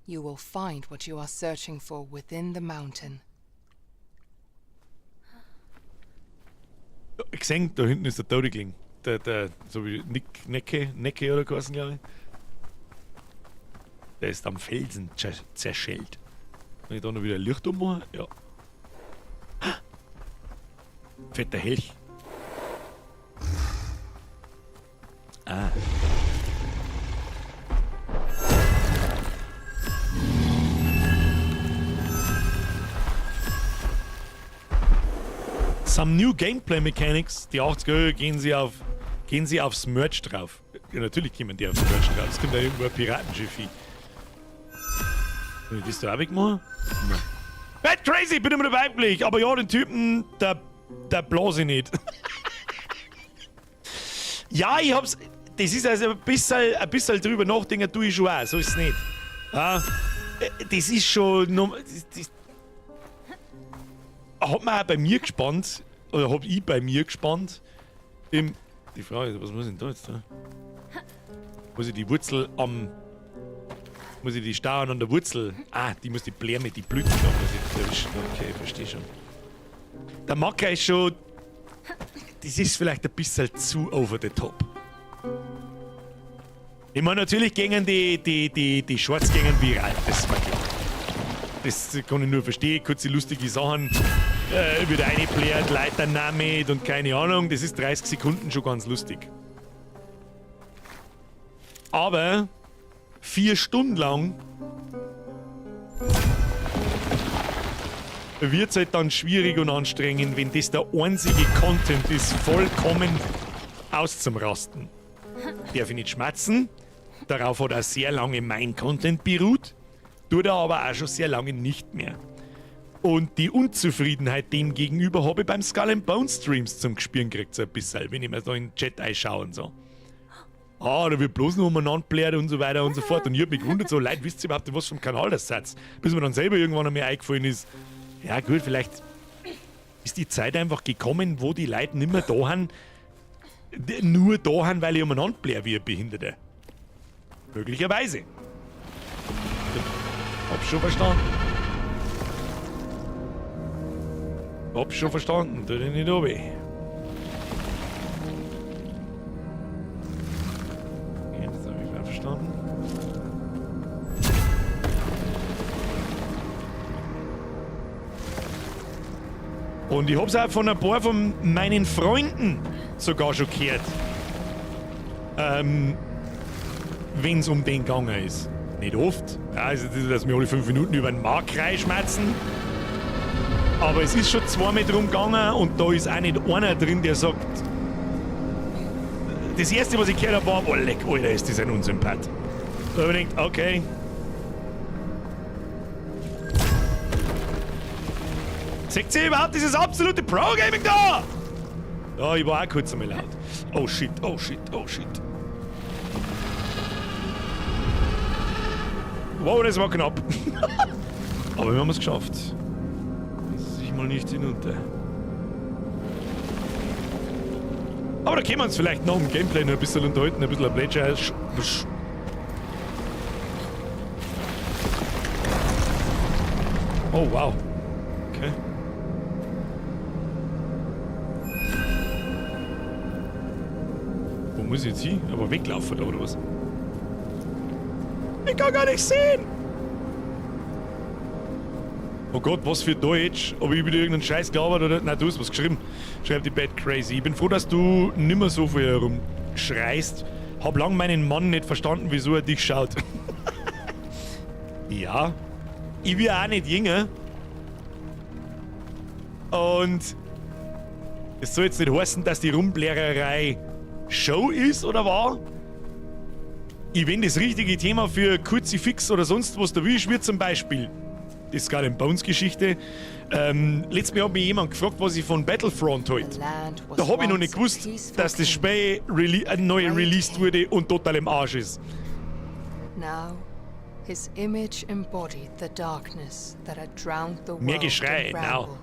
You will find what you are searching for within the mountain. Ich gesehen, da hinten ist der Tote gelegen. Der, so wie Nick, Necke, Necke oder geheißen, glaub ich. Der ist am Felsen zerschellt. Kann ich da noch wieder Licht ummachen? Ja. Fetter Helch. Ah. Some new Gameplay Mechanics. Die 80er gehen sie aufs Merch drauf. Ja, natürlich kommen die aufs Merch drauf. Es kommt da irgendwo ein Piratenschiff hin. Soll ich das da auch wegmachen? Nein. Bad Crazy, bin immer weiblich. Aber ja, den Typen, der blase ich nicht. Ja, ich hab's. Das ist also ein bisschen drüber nachdenken, tue ich schon auch. So ist es nicht. Ja, das ist schon. Das hat man auch bei mir gespannt, oder hab ich bei mir gespannt. Die Frage ist, was muss ich denn da jetzt da? Muss ich die Wurzel am. Muss ich die Stauen an der Wurzel? Ah, die muss die Bläme, die Blüten da muss ich erwischen. Okay, verstehe schon. Der Macker ist schon. Das ist vielleicht ein bisschen zu over the top. Ich meine, natürlich gingen die Shorts gingen viral, das ist mir klar. Das kann ich nur verstehen, kurze lustige Sachen wird eingebläht, Leute damit und keine Ahnung, das ist 30 Sekunden schon ganz lustig. Aber 4 Stunden lang wird es halt dann schwierig und anstrengend, wenn das der einzige Content ist, vollkommen auszumrasten. Darf ich nicht schmatzen. Darauf hat auch sehr lange mein Content beruht, tut er aber auch schon sehr lange nicht mehr. Und die Unzufriedenheit dem gegenüber habe ich beim Skull and Bones Streams zum Gespüren gekriegt, so ein bisschen, wenn ich mir so in den Chat einschaue und so. Ah, da wird bloß noch umeinander blärt und so weiter und so fort. Und ich hab mich gewundert, so, Leute, wisst ihr überhaupt, was vom Kanal das seid? Bis mir dann selber irgendwann einmal eingefallen ist, ja gut, vielleicht ist die Zeit einfach gekommen, wo die Leute nicht mehr da sind, nur da sind, weil ich umeinander blär wie ein Behinderter. Möglicherweise. Hab schon verstanden. Hab schon verstanden, tut dir nicht weh. Ja, das habe ich auch verstanden. Und ich hab's auch von ein paar von meinen Freunden sogar schon gehört, wenn's um den gegangen ist. Nicht oft. Ja, also, das ist, dass wir alle 5 Minuten über den Mark schmatzen. Aber es ist schon zweimal drum gegangen und da ist auch nicht einer drin, der sagt. Das erste, was ich gehört habe, war: "Oh, leck, Alter, ist das ein Unsympath." Da habe ich gedacht, okay. Seht ihr überhaupt dieses absolute Pro-Gaming da? Ja, ich war auch kurz einmal laut. Oh shit, oh shit, oh shit. Wow, das war knapp. Aber wir haben es geschafft. Das sich mal nicht hinunter. Aber da können wir uns vielleicht noch im Gameplay noch ein bisschen unterhalten, ein bisschen ein Plätscher. Oh, wow. Okay. Wo muss ich jetzt hin? Aber weglaufen da oder was? Ich kann gar nicht sehen! Oh Gott, was für Deutsch. Ob ich wieder irgendeinen Scheiß gelabert oder. Nein, du hast was geschrieben. Schreibt die Bad Crazy. Ich bin froh, dass du nimmer so viel herumschreist. Hab lang meinen Mann nicht verstanden, wieso er dich schaut. Ja. Ich will auch nicht jünger. Und es soll jetzt nicht heißen, dass die Rumblärerei Show ist oder war. Ich, wenn das richtige Thema für kurze Fix oder sonst was da willst, wird zum Beispiel die Skull and Bones Geschichte. Letztes Mal hat mich jemand gefragt, was ich von Battlefront halt. Da habe ich noch nicht gewusst, dass das Spiel rele neu released wurde und total im Arsch ist. Now, his image embodied the darkness that had drowned the Mehr world Geschrei, in now. bramble.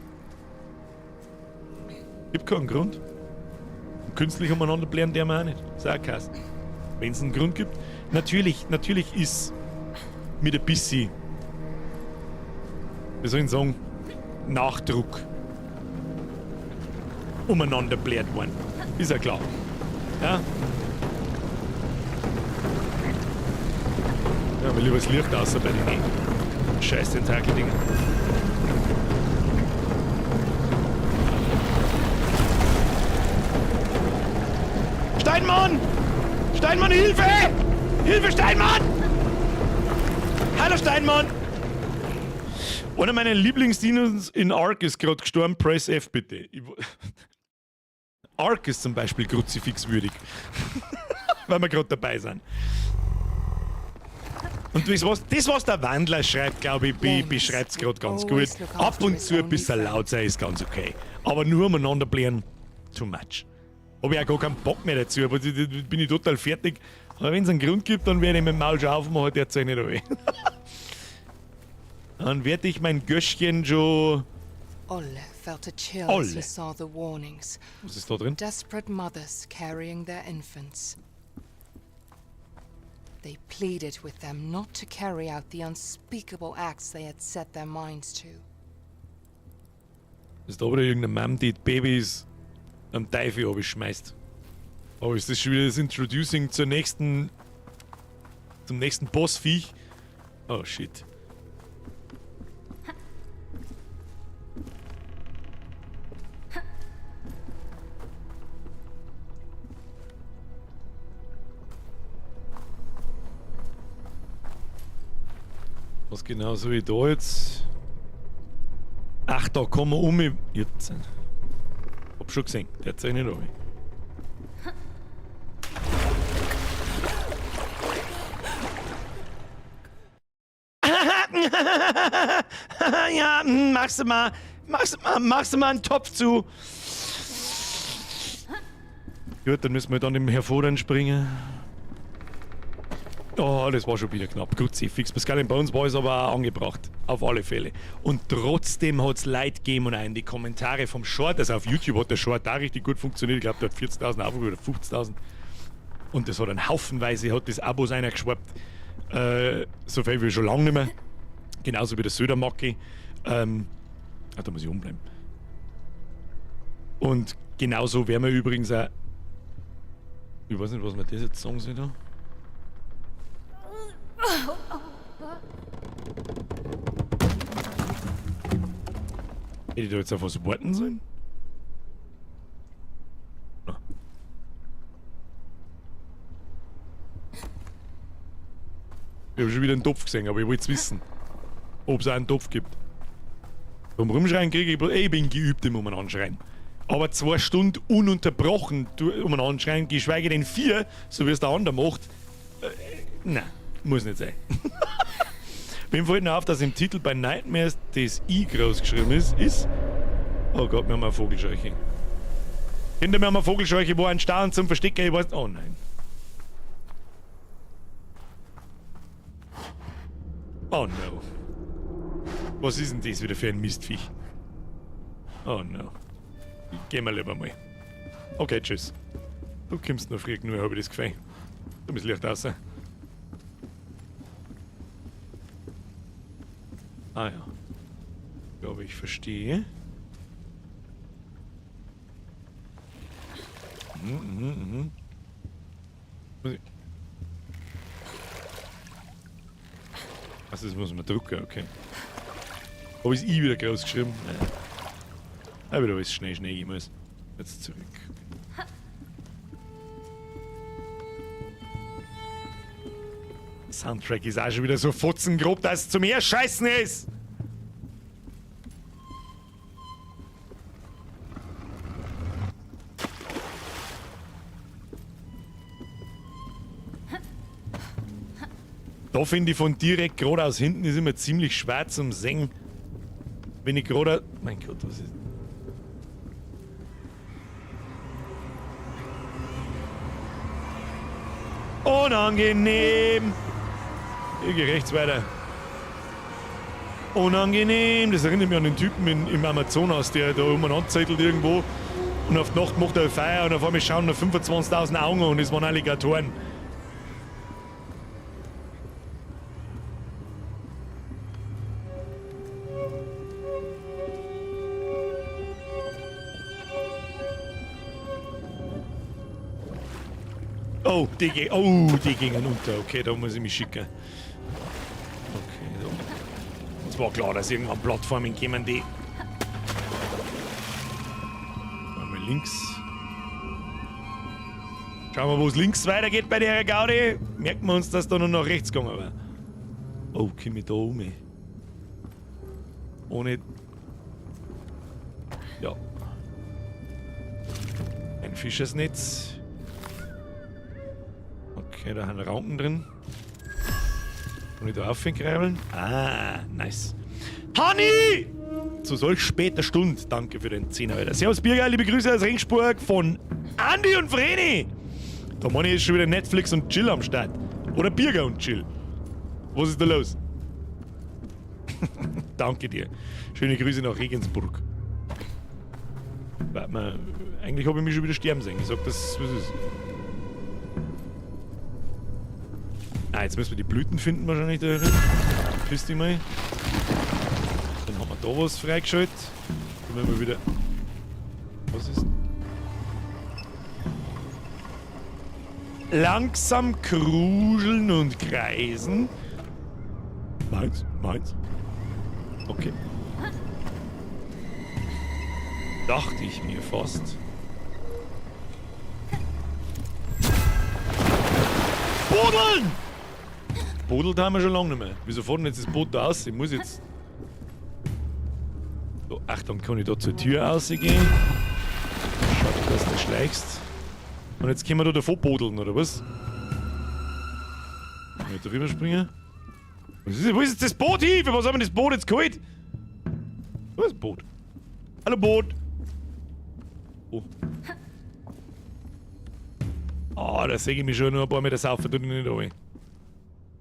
Gibt keinen Grund. Und künstlich umeinander blären der wir auch nicht. Ist auch kein. Wenn es einen Grund gibt. Natürlich, natürlich ist mit ein bisschen, wie soll ich sagen, Nachdruck umeinander blärt worden. Ist ja klar. Ja? Ja, aber lieber das Licht aus bei den scheiß Tentakel-Dingen. Steinmann! Steinmann, Hilfe! Hilfe, Steinmann! Hallo, Steinmann! Einer meiner Lieblingsdinos in Ark ist gerade gestorben. Press F bitte. Ark ist zum Beispiel kruzifixwürdig. Weil wir gerade dabei sind. Und das, was der Wandler schreibt, glaube ich, beschreibt es gerade ganz gut. Ab und zu ein bisschen laut sein ist ganz okay. Aber nur umeinander blären, too much. Habe ich auch gar keinen Bock mehr dazu, aber bin ich total fertig. Aber wenn es einen Grund gibt, dann werde ich mein Maul schon aufmachen, der zeig nicht weh. Dann werde ich mein Göschchen schon. Olle felt a chill as Olle. he saw the warnings. Was ist da drin? Desperate mothers carrying their infants. They pleaded with them not to carry out the unspeakable acts they had set their minds to. Ist da wieder irgendeine Mom, die die Babys am Teufel schmeißt? Oh, ist das schon wieder das Introducing zum nächsten Bossviech? Oh shit. Was genau soll ich da jetzt? Ach, da kommen wir um. Jetzt. Hab schon gesehen, der zeigt nicht runter. Ja, machst du mal einen Topf zu. Gut, dann müssen wir dann im Hervordern springen. Oh, das war schon wieder knapp. Gut, sie fix. Pascal in Bones war es aber auch angebracht. Auf alle Fälle. Und trotzdem hat's Leid gegeben und auch in die Kommentare vom Short, also auf YouTube hat der Short da richtig gut funktioniert. Ich glaub, der hat 40.000 Aufrufe oder 50.000. Und das hat einen Haufenweise, hat das Abos einer geschwappt. So viel wie schon lange nicht mehr. Genauso wie der Södermacki. Da muss ich umbleiben. Und genauso werden wir übrigens auch. Ich weiß nicht, was man das jetzt sagen soll da. Hätte ich da jetzt auf was warten sollen? Ah. Ich hab schon wieder einen Topf gesehen, aber ich wollt's wissen, ob's auch einen Topf gibt. Beim Rumschreien kriege ich bloß, ich bin geübt im Umeinander-Schreien. Aber 2 Stunden ununterbrochen umeinander schreien, geschweige denn 4, so wie es der andere macht. Nein, muss nicht sein. Wem fällt noch auf, dass im Titel bei Nightmares das I groß geschrieben ist? Oh Gott, wir haben eine Vogelscheuche. Hinter mir haben wir eine Vogelscheuche, wo ein Stern zum Verstecken, ich weiß. Oh nein. Oh no. Was ist denn das wieder für ein Mistviech? Oh no. Gehen wir lieber mal. Okay, tschüss. Du kommst noch früh genug, hab ich das Gefühl. Du bist Licht raus. Ah ja. Ich glaube, ich verstehe. Muss ich Also, das muss man drücken, okay. Hab ich's I wieder groß geschrieben? Nein. Aber wieder alles schnell, schnell gehen muss. Jetzt zurück. Soundtrack ist auch schon wieder so fotzengrob, dass es zum Erscheißen ist! Da finde ich von direkt geradeaus hinten ist immer ziemlich schwer zum Sehen. Wenn ich gerade. Mein Gott, was ist. Unangenehm! Ich geh rechts weiter. Unangenehm! Das erinnert mich an den Typen im Amazonas, der da umeinander zettelt irgendwo. Und auf die Nacht macht er Feuer und auf einmal schauen noch 25.000 Augen und es waren Alligatoren. Oh, die gingen unter. Okay, da muss ich mich schicken. Okay, so. Es war klar, dass irgendwann Plattformen kommen, die. Einmal links. Schauen wir, wo es links weitergeht bei der Gaudi. Merken wir uns, dass da nur nach rechts gegangen war. Oh, komm ich da um? Ohne... Ja. Ein Fischersnetz. Okay, da haben Raupen drin. Kann ich da aufkrabbeln? Ah, nice. Honey! Zu solch später Stunde. Danke für den 10er, Alter. Servus, Birger, liebe Grüße aus Regensburg von Andi und Vreni. Da meine ich ist schon wieder Netflix und Chill am Start. Oder Birger und Chill. Was ist da los? Danke dir. Schöne Grüße nach Regensburg. Warte mal, eigentlich habe ich mich schon wieder sterben sehen. Ich sag das, was ist. Ah, jetzt müssen wir die Blüten finden wahrscheinlich da drin. Piss dich mal. Dann haben wir da was freigeschaltet. Dann werden wir wieder... Was ist... Langsam kruscheln und kreisen. Meins, meins. Okay. Dachte ich mir fast. Bodeln! Bodelt haben wir schon lange nicht mehr. Wieso fährt denn jetzt das Boot da aus? Ich muss jetzt... So, Achtung, kann ich da zur Tür rausgehen? Schade, dass du schleichst. Und jetzt können wir da davor bodeln, oder was? Kann ich da rüberspringen? Was ist, wo ist jetzt das Boot hin? Für was haben wir das Boot jetzt geholt? Wo ist das Boot? Hallo Boot! Oh. Ah, da sehe ich mich schon noch ein paar Meter saufen, tut nicht rein.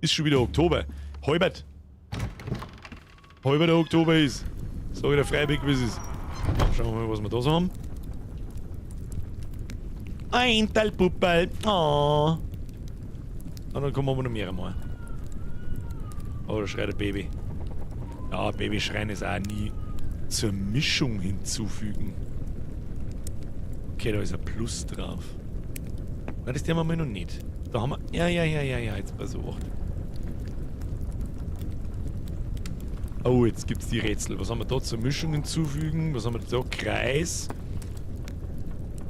Ist schon wieder Oktober. Halbert. Halber der Oktober ist. Sag ich der Freiweg, wie es ist. Schauen wir mal, was wir da so haben. Ein Teilpuppel. Oh. Und dann kommen wir noch mehr mal. Oh, da schreit ein Baby. Ja, Babyschreien ist auch nie zur Mischung hinzufügen. Okay, da ist ein Plus drauf. Nein, das haben wir noch nicht. Da haben wir... Ja, jetzt pass auf. Oh, jetzt gibt's die Rätsel. Was haben wir da zur Mischung hinzufügen? Was haben wir da? Kreis.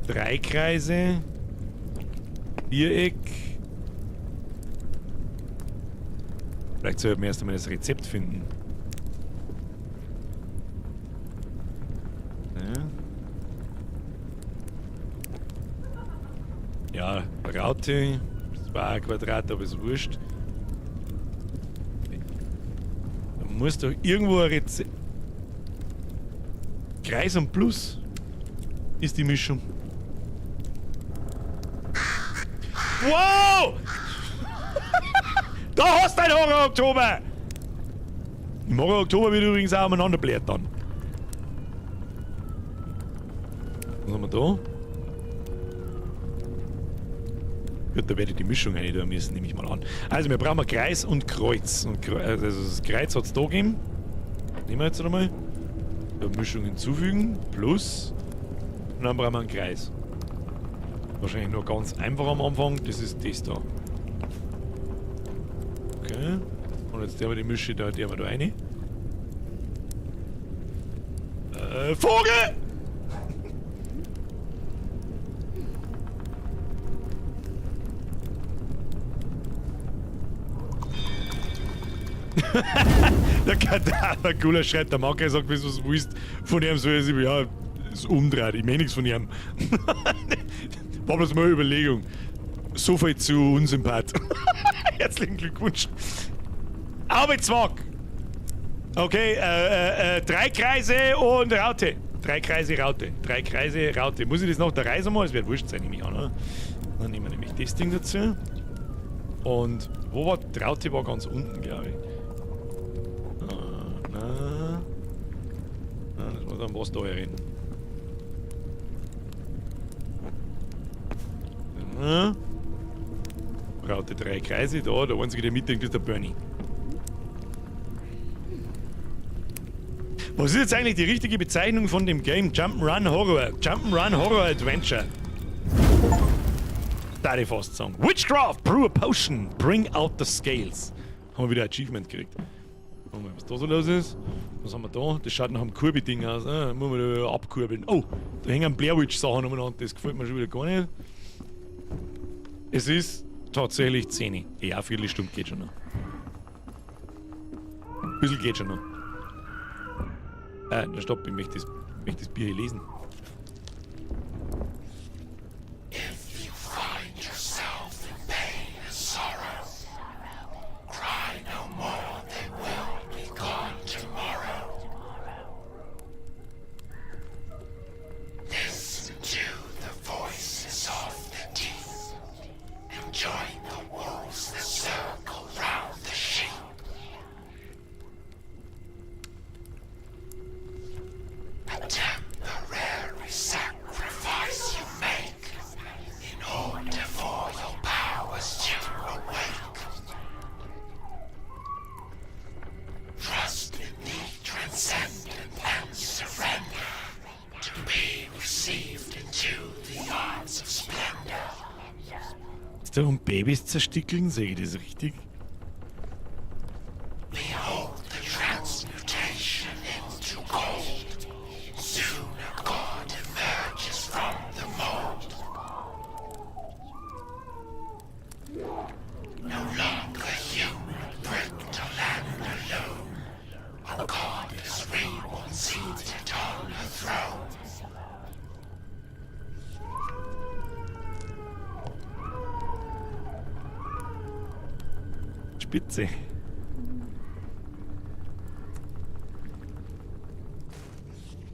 3 Kreise. Viereck. Vielleicht sollten wir erst einmal das Rezept finden. Ja, Raute. Das war ein Quadrat, aber ist wurscht. Da muss doch irgendwo ein Rezept. Kreis und Plus ist die Mischung. Wow! Da hast du einen Horror-Oktober! Im Horror-Oktober wird übrigens auch umeinander blärt dann. Was haben wir da? Gut, da werde ich die Mischung rein tun müssen, nehme ich mal an. Also, wir brauchen Kreis und Kreuz. Und also das Kreuz hat es da gegeben. Nehmen wir jetzt nochmal. Mischung hinzufügen. Plus. Und dann brauchen wir einen Kreis. Wahrscheinlich nur ganz einfach am Anfang. Das ist das da. Okay. Und jetzt der wir die Mische da, der wir da rein. Vogel! Der Kadaver-Cooler schreibt, der Marke sagt, wenn du was willst, von ihm so ist, ja, ist umdreht, ich meine nichts von ihm. War bloß mal eine Überlegung. So viel zu Unsympath. Herzlichen Glückwunsch. Arbeitszwang! Okay, 3 Kreise und Raute. 3 Kreise, Raute. 3 Kreise, Raute. Muss ich das noch der Reise machen? Das wird wurscht sein, nehme ich an, oder? Dann nehmen wir nämlich das Ding dazu. Und wo war die Raute? War ganz unten, glaube ich. Na. Na, das muss dann was da rein. Na. Raute 3 Kreise da, der einzige, der mitdenkt, ist der Bernie. Was ist jetzt eigentlich die richtige Bezeichnung von dem Game? Jump'n'Run Horror. Jump'n'Run Horror Adventure. Da ich fast sagen. Witchcraft, brew a potion, bring out the scales. Haben wir wieder ein Achievement gekriegt. Schauen wir mal, was da so los ist. Was haben wir da? Das schaut nach einem Kurbel-Ding aus. Ah, muss man da abkurbeln. Oh, da hängen Blair Witch Sachen umeinander. Das gefällt mir schon wieder gar nicht. Es ist tatsächlich 10. Ja, Viertelstunde geht schon noch. Ein bisschen geht schon noch. Stopp, ich möchte das Bier hier lesen. If you find yourself in pain and sorrow, cry no more, they will be gone tomorrow. Listen to the voices of the deep and join the wolves that circle round the sheep. A temporary sacrifice you make in order for your powers to awake. Trust in the transcendent and surrender to be received into the arms of splendor. Ist da um Babys zerstückeln? Sehe ich das richtig? Behold the transmutation into gold. Soon a god emerges from the mold. No longer human, brittle and alone. A god is reborn, seated on a throne. Spitze.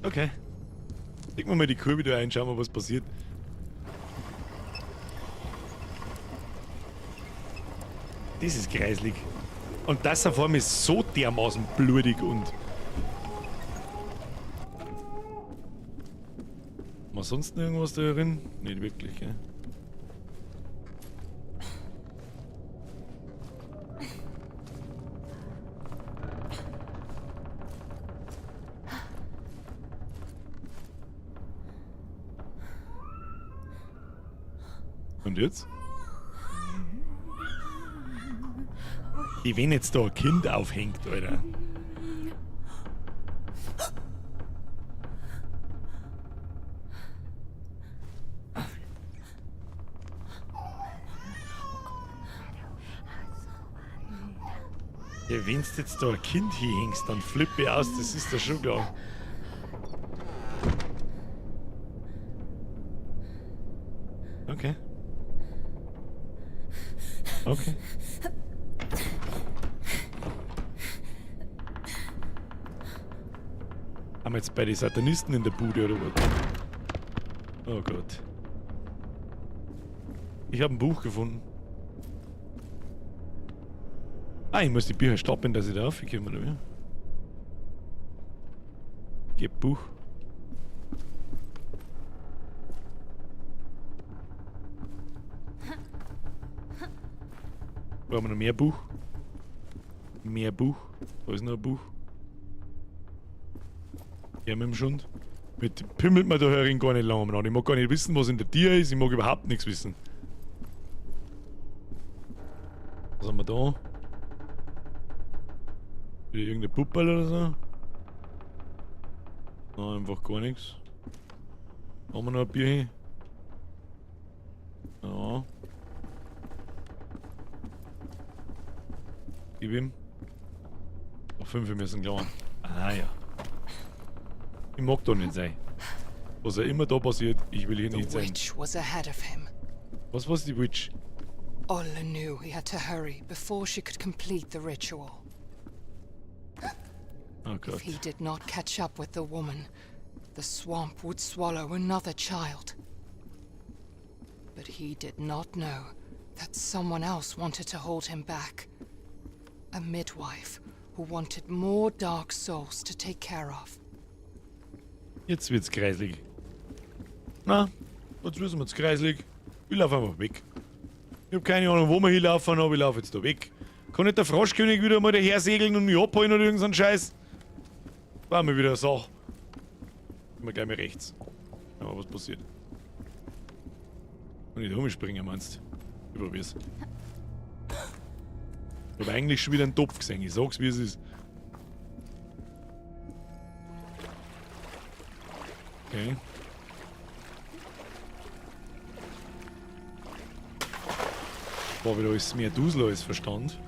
Okay. Legen wir mal die Kurve da ein, schauen wir, was passiert. Das ist kreislig. Und das auf einmal ist so dermaßen blutig und... War sonst noch irgendwas da drin? Nicht wirklich, gell? Und jetzt? Die, wenn jetzt da ein Kind aufhängt, Alter. Ja, wenn du jetzt da ein Kind hinhängst, dann flippe ich aus, das ist doch schon klar. Okay. Okay. Haben wir jetzt bei den Satanisten in der Bude oder was? Oh Gott. Ich hab ein Buch gefunden. Ah, ich muss die Bücher stoppen, dass ich da raufkomme, oder wie? Gib Buch. Brauchen wir noch mehr Buch? Mehr Buch. Da ist noch ein Buch. Ja, mit dem Schund. Mit pimmelt man da herin gar nicht lange umeinander. Ich mag gar nicht wissen, was in der Tür ist. Ich mag überhaupt nichts wissen. Was haben wir da? Wieder irgendein Puppel oder so? Nein, einfach gar nichts. Haben wir noch ein Bier hin? Ja. Gib ihm. Noch 5 müssen klauen. Ah ja. Ich mag da nicht sein. Was auch immer da passiert, ich will hier The nicht sein. witch was ahead of him. Was war die Witch? Olle knew he had to hurry before she could complete the ritual. Oh Gott. If he did not catch up with the woman, the swamp would swallow another child. But he did not know that someone else wanted to hold him back. A midwife who wanted more dark souls to take care of. Jetzt wird's kreislig. Na, jetzt wissen wir's kreislig. Ich lauf einfach weg. Ich hab keine Ahnung, wo wir hinlaufen, aber ich lauf jetzt da weg. Kann nicht der Froschkönig wieder mal daher segeln und mich abholen oder irgend so einen Scheiß? War mir wieder eine Sache. Immer gleich mal rechts. Aber was passiert? Und nicht rumspringen, meinst du? Ich probier's. Ich hab eigentlich schon wieder einen Topf gesehen. Ich sag's, wie es ist. Okay. War wieder alles mehr Dusel als Verstand.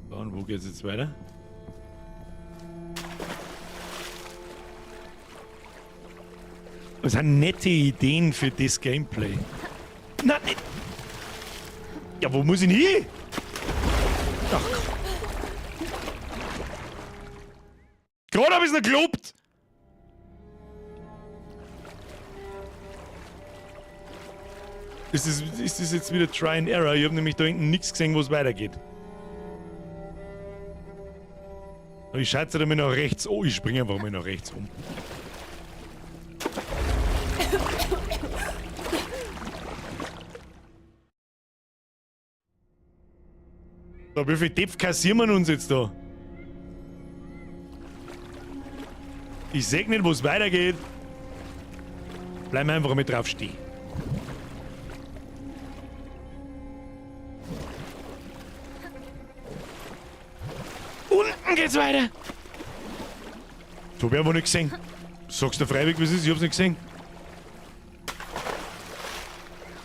So, und wo geht's jetzt weiter? Das sind nette Ideen für das Gameplay. Nein, nicht. Ja, wo muss ich denn hin? Ach komm. Gerade hab ich's noch gelobt! Ist das jetzt wieder Try and Error? Ich hab nämlich da hinten nichts gesehen, wo es weitergeht. Aber ich schalte da mal nach rechts. Oh, ich springe einfach mal nach rechts um. So, wie viel Depf kassieren wir uns jetzt da? Ich seh nicht, wo's weitergeht. Bleiben wir einfach mit drauf stehen. Unten geht's weiter. Das hab ich einfach nicht gesehen. Sagst du freiwillig, was ist? Ich hab's nicht gesehen.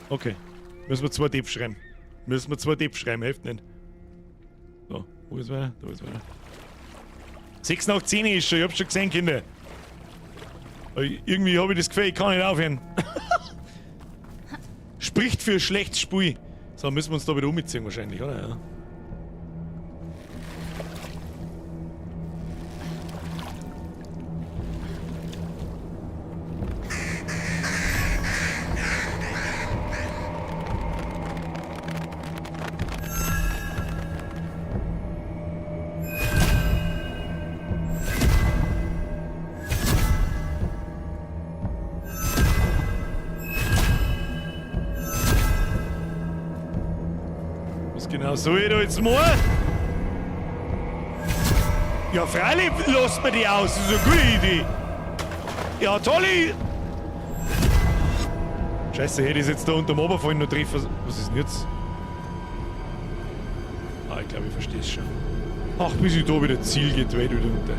Okay. Müssen wir 2 Depf schreiben. Müssen wir 2 Depf schreiben, hilft nicht. So, wo ist weiter? Da ist weiter. 6 nach 10 ist schon, ich hab's schon gesehen, Kinder. Aber irgendwie hab ich das Gefühl, ich kann nicht aufhören. Spricht für schlechtes Spiel. So, müssen wir uns da wieder umziehen wahrscheinlich, oder? Ja. Was genau soll ich da jetzt machen? Ja, freilich lasst mir die aus, das ist eine gute Idee. Ja, tolle. Scheiße, hätte ich jetzt da unterm Oberfallen noch treffen. Was ist denn jetzt? Ah, ich glaube, ich verstehe es schon. Ach, bis ich da wieder Ziel geht, weit wieder runter.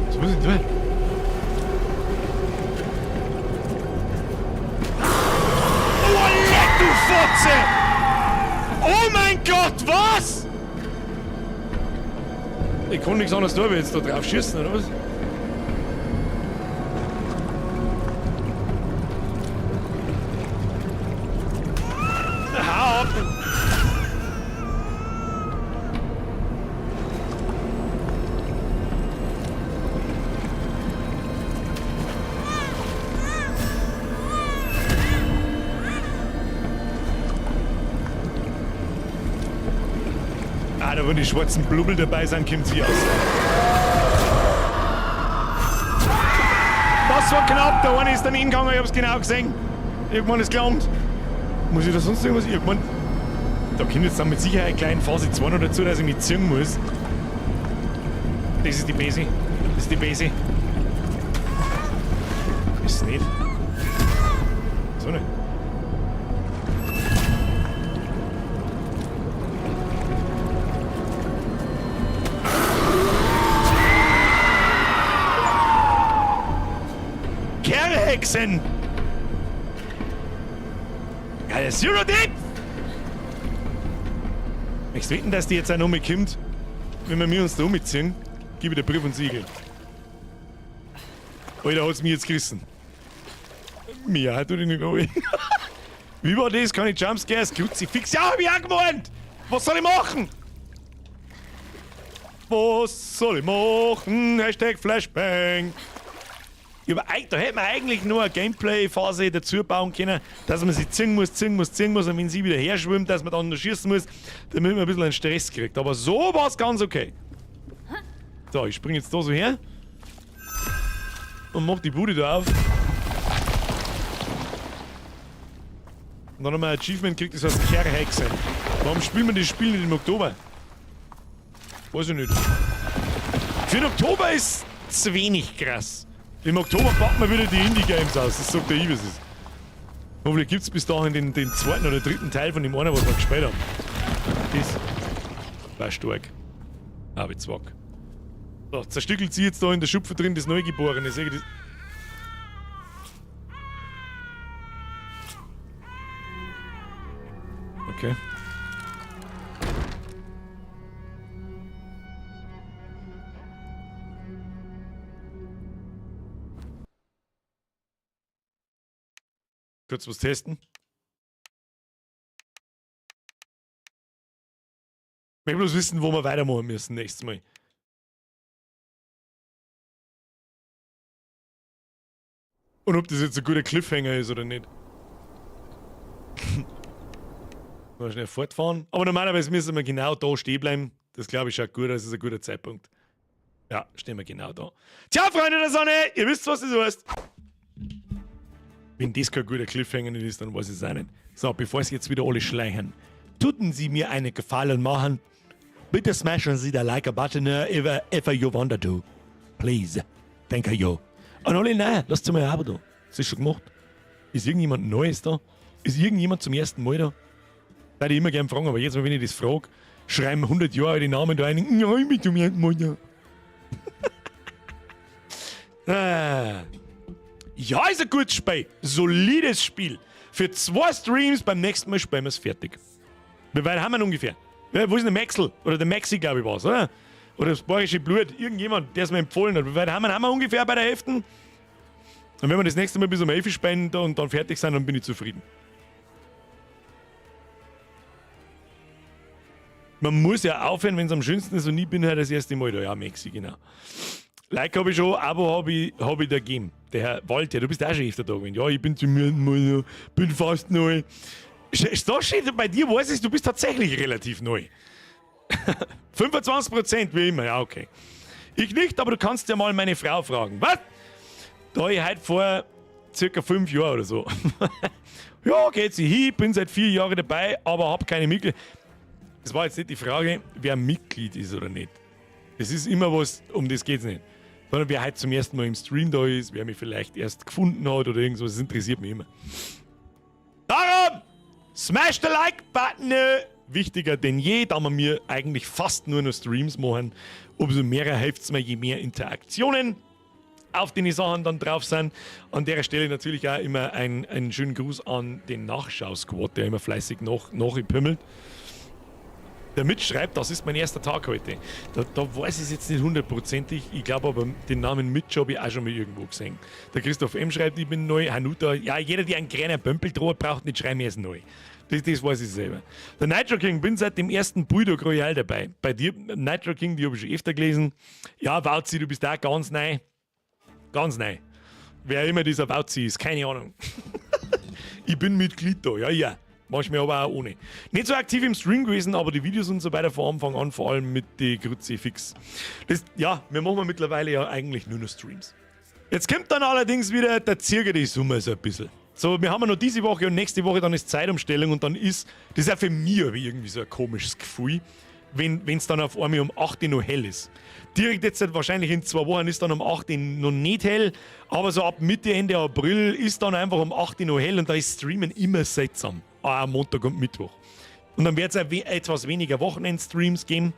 Was muss ich denn tun? Oh, leck, du Fotze! Oh mein Gott, was? Ich kann nichts anderes tun, wie jetzt da drauf schießen, oder was? Hau ab! Ah, da wo die schwarzen Blubbel dabei sind, kommt sie aus. Das war knapp, der eine ist dann hingegangen, ich hab's genau gesehen. Irgendwann ist gelandet. Muss ich da sonst irgendwas? Irgendwann. Da kommt jetzt dann mit Sicherheit gleich in Phase 2 noch dazu, dass ich mich ziehen muss. Das ist die Base. Das ist die Base. Ist nicht. So nicht. Kerlhexen! Ja, der Zero Depth! Möchtest du wetten, dass die jetzt auch noch mal kommt? Wenn wir uns da umziehen, gebe ich dir Brief und Siegel. Alter, hat's mich jetzt gerissen. Mir, tu dich nicht mehr. Wie war das? Kann ich Jumpscares? Kruzifix? Ja, hab ich auch gemeint! Was soll ich machen? Was soll ich machen? Hashtag Flashbang. Ja, aber da hätte man eigentlich nur eine Gameplay-Phase dazu bauen können, dass man sie ziehen muss, ziehen muss, ziehen muss und wenn sie wieder her schwimmt, dass man dann noch schießen muss, damit man ein bisschen einen Stress kriegt. Aber so war's ganz okay. So, ich spring jetzt da so her und mach die Bude da auf. Und dann haben wir ein Achievement gekriegt, das heißt Kerrhexe. Warum spielen wir das Spiel nicht im Oktober? Weiß ich nicht. Für den Oktober ist zu wenig krass. Im Oktober packen wir wieder die Indie-Games aus. Das sagt der ich, wie es ist. Hoffentlich gibt es bis dahin den zweiten oder dritten Teil von dem einen, was wir gespielt haben. Das war stark. Aber zwack. So, zerstückelt sie jetzt da in der Schupfe drin das Neugeborene. Sehe ich das? Okay. Kurz was testen. Ich möchte bloß wissen, wo wir weitermachen müssen nächstes Mal. Und ob das jetzt ein guter Cliffhanger ist oder nicht. Mal schnell fortfahren. Aber normalerweise müssen wir genau da stehen bleiben. Das glaube ich schaut gut aus, das ist ein guter Zeitpunkt. Ja, stehen wir genau da. Tja, Freunde der Sonne, ihr wisst, was das heißt. Wenn das kein guter Cliffhanger nicht ist, dann weiß ich es auch nicht. So, bevor sie jetzt wieder alle schleichen. Tuten Sie mir einen Gefallen machen. Bitte smashen Sie the Like-Button if you want to. Please. Thank you. Und alle, nein, lasst mal ein Abo da. Das ist schon gemacht. Ist irgendjemand Neues da? Ist irgendjemand zum ersten Mal da? Würde ich immer gern fragen, aber jetzt Mal, wenn ich das frage, schreiben 100 Jahre die Namen da rein. Ja, ich bin zum ersten Mal da. Ah. Ja, ist ein gutes Spiel. Solides Spiel. Für 2 Streams, beim nächsten Mal spielen wir es fertig. Wie weit haben wir denn ungefähr? Ja, wo ist denn der Maxl? Oder der Maxi, glaube ich, war's, oder? Oder das bayerische Blut. Irgendjemand, der es mir empfohlen hat. Wie weit haben wir? Haben wir ungefähr bei der Hälfte? Und wenn wir das nächste Mal bis um 11 Uhr spielen und dann fertig sind, dann bin ich zufrieden. Man muss ja aufhören, wenn's am schönsten ist, und ich bin halt das erste Mal da. Ja, Maxi, genau. Like hab ich schon, Abo hab ich da gegeben. Der Herr Walter, du bist auch schon öfter da gewesen. Ja, ich bin zum ersten Mal da, bin fast neu. Da steht bei dir, weiß ich, du bist tatsächlich relativ neu. 25% wie immer, ja, okay. Ich nicht, aber du kannst ja mal meine Frau fragen. Was? Da ich heute vor circa 5 Jahren oder so. Ja, geht sie hin, bin seit 4 Jahren dabei, aber hab keine Mitglied. Das war jetzt nicht die Frage, wer Mitglied ist oder nicht. Das ist immer was, um das geht's nicht. Sondern wer heute zum ersten Mal im Stream da ist, wer mich vielleicht erst gefunden hat oder irgendwas, das interessiert mich immer. Darum, smash the Like-Button! Wichtiger denn je, da wir mir eigentlich fast nur noch Streams machen, umso mehr hilft's mir, je mehr Interaktionen auf den Sachen dann drauf sind. An der Stelle natürlich auch immer einen schönen Gruß an den Nachschau-Squad, der immer fleißig nachpimmelt. Der mitschreibt, das ist mein erster Tag heute. Da weiß ich es jetzt nicht hundertprozentig. Ich glaube aber, den Namen Mitch habe ich auch schon mal irgendwo gesehen. Der Christoph M. schreibt, ich bin neu. Hanuta, ja, jeder, der einen kleinen Pömpel droht, braucht nicht schreiben, er ist neu. Das weiß ich selber. Der Nitro King, bin seit dem ersten Bulldog Royale dabei. Bei dir, Nitro King, die habe ich schon öfter gelesen. Ja, Wauzi, du bist auch ganz neu. Ganz neu. Wer immer dieser Wauzi ist, keine Ahnung. Ich bin Mitglied da, ja, ja. Manchmal aber auch ohne. Nicht so aktiv im Stream gewesen, aber die Videos und so weiter von Anfang an, vor allem mit den Kruzifix. Das, ja, wir machen mittlerweile ja eigentlich nur noch Streams. Jetzt kommt dann allerdings wieder der Zirkel die Summe so ein bisschen. So, wir haben ja noch diese Woche und nächste Woche dann ist Zeitumstellung und dann ist, das ist auch für mich irgendwie so ein komisches Gefühl, wenn's dann auf einmal um 8 Uhr noch hell ist. Direkt jetzt halt wahrscheinlich in 2 Wochen ist dann um 8 Uhr noch nicht hell, aber so ab Mitte, Ende April ist dann einfach um 8 Uhr noch hell und da ist Streamen immer seltsam. Auch am Montag und Mittwoch. Und dann wird's auch etwas weniger Wochenendstreams geben.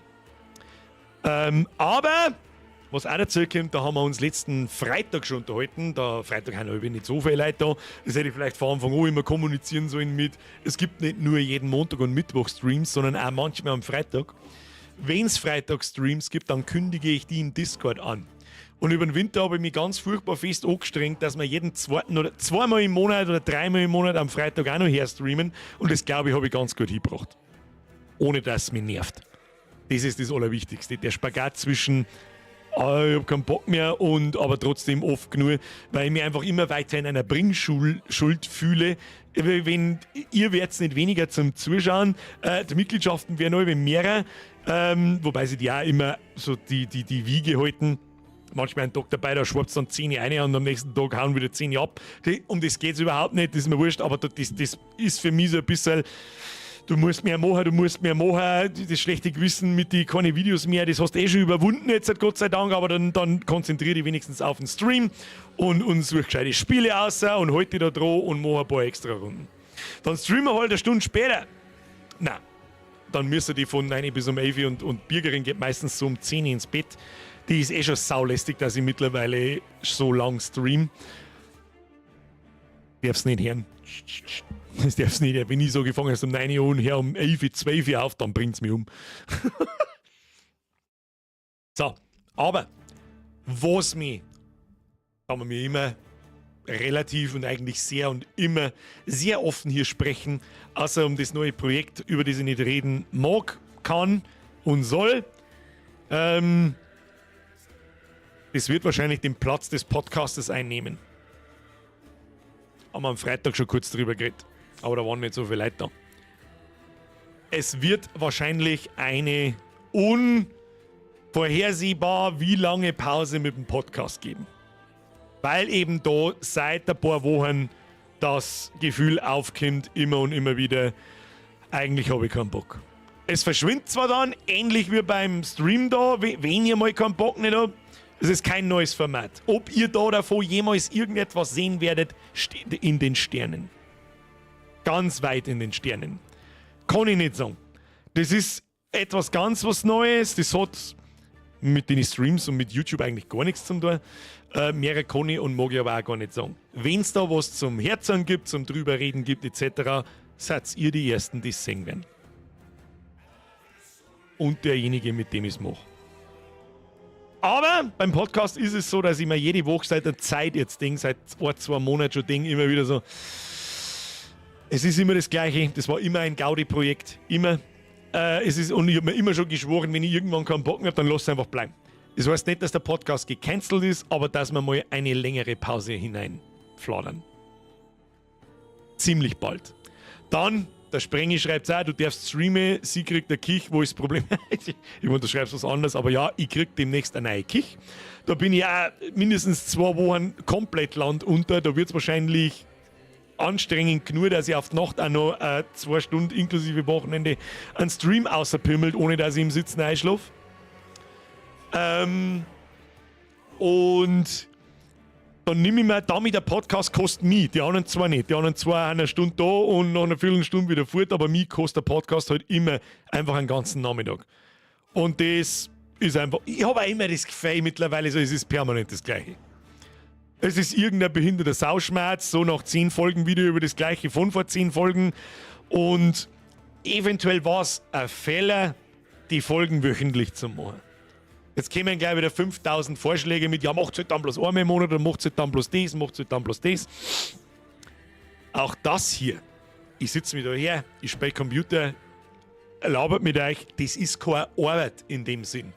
Aber, was auch dazu kommt, da haben wir uns letzten Freitag schon unterhalten. Da Freitag haben wir nicht so viele Leute da. Das hätte ich vielleicht von Anfang an immer kommunizieren sollen mit, es gibt nicht nur jeden Montag und Mittwoch Streams, sondern auch manchmal am Freitag. Wenn's Freitag Streams gibt, dann kündige ich die im Discord an. Und über den Winter habe ich mich ganz furchtbar fest angestrengt, dass wir jeden zweiten oder zweimal im Monat oder dreimal im Monat am Freitag auch noch herstreamen. Und das, glaube ich, habe ich ganz gut hingebracht. Ohne dass es mich nervt. Das ist das Allerwichtigste. Der Spagat zwischen, ah, ich hab keinen Bock mehr und aber trotzdem oft genug, weil ich mich einfach immer weiter in einer Bringschuld fühle. Wenn, ihr werdet's nicht weniger zum Zuschauen, die Mitgliedschaften werden alle mehrer, wobei sie die auch immer so die Wiege halten. Manchmal ein Tag dabei, da schwappt dann 10 rein und am nächsten Tag hauen wieder 10 ab. Um das geht's überhaupt nicht, das ist mir wurscht, aber das ist für mich so ein bisschen, Du musst mehr machen, du musst mehr machen. Das schlechte Gewissen mit die keine Videos mehr, das hast du eh schon überwunden jetzt, Gott sei Dank, aber dann konzentrier dich wenigstens auf den Stream und such gescheite Spiele aus und halt dich da dran und mach ein paar extra Runden. Dann streamen wir halt eine Stunde später. Na, dann müssen die von 9 bis um 11 und Birgerin geht meistens so um 10 ins Bett. Die ist eh schon saulästig, dass ich mittlerweile so lang stream. Darf's nicht hören. Das darf's nicht. Wenn ich sage, ich fange erst um 9 Uhr an, hör um 11, 12 Uhr auf, dann bringt's mich um. So, aber was mich, da wir mir immer relativ und eigentlich sehr und immer sehr offen hier sprechen, außer um das neue Projekt, über das ich nicht reden mag, kann und soll. Das wird wahrscheinlich den Platz des Podcastes einnehmen. Haben wir am Freitag schon kurz drüber geredet. Aber da waren nicht so viele Leute da. Es wird wahrscheinlich eine unvorhersehbar wie lange Pause mit dem Podcast geben. Weil eben da seit ein paar Wochen das Gefühl aufkommt, immer und immer wieder, eigentlich habe ich keinen Bock. Es verschwindet zwar dann, ähnlich wie beim Stream da, wenn ihr mal keinen Bock nicht habt, es ist kein neues Format. Ob ihr da davon jemals irgendetwas sehen werdet, steht in den Sternen. Ganz weit in den Sternen. Kann ich nicht sagen. Das ist etwas ganz was Neues. Das hat mit den Streams und mit YouTube eigentlich gar nichts zu tun. Mehr kann ich und mag ich aber auch gar nicht sagen. Wenn es da was zum Herzen gibt, zum drüber reden gibt, etc., seid ihr die Ersten, die es sehen werden. Und derjenige, mit dem ich es mache. Aber beim Podcast ist es so, dass ich mir jede Woche seit der Zeit jetzt denke, seit ein, 2 Monaten schon denke, immer wieder so, es ist immer das Gleiche, das war immer ein Gaudi-Projekt, immer. Und ich habe mir immer schon geschworen, wenn ich irgendwann keinen Bock mehr habe, dann lass es einfach bleiben. Das heißt nicht, dass der Podcast gecancelt ist, aber dass wir mal eine längere Pause hineinfladern. Ziemlich bald. Dann, der Sprengi schreibt auch, du darfst streamen, sie kriegt eine Küch, wo ist das Problem? Ich meine, du schreibst was anderes, aber ja, ich krieg demnächst eine neue Küch. Da bin ich auch mindestens 2 Wochen komplett landunter. Da wird es wahrscheinlich anstrengend genug, dass ich auf die Nacht auch noch 2 Stunden inklusive Wochenende einen Stream außerpimmelt, ohne dass ich im Sitzen einschlafe. Und dann nehme ich mir damit, der Podcast kostet mich, die anderen zwei nicht. Die anderen zwei eine Stunde da und nach einer Viertelstunde wieder fort, aber mich kostet der Podcast halt immer einfach einen ganzen Nachmittag. Und das ist einfach, ich habe auch immer das Gefühl mittlerweile so, es ist permanent das Gleiche. Es ist irgendein behinderter Sauschmerz, so nach 10 Folgen wieder über das Gleiche von vor 10 Folgen. Und eventuell war es ein Fehler, die Folgen wöchentlich zu machen. Jetzt kämen gleich wieder 5000 Vorschläge mit, ja, macht halt dann bloß einmal im Monat oder macht halt dann bloß das, macht halt dann bloß das. Auch das hier, ich sitze mir da her, ich spiele Computer, labert mit euch, das ist keine Arbeit in dem Sinn.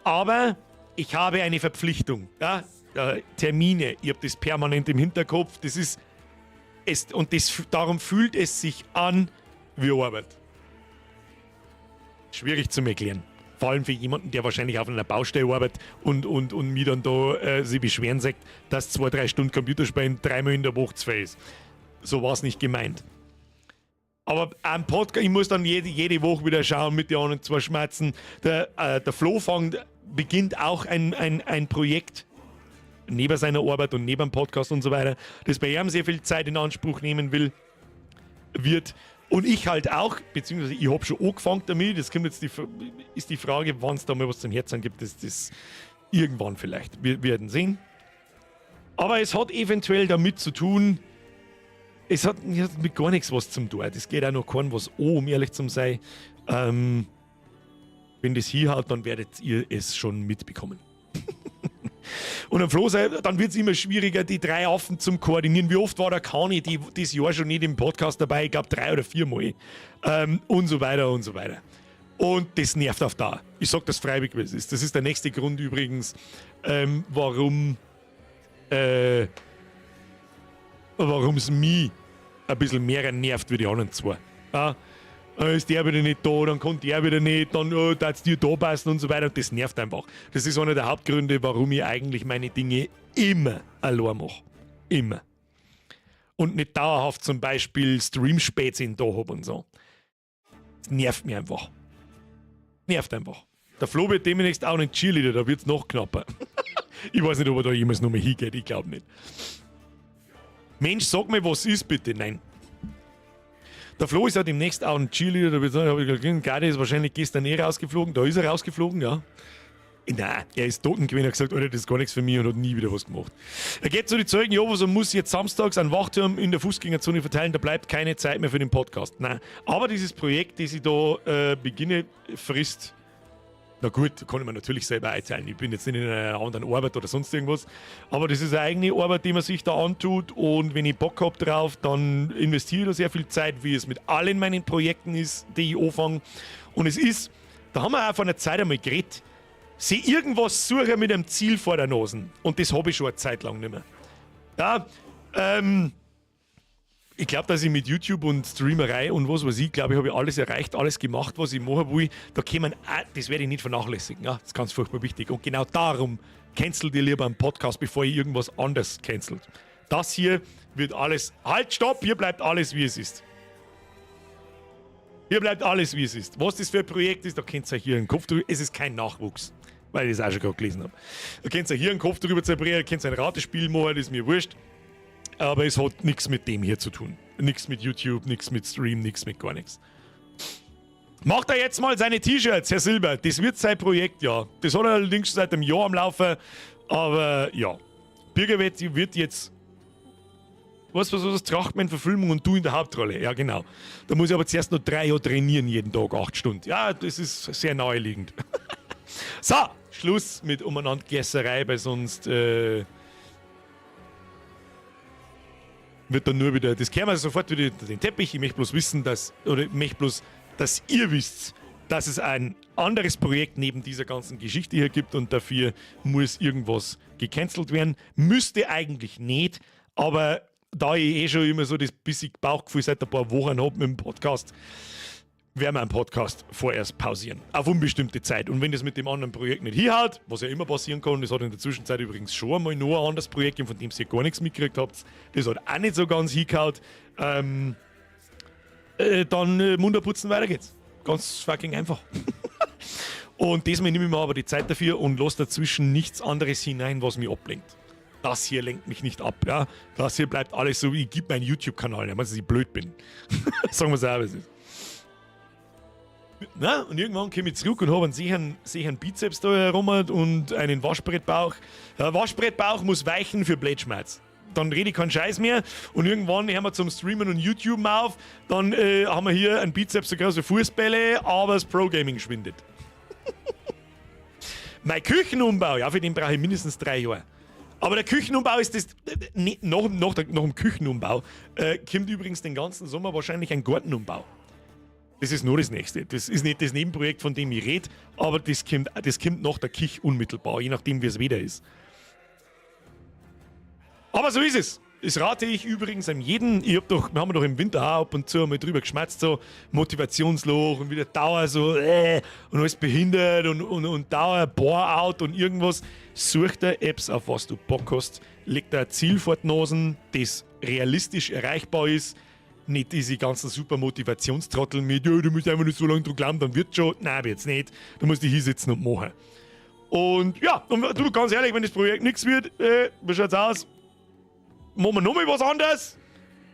Aber ich habe eine Verpflichtung. Ja? Termine, ich habe das permanent im Hinterkopf. Das ist es, und das, darum fühlt es sich an wie Arbeit. Schwierig zu erklären. Vor allem für jemanden, der wahrscheinlich auf einer Baustelle arbeitet und mir dann da sich beschweren sagt, dass 2, 3 Stunden Computerspielen dreimal in der Woche zu viel ist. So war es nicht gemeint. Aber am Podcast, ich muss dann jede Woche wieder schauen mit den anderen zwei Schmerzen. Der Flo beginnt auch ein Projekt neben seiner Arbeit und neben dem Podcast und so weiter, das bei ihm sehr viel Zeit in Anspruch nehmen wird. Und ich halt auch, beziehungsweise ich habe schon angefangen damit. Das kommt jetzt die, ist die Frage, wann es da mal was zum Herzen gibt, das irgendwann vielleicht. Wir werden sehen. Aber es hat eventuell damit zu tun, es hat mit gar nichts was zum tun. Das geht auch noch keinem was an, um ehrlich zu sein. Wenn das hier hat, dann werdet ihr es schon mitbekommen. Und am Flo, dann wird es immer schwieriger, die drei Affen zum Koordinieren. Wie oft war der Kani das Jahr schon nicht im Podcast dabei? Ich glaube, drei oder vier Mal. Und so weiter und so weiter. Und das nervt auf Dauer. Ich sag das freiwillig, wie es ist. Das ist der nächste Grund übrigens, warum es mich ein bisschen mehr nervt wie die anderen zwei. Ja, dann ist der wieder nicht da, dann kommt der wieder nicht, dann, oh, darf's dir da passen und so weiter. Und das nervt einfach. Das ist einer der Hauptgründe, warum ich eigentlich meine Dinge immer allein mache. Immer. Und nicht dauerhaft zum Beispiel Stream-Spätzchen da habe und so. Das nervt mich einfach. Nervt einfach. Der Flo wird demnächst auch ein Cheerleader, da wird's noch knapper. Ich weiß nicht, ob er da jemals noch mal hingeht, ich glaube nicht. Mensch, sag mir, was ist bitte? Nein. Der Flo ist ja demnächst auch ein Cheerleader, da wird hab ich gesagt, Gadi ist wahrscheinlich gestern eh rausgeflogen, da ist er rausgeflogen, ja. Nein, er ist tot gewesen, hat gesagt, Alter, das ist gar nichts für mich und hat nie wieder was gemacht. Er geht zu den Zeugen Jehovas und muss jetzt samstags einen Wachturm in der Fußgängerzone verteilen, da bleibt keine Zeit mehr für den Podcast. Nein, aber dieses Projekt, das ich da beginne, frisst. Na gut, kann ich mir natürlich selber einteilen. Ich bin jetzt nicht in einer anderen Arbeit oder sonst irgendwas. Aber das ist eine eigene Arbeit, die man sich da antut. Und wenn ich Bock hab drauf, dann investiere ich da sehr viel Zeit, wie es mit allen meinen Projekten ist, die ich anfange. Und es ist, da haben wir auch vor einer Zeit einmal geredet, sie irgendwas suchen mit einem Ziel vor der Nase. Und das habe ich schon eine Zeit lang nicht mehr. Ja, ich glaube, dass ich mit YouTube und Streamerei und was weiß ich, glaube ich, habe ich alles erreicht, alles gemacht, was ich machen will. Da kämen, auch, das werde ich nicht vernachlässigen. Ja, das ist ganz furchtbar wichtig. Und genau darum cancelt ihr lieber einen Podcast, bevor ihr irgendwas anderes cancelt. Das hier wird alles. Halt, stopp! Hier bleibt alles, wie es ist. Hier bleibt alles, wie es ist. Was das für ein Projekt ist, da könnt ihr euch hier einen Kopf drüber. Es ist kein Nachwuchs, weil ich das auch schon gerade gelesen habe. Da könnt ihr hier einen Kopf drüber zerbrechen, könnt ihr ein Ratespiel machen, das ist mir wurscht. Aber es hat nichts mit dem hier zu tun. Nichts mit YouTube, nichts mit Stream, nichts mit gar nichts. Macht er jetzt mal seine T-Shirts, Herr Silber. Das wird sein Projekt, ja. Das hat er allerdings schon seit einem Jahr am Laufen. Aber ja. Bürgerwett wird jetzt. Was, was, was, Trachtmann-Verfilmung und du in der Hauptrolle. Ja, genau. Da muss ich aber zuerst noch 3 Jahre trainieren, jeden Tag 8 Stunden. Ja, das ist sehr naheliegend. So, Schluss mit Umeinandergässerei, weil sonst wird dann nur wieder, das kehren wir sofort wieder unter den Teppich. Ich möchte bloß wissen, dass, oder ich möchte bloß, dass ihr wisst, dass es ein anderes Projekt neben dieser ganzen Geschichte hier gibt und dafür muss irgendwas gecancelt werden. Müsste eigentlich nicht, aber da ich eh schon immer so das bisschen Bauchgefühl seit ein paar Wochen habe mit dem Podcast, werden wir einen Podcast vorerst pausieren. Auf unbestimmte Zeit. Und wenn das mit dem anderen Projekt nicht hinhaut, was ja immer passieren kann, das hat in der Zwischenzeit übrigens schon einmal noch ein anderes Projekt gegeben, von dem ihr gar nichts mitgekriegt habt, das hat auch nicht so ganz hingehaut, dann munter putzen, weiter geht's. Ganz fucking einfach. Und diesmal nehme ich mir aber die Zeit dafür und lasse dazwischen nichts anderes hinein, was mich ablenkt. Das hier lenkt mich nicht ab. Ja? Das hier bleibt alles so, wie ich gebe meinen YouTube-Kanal, ja, dass ich blöd bin. Sagen wir es auch, wie es ist. Na, und irgendwann komme ich zurück und habe einen sicheren, sicheren Bizeps da herum und einen Waschbrettbauch. Der Waschbrettbauch muss weichen für Blätschmerz. Dann rede ich keinen Scheiß mehr und irgendwann hören wir zum Streamen und YouTube auf. Dann haben wir hier einen Bizeps so groß wie Fußbälle, aber das Pro-Gaming schwindet. Mein Küchenumbau, ja, für den brauche ich mindestens 3 Jahre. Aber der Küchenumbau ist das. Ne, nach dem Küchenumbau kommt übrigens den ganzen Sommer wahrscheinlich ein Gartenumbau. Das ist nur das Nächste. Das ist nicht das Nebenprojekt, von dem ich rede, aber das kommt nach der Küche unmittelbar, je nachdem, wie es wieder ist. Aber so ist es. Das rate ich übrigens einem jeden. Wir haben doch im Winter auch ab und zu mal drüber geschmatzt, so Motivationsloch und wieder Dauer so und alles behindert und Dauer Bore-out und irgendwas. Such dir Apps, auf was du Bock hast. Leg dir ein Ziel vor die Nasen, das realistisch erreichbar ist. Nicht diese ganzen super Motivationstrottel mit, ja, du musst einfach nur so lange dran glauben, dann wird schon. Nein, wird's nicht. Du musst dich hinsetzen und machen. Und ja, und du, ganz ehrlich, wenn das Projekt nichts wird, wie schaut's aus? Machen wir nochmal was anderes?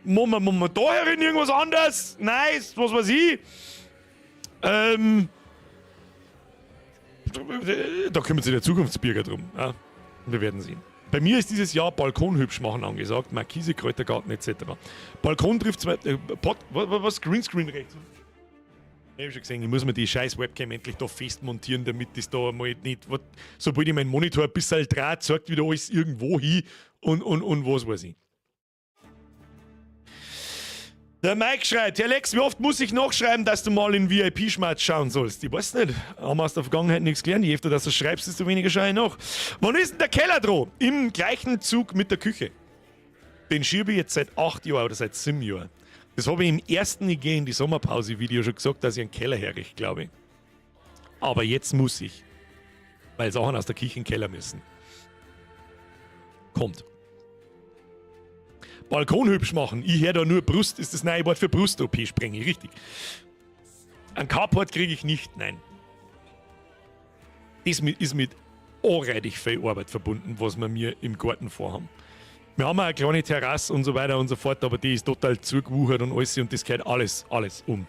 Machen wir da herin irgendwas anderes? Nice, was weiß ich? Da kümmert sich der Zukunftsbürger drum. Ja? Wir werden sehen. Bei mir ist dieses Jahr Balkon hübsch machen angesagt, Markise, Kräutergarten etc. Balkon trifft zwei, Pod, was, was, Greenscreen rechts? Ich hab schon gesehen, ich muss mir die scheiß Webcam endlich da fest montieren, damit das da mal nicht, wat, sobald ich meinen Monitor ein bisschen drehe, zeigt wieder alles irgendwo hin und was weiß ich. Der Mike schreibt: Herr Lex, wie oft muss ich noch schreiben, dass du mal in VIP-Schmerz schauen sollst? Ich weiß nicht. Haben wir aus der Vergangenheit nichts gelernt. Je öfter dass du schreibst, desto weniger schaue ich nach. Wann ist denn der Keller dran? Im gleichen Zug mit der Küche. Den schiebe ich jetzt seit 8 Jahren oder seit 7 Jahren. Das habe ich im ersten Ich gehe in die Sommerpause-Video schon gesagt, dass ich einen Keller herrichte, glaube ich. Aber jetzt muss ich. Weil Sachen aus der Küche in den Keller müssen. Kommt. Balkon hübsch machen. Ich höre da nur Brust, ist das neue Wort für Brust-OP, sprenge ich, richtig. Ein Carport kriege ich nicht, nein. Das ist mit anreidig viel Arbeit verbunden, was wir mir im Garten vorhaben. Wir haben auch eine kleine Terrasse und so weiter und so fort, aber die ist total zugewuchert und alles und das gehört alles, alles um.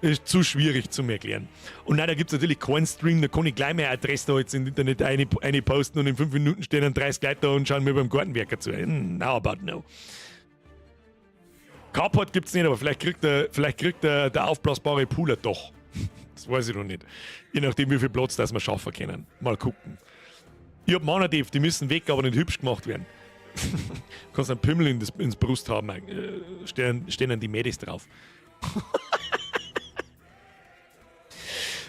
Das ist zu schwierig zu erklären. Und nein, da gibt es natürlich keinen Stream, da kann ich gleich meine Adresse da jetzt im Internet eine posten und in 5 Minuten stehen dann 30 Leute da und schauen mir beim Gartenwerker zu. How about no? Carport gibt es nicht, aber vielleicht kriegt der aufblasbare Pool ein Dach. Das weiß ich noch nicht. Je nachdem, wie viel Platz das wir schaffen können. Mal gucken. Ich hab Männer, die müssen weg, aber nicht hübsch gemacht werden. Kannst einen Pimmel ins Brust haben, stehen dann die Mädels drauf.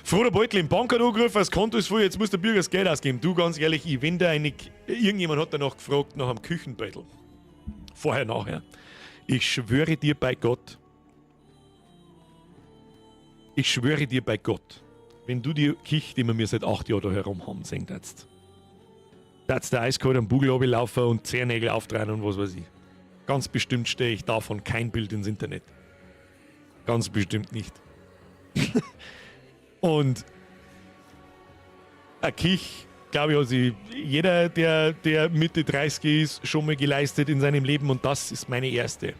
Frodo Beutlin, Bank hat angerufen, das Konto ist voll, jetzt muss der Bürger das Geld ausgeben. Du, ganz ehrlich, ich wenn da eine, irgendjemand hat danach gefragt, nach einem Küchenbeutel. Vorher, nachher. Ich schwöre dir bei Gott, ich schwöre dir bei Gott, wenn du die Küche, die wir mir seit 8 Jahren da herum haben, sehen würdest, darfst der eiskalt am Bugel laufen und Zehennägel auftreiben und was weiß ich. Ganz bestimmt stehe ich davon kein Bild ins Internet. Ganz bestimmt nicht. Und ein Kich, glaube ich, hat sich jeder, der Mitte 30 ist, schon mal geleistet in seinem Leben und das ist meine erste.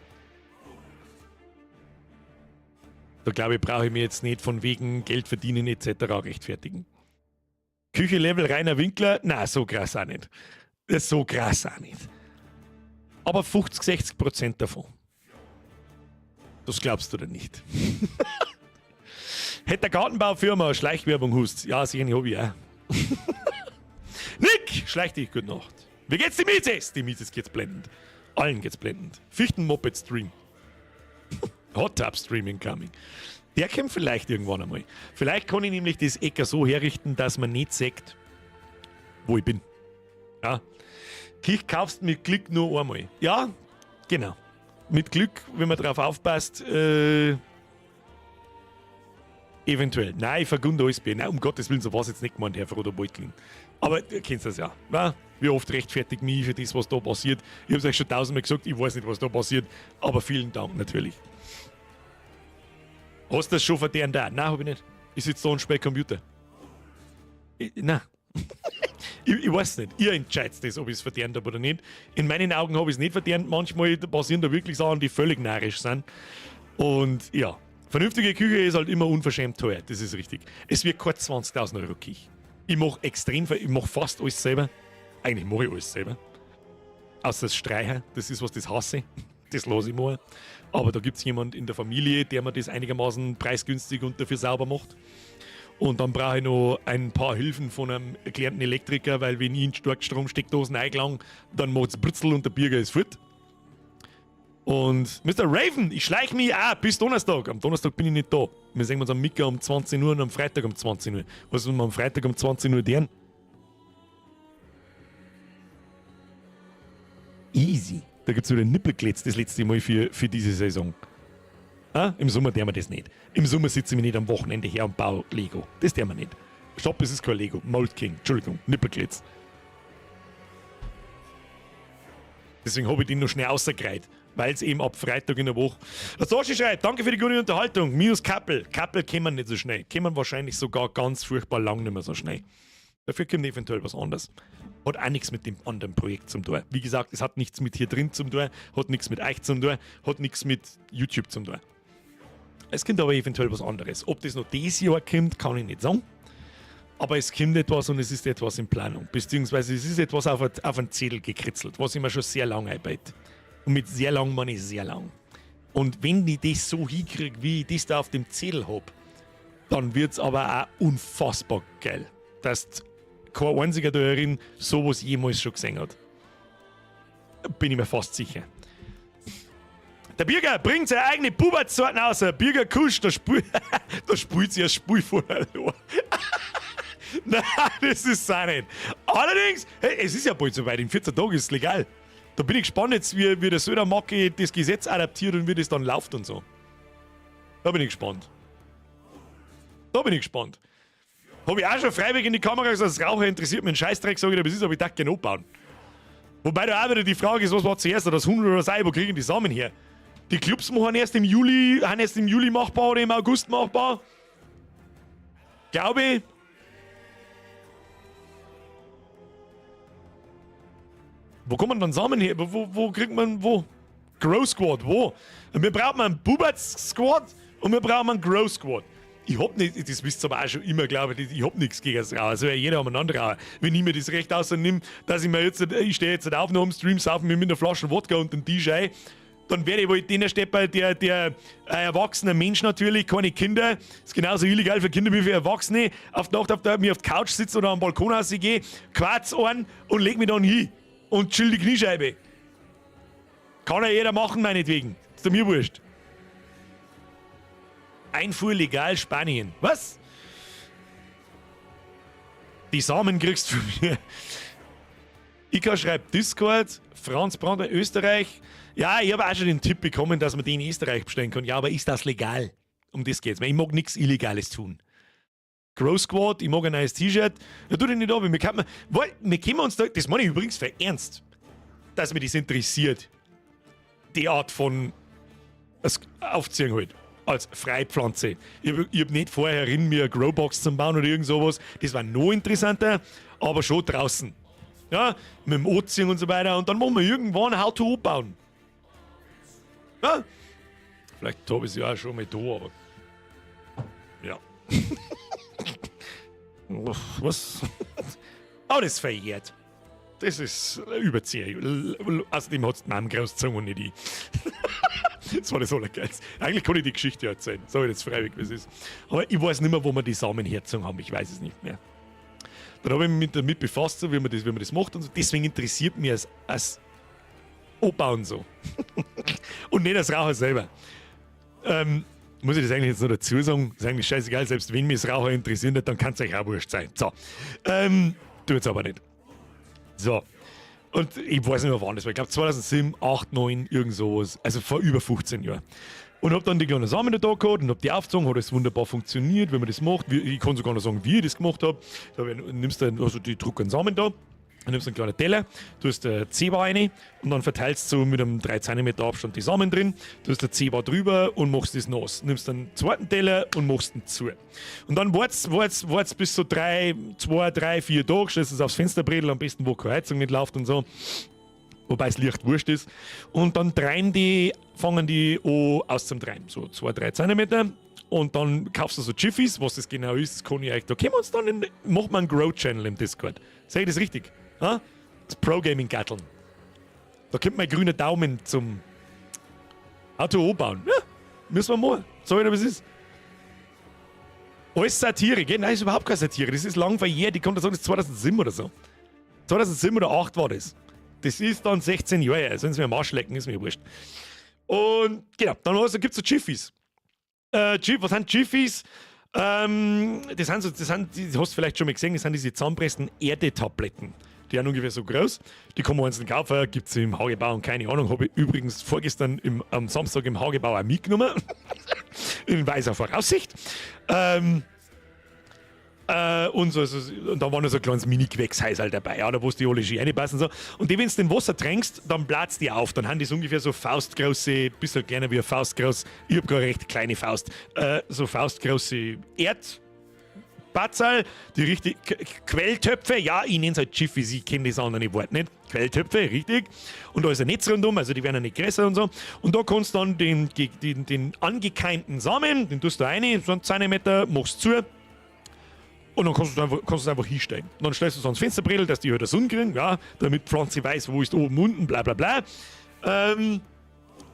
Da glaube ich, brauche ich mir jetzt nicht von wegen Geld verdienen etc. rechtfertigen. Küche Level Rainer Winkler? Na, so krass auch nicht. So krass auch nicht. Aber 50, 60% davon. Das glaubst du denn nicht. Hätte der Gartenbaufirma Schleichwerbung hust. Ja, sicher hab ich auch. Nick, schleich dich, gute Nacht. Wie geht's die Mises? Die Mises geht's blendend. Allen geht's blendend. Fichten-Moped Stream. Hot Tub Streaming coming. Der kommt vielleicht irgendwann einmal. Vielleicht kann ich nämlich das Ecker so herrichten, dass man nicht sagt, wo ich bin. Ja. Kich kaufst mit Glück nur einmal. Ja, genau. Mit Glück, wenn man drauf aufpasst, eventuell. Nein, ich vergunde alles Bier. Nein, um Gottes Willen, so war es jetzt nicht gemeint, Herr Frodo Beutlin. Aber du kennst das ja. Na? Wie oft rechtfertigt mich für das, was da passiert. Ich habe es euch schon tausendmal gesagt, ich weiß nicht, was da passiert. Aber vielen Dank natürlich. Hast du das schon verdient da? Nein, hab ich nicht. Ich sitze da und spiele Computer. Ich, nein. Ich weiß nicht. Ihr entscheidet das, ob ich es verdient habe oder nicht. In meinen Augen habe ich es nicht verdient. Manchmal passieren da wirklich Sachen, die völlig narrisch sind. Und ja, vernünftige Küche ist halt immer unverschämt teuer. Das ist richtig. Es wird kurz 20.000 € Küche. Ich mache extrem viel, ich mache fast alles selber. Eigentlich mache ich alles selber. Außer das Streichen, das ist was, das hasse ich. Das lasse ich mal. Aber da gibt es jemand in der Familie, der mir das einigermaßen preisgünstig und dafür sauber macht. Und dann brauche ich noch ein paar Hilfen von einem gelernten Elektriker, weil wenn ich in Starkstromsteckdosen eingelange, dann macht's Britzel und der Birger ist fort. Und Mr. Raven, ich schleiche mich auch bis Donnerstag. Am Donnerstag bin ich nicht da. Wir sehen uns am Mittag um 20 Uhr und am Freitag um 20 Uhr. Was wollen wir am Freitag um 20 Uhr deren? Easy. Da gibt es wieder Nippelkletz das letzte Mal für diese Saison. Ah, im Sommer tun wir das nicht. Im Sommer sitzen wir nicht am Wochenende her und bauen Lego. Das tun wir nicht. Stopp, es ist kein Lego. Mold King. Entschuldigung, Nippelkletz. Deswegen habe ich den noch schnell rausgereiht, weil es eben ab Freitag in der Woche. Der Saschi schreibt, danke für die gute Unterhaltung. Minus Kappel. Kappel kämen nicht so schnell. Kämen wahrscheinlich sogar ganz furchtbar lang nicht mehr so schnell. Dafür kommt eventuell was anderes. Hat auch nichts mit dem anderen Projekt zum tun. Wie gesagt, es hat nichts mit hier drin zum tun, hat nichts mit euch zum tun, hat nichts mit YouTube zum tun. Es kommt aber eventuell was anderes. Ob das noch dieses Jahr kommt, kann ich nicht sagen. Aber es kommt etwas und es ist etwas in Planung. Beziehungsweise es ist etwas auf einen Zettel gekritzelt, was ich mir schon sehr lange arbeite. Und mit sehr lang meine ich sehr lang. Und wenn ich das so hinkriege, wie ich das da auf dem Zettel hab, dann wird's aber auch unfassbar geil. Dass kein einziger da drin sowas jemals schon gesehen hat. Bin ich mir fast sicher. Der Birger bringt seine eigene Bubertsorten raus. Birger Kusch, da spült sich ein Spul vor allein. Nein, das ist auch nicht. Allerdings, hey, es ist ja bald soweit, in 14 Tagen ist es legal. Da bin ich gespannt jetzt, wie der Söder-Macke das Gesetz adaptiert und wie das dann läuft und so. Da bin ich gespannt. Da bin ich gespannt. Hab ich auch schon freiwillig in die Kamera gesagt, das Raucher interessiert mich einen Scheißdreck, sag ich, aber es ist, aber ich dachte, genau bauen. Wobei da auch wieder die Frage ist, was war zuerst, das Huhn oder das Ei, wo kriegen die Samen her? Die Clubs machen erst im Juli, haben erst im Juli machbar oder im August machbar. Glaube ich. Wo kommen dann Samen her? Wo, wo kriegt man wo? Grow Squad, wo? Wir brauchen einen Bubatz Squad und wir brauchen einen Grow Squad. Ich hab nicht, das wisst ihr aber auch schon immer, glaube ich, ich hab nichts gegen das Rauchen. Also jeder umeinander rauchen. Wenn ich mir das Recht außer nimm, dass ich mir jetzt, ich stehe jetzt auf nach dem Stream, saufen mir mit einer Flasche Wodka und dem Tisch ein, dann werde ich wohl den Stepper, der ein erwachsener Mensch natürlich, keine Kinder, ist genauso illegal für Kinder wie für Erwachsene, auf die Nacht auf der, mir auf die Couch sitze oder am Balkon rausgehe, Quarz an und leg mich dann hin und chill die Kniescheibe. Kann ja jeder machen, meinetwegen. Ist mir wurscht. Einfuhr legal Spanien. Was? Die Samen kriegst du von mir. Ika schreibt Discord, Franz Brandner Österreich. Ja, ich habe auch schon den Tipp bekommen, dass man den in Österreich bestellen kann. Ja, aber ist das legal? Um das geht's. Ich mag nichts Illegales tun. Grow Squad, ich mag ein neues T-Shirt. Ja, tu dich nicht ab. Wir, können, wir können uns da, das meine ich übrigens für ernst, dass mich das interessiert. Die Art von Aufziehen halt. Als Freipflanze. Ich hab, ich hab nicht vorher in mir eine Growbox zum Bauen oder irgend sowas. Das war noch interessanter, aber schon draußen. Ja, mit dem Anziehen und so weiter. Und dann machen wir irgendwann How to bauen. Ja? Vielleicht habe ich es ja auch schon mal da, aber. Ja. Was? Oh, das ist verjährt. Das ist Überzieher. Außerdem hat es die Mom großgezogen und nicht ich. Das war das Allergeilste. Eigentlich kann ich die Geschichte erzählen. Sag ich jetzt freiwillig, wie es ist. Aber ich weiß nicht mehr, wo wir die Samen hergezogen haben. Ich weiß es nicht mehr. Dann habe ich mich damit befasst, so, wie man das macht und so. Deswegen interessiert mich als Anbauen so. Und nicht als Raucher selber. Muss ich das eigentlich jetzt noch dazu sagen? Ist eigentlich scheißegal, selbst wenn mich das Raucher interessiert, dann kann es euch auch wurscht sein. So. Tut's aber nicht. So. Und ich weiß nicht mehr, wann das war. Ich glaube 2007, 8, 9, irgend sowas. Also vor über 15 Jahren. Und hab dann die kleinen Samen da gehabt und hab die aufgezogen, hat alles wunderbar funktioniert, wenn man das macht. Ich kann sogar noch sagen, wie ich das gemacht hab. Da nimmst du also die trockenen Samen da, dann nimmst du einen kleinen Teller, tust der Zewa rein und dann verteilst du mit einem 3 cm Abstand die Samen drin, tust der Zewa drüber und machst das nass. Nimmst einen zweiten Teller und machst ihn zu. Und dann wartest, wartest, wartest bis so 3, 2, 3, 4 Tage, stellst es aufs Fensterbrettel, am besten, wo keine Heizung nicht läuft und so. Wobei es Licht wurscht ist. Und dann treiben die, fangen die an aus zum Treiben. So 2, 3 Zentimeter. Und dann kaufst du so Jiffys, was das genau ist, das kann ich euch. Da können wir uns dann in, machen wir einen Grow-Channel im Discord. Sag ich das richtig? Ha? Das Pro-Gaming-Gatteln. Da kommt mein grüner Daumen zum Auto bauen. Ja, müssen wir mal. Sag ich dir, was ist. Alles Satire, gell? Nein, ist überhaupt keine Satire. Das ist lang verjährt. Ich kann da sagen, das ist 2007 oder so. 2007 oder 2008 war das. Das ist dann 16 Jahre her. Sollen sie mir am Arsch lecken, ist mir wurscht. Und genau, dann also, gibt es so Jiffys. Was sind Jiffys? Das sind so, das sind, die hast du vielleicht schon mal gesehen, das sind diese zusammenpressten Erdetabletten. Die sind ungefähr so groß. Die kann man einzeln kaufen, gibt es im Hagebau und keine Ahnung. Habe ich übrigens vorgestern am Samstag im Hagebau auch mitgenommen. In weiser Voraussicht. Und, so, so, und da war noch so ein kleines Mini-Gewächshäuserl dabei, ja, da wo die alle schön reinpassen. Und so. Und die, wenn du in Wasser tränkst, dann platzt die auf. Dann haben die so ungefähr so faustgroße, bisschen kleiner wie eine Faust groß. Ich hab gar eine recht kleine Faust. So faustgroße Erdbatzerl, die richtig Quelltöpfe, ja, ich nenne es halt Jiffys, ich kenne das andere Wort nicht. Quelltöpfe, richtig. Und da ist ein Netz rundum, also die werden ja nicht größer und so. Und da kannst du dann den angekeimten Samen, den tust du rein, so einen Zentimeter, machst zu. Und dann kannst du es einfach hinstellen. Und dann stellst du es ans Fensterbrettel, dass die halt eine Sonne kriegen, ja, damit die Pflanze weiß, wo ist oben, unten, bla bla bla.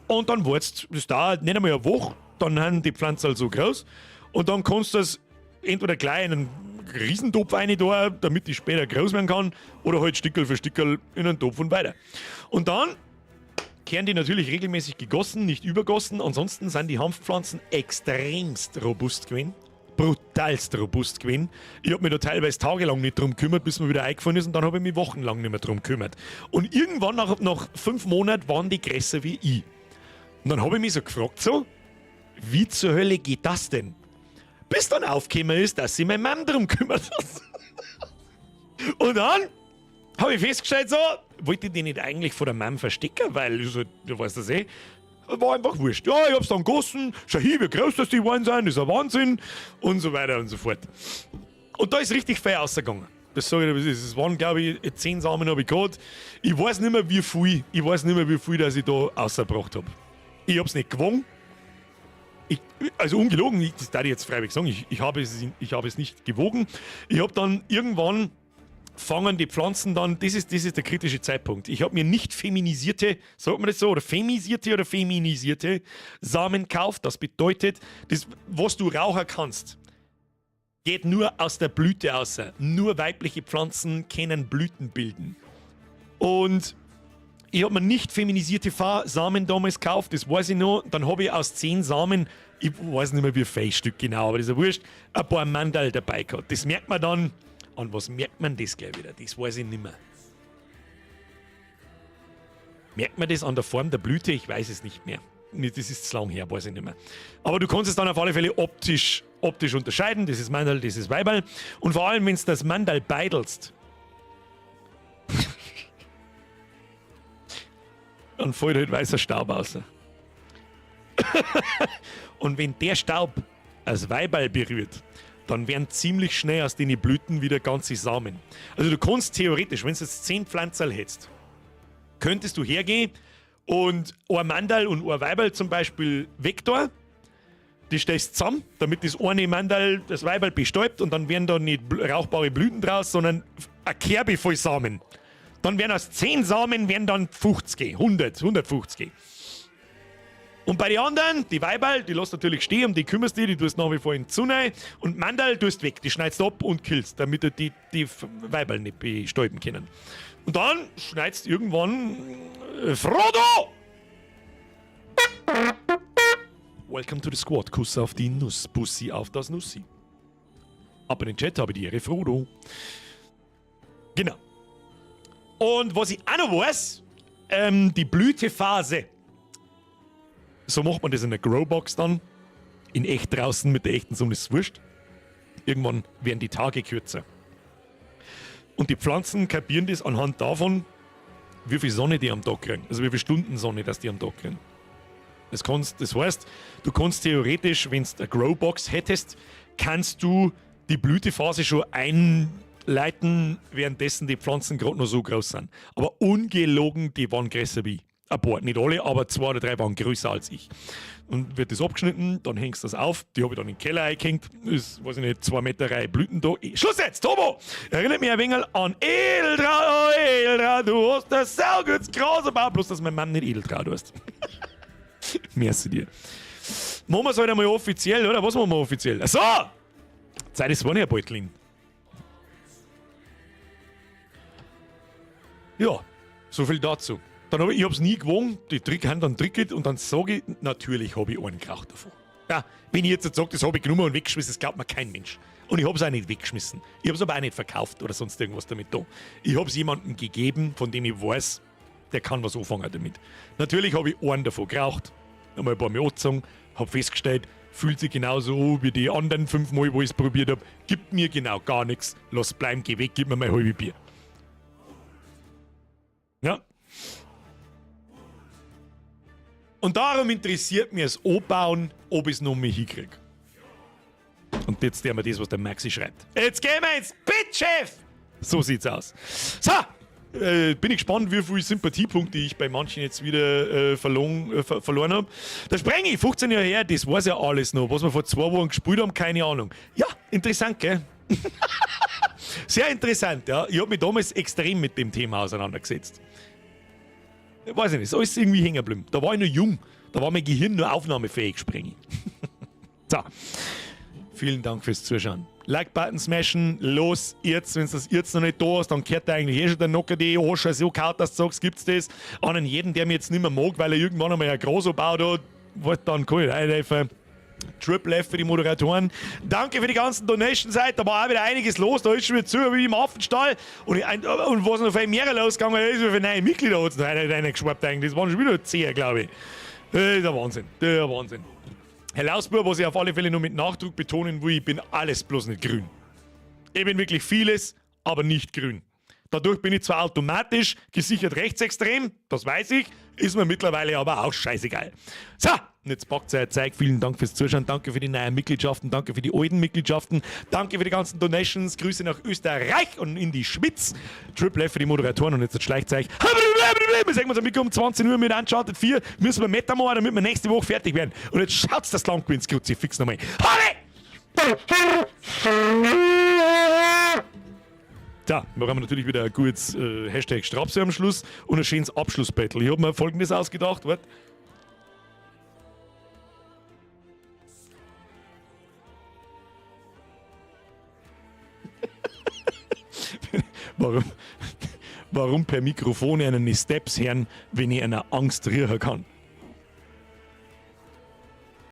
Und dann wartest du, das dauert nicht einmal eine Woche, dann sind die Pflanzen halt so groß. Und dann kannst du das entweder gleich in einen Riesentopf rein da, damit die später groß werden kann, oder halt Stickerl für Stickerl in einen Topf und weiter. Und dann kehren die natürlich regelmäßig gegossen, nicht übergossen. Ansonsten sind die Hanfpflanzen extremst robust gewesen. Brutalst robust gewesen. Ich hab mich da teilweise tagelang nicht drum gekümmert, bis mir wieder eingefallen ist, und dann hab ich mich wochenlang nicht mehr drum gekümmert. Und irgendwann nach 5 Monaten waren die größer wie ich. Und dann hab ich mich so gefragt, so, wie zur Hölle geht das denn? Bis dann aufgekommen ist, dass sich meine Mom drum kümmert hat. Und dann hab ich festgestellt, so, wollte ich die nicht eigentlich vor der Mom verstecken, weil, so, du weißt das eh. War einfach wurscht. Ja, ich hab's dann gegossen, schau hier, wie groß das die geworden sind, das ist ein Wahnsinn und so weiter und so fort. Und da ist richtig fein ausgegangen. Das sage ich dir, wie es ist. Es waren, glaube ich, 10 Samen habe ich gehabt. Ich weiß nicht mehr, wie viel, ich weiß nicht mehr, wie viel, dass ich da rausgebracht habe. Ich hab's nicht gewogen. Ich, also ungelogen, ich, das darf ich jetzt freiwillig sagen, ich habe es nicht gewogen. Ich habe dann irgendwann fangen die Pflanzen dann, das ist der kritische Zeitpunkt. Ich habe mir nicht feminisierte, sagt man das so, oder feminisierte Samen gekauft. Das bedeutet, das, was du rauchen kannst, geht nur aus der Blüte raus. Nur weibliche Pflanzen können Blüten bilden. Und ich habe mir nicht feminisierte Samen damals gekauft, das weiß ich noch. Dann habe ich aus 10 Samen, ich weiß nicht mehr, wie viel Stück genau, aber das ist ja wurscht, ein paar Manderl dabei gehabt. Das merkt man dann. An was merkt man das gleich wieder? Das weiß ich nicht mehr. Merkt man das an der Form der Blüte? Ich weiß es nicht mehr. Nee, das ist zu lang her, weiß ich nicht mehr. Aber du kannst es dann auf alle Fälle optisch unterscheiden. Das ist Manderl, das ist Weiberl. Und vor allem, wenn du das Manderl beidelst, dann fällt halt weißer Staub raus. Und wenn der Staub als Weiberl berührt, dann werden ziemlich schnell aus den Blüten wieder ganze Samen. Also du kannst theoretisch, wenn du jetzt 10 Pflanzerl hättest, könntest du hergehen und ein Manderl und ein Weiberl zum Beispiel weg da, die stellst zusammen, damit das eine Manderl das Weiberl bestäubt, und dann werden da nicht rauchbare Blüten draus, sondern eine Kerbe voll Samen. Dann werden aus 10 Samen werden dann 50, 100, 150. Und bei den anderen, die Weiberl, die lässt natürlich stehen, um die kümmerst du dich, die tust nach wie vor in die Sonne. Und Manderl tust weg, die schneidest ab und killst, damit du die Weiberl nicht bestäuben können. Und dann schneidest irgendwann Frodo! Welcome to the squad. Kuss auf die Nuss, Bussi auf das Nussi. Ab in den Chat, habe die Ehre, Frodo. Genau. Und was ich auch noch weiß, die Blütephase. So macht man das in der Growbox dann. In echt draußen mit der echten Sonne ist es wurscht. Irgendwann werden die Tage kürzer. Und die Pflanzen kapieren das anhand davon, wie viel Sonne die am Tag kriegen. Also wie viele Stunden Sonne, dass die am Tag kriegen. Das heißt, du kannst theoretisch, wenn du eine Growbox hättest, kannst du die Blütephase schon einleiten, währenddessen die Pflanzen gerade noch so groß sind. Aber ungelogen, die waren größer wie ich. Ein paar, nicht alle, aber zwei oder drei waren größer als ich. Und wird das abgeschnitten, dann hängst du das auf. Die habe ich dann in den Keller eingehängt. Ist, weiß ich nicht, 2 Meter Reihe Blüten da. Schluss jetzt, Tobo! Erinnert mich ein wenig an Edeltraud, oh Edeltraud, du hast das saugutes Gras gebaut. Bloß, dass mein Mann nicht Edeltraud heißt. Merci dir. Machen wir es halt einmal offiziell, oder? Was machen wir offiziell? So! Zeit ist ja Beutlin. Ja, so viel dazu. Dann hab ich hab's nie gewogen, die Trick haben dann tricket und dann sage ich, natürlich habe ich einen geraucht davon. Ja, wenn ich jetzt sage, das habe ich genommen und weggeschmissen, das glaubt mir kein Mensch. Und ich habe es auch nicht weggeschmissen. Ich habe es aber auch nicht verkauft oder sonst irgendwas damit da. Ich habe es jemandem gegeben, von dem ich weiß, der kann was anfangen damit. Natürlich habe ich einen davon geraucht, einmal ein paar Mal angezogen, habe festgestellt, fühlt sich genauso an wie die anderen fünf Mal, wo ich es probiert habe, gibt mir genau gar nichts, lass bleiben, geh weg, gib mir mein halbe Bier. Ja. Und darum interessiert mich das Anbauen, ob ich es noch mehr hinkriege. Und jetzt tun wir das, was der Maxi schreibt. Jetzt gehen wir ins Bett, Chef! So sieht's aus. So, bin ich gespannt, wie viele Sympathiepunkte ich bei manchen jetzt wieder verloren habe. Da spreng ich, 15 Jahre her, das weiß ja alles noch. Was wir vor 2 Wochen gespielt haben, keine Ahnung. Ja, interessant, gell? Sehr interessant, ja. Ich habe mich damals extrem mit dem Thema auseinandergesetzt. Weiß ich nicht, ist alles irgendwie hängen geblieben. Da war ich noch jung. Da war mein Gehirn nur aufnahmefähig, springe. So. Vielen Dank fürs Zuschauen. Like-Button smashen, los, jetzt, wenn das jetzt noch nicht da ist, dann kehrt eigentlich eh schon der Nocker die Arsch, so kalt, dass du sagst, gibt's das. An jeden, der mir jetzt nicht mehr mag, weil er irgendwann einmal ein Gras gebaut hat, was dann kann ich reinhelfen. Triple F für die Moderatoren. Danke für die ganzen Donations heute. Da war auch wieder einiges los. Da ist schon wieder zu wie im Affenstall. Und was noch viel mehr losgegangen ist, wie viele neue Mitglieder hat es noch reingeschwappt eigentlich. Das waren schon wieder 10, glaube ich. Das ist der Wahnsinn. Der Wahnsinn. Herr Lausbur, was ich auf alle Fälle nur mit Nachdruck betonen will, ich bin alles bloß nicht grün. Ich bin wirklich vieles, aber nicht grün. Dadurch bin ich zwar automatisch gesichert rechtsextrem, das weiß ich, ist mir mittlerweile aber auch scheißegal. So, und jetzt packt euer Zeug. Vielen Dank fürs Zuschauen, danke für die neuen Mitgliedschaften, danke für die alten Mitgliedschaften, danke für die ganzen Donations, Grüße nach Österreich und in die Schweiz. Triple F für die Moderatoren und jetzt schleicht euch. Wir sehen uns am Mikro um 20 Uhr mit Uncharted 4. Müssen wir Meta machen, damit wir nächste Woche fertig werden. Und jetzt schaut's das Land gewinnt, Kruzifix nochmal. Halle! Da, wir haben natürlich wieder ein gutes Hashtag Strapse am Schluss und ein schönes Abschlussbattle. Ich habe mir folgendes ausgedacht. Warte. Warum, warum per Mikrofon einen die Steps hören, wenn ich einer Angst riechen kann?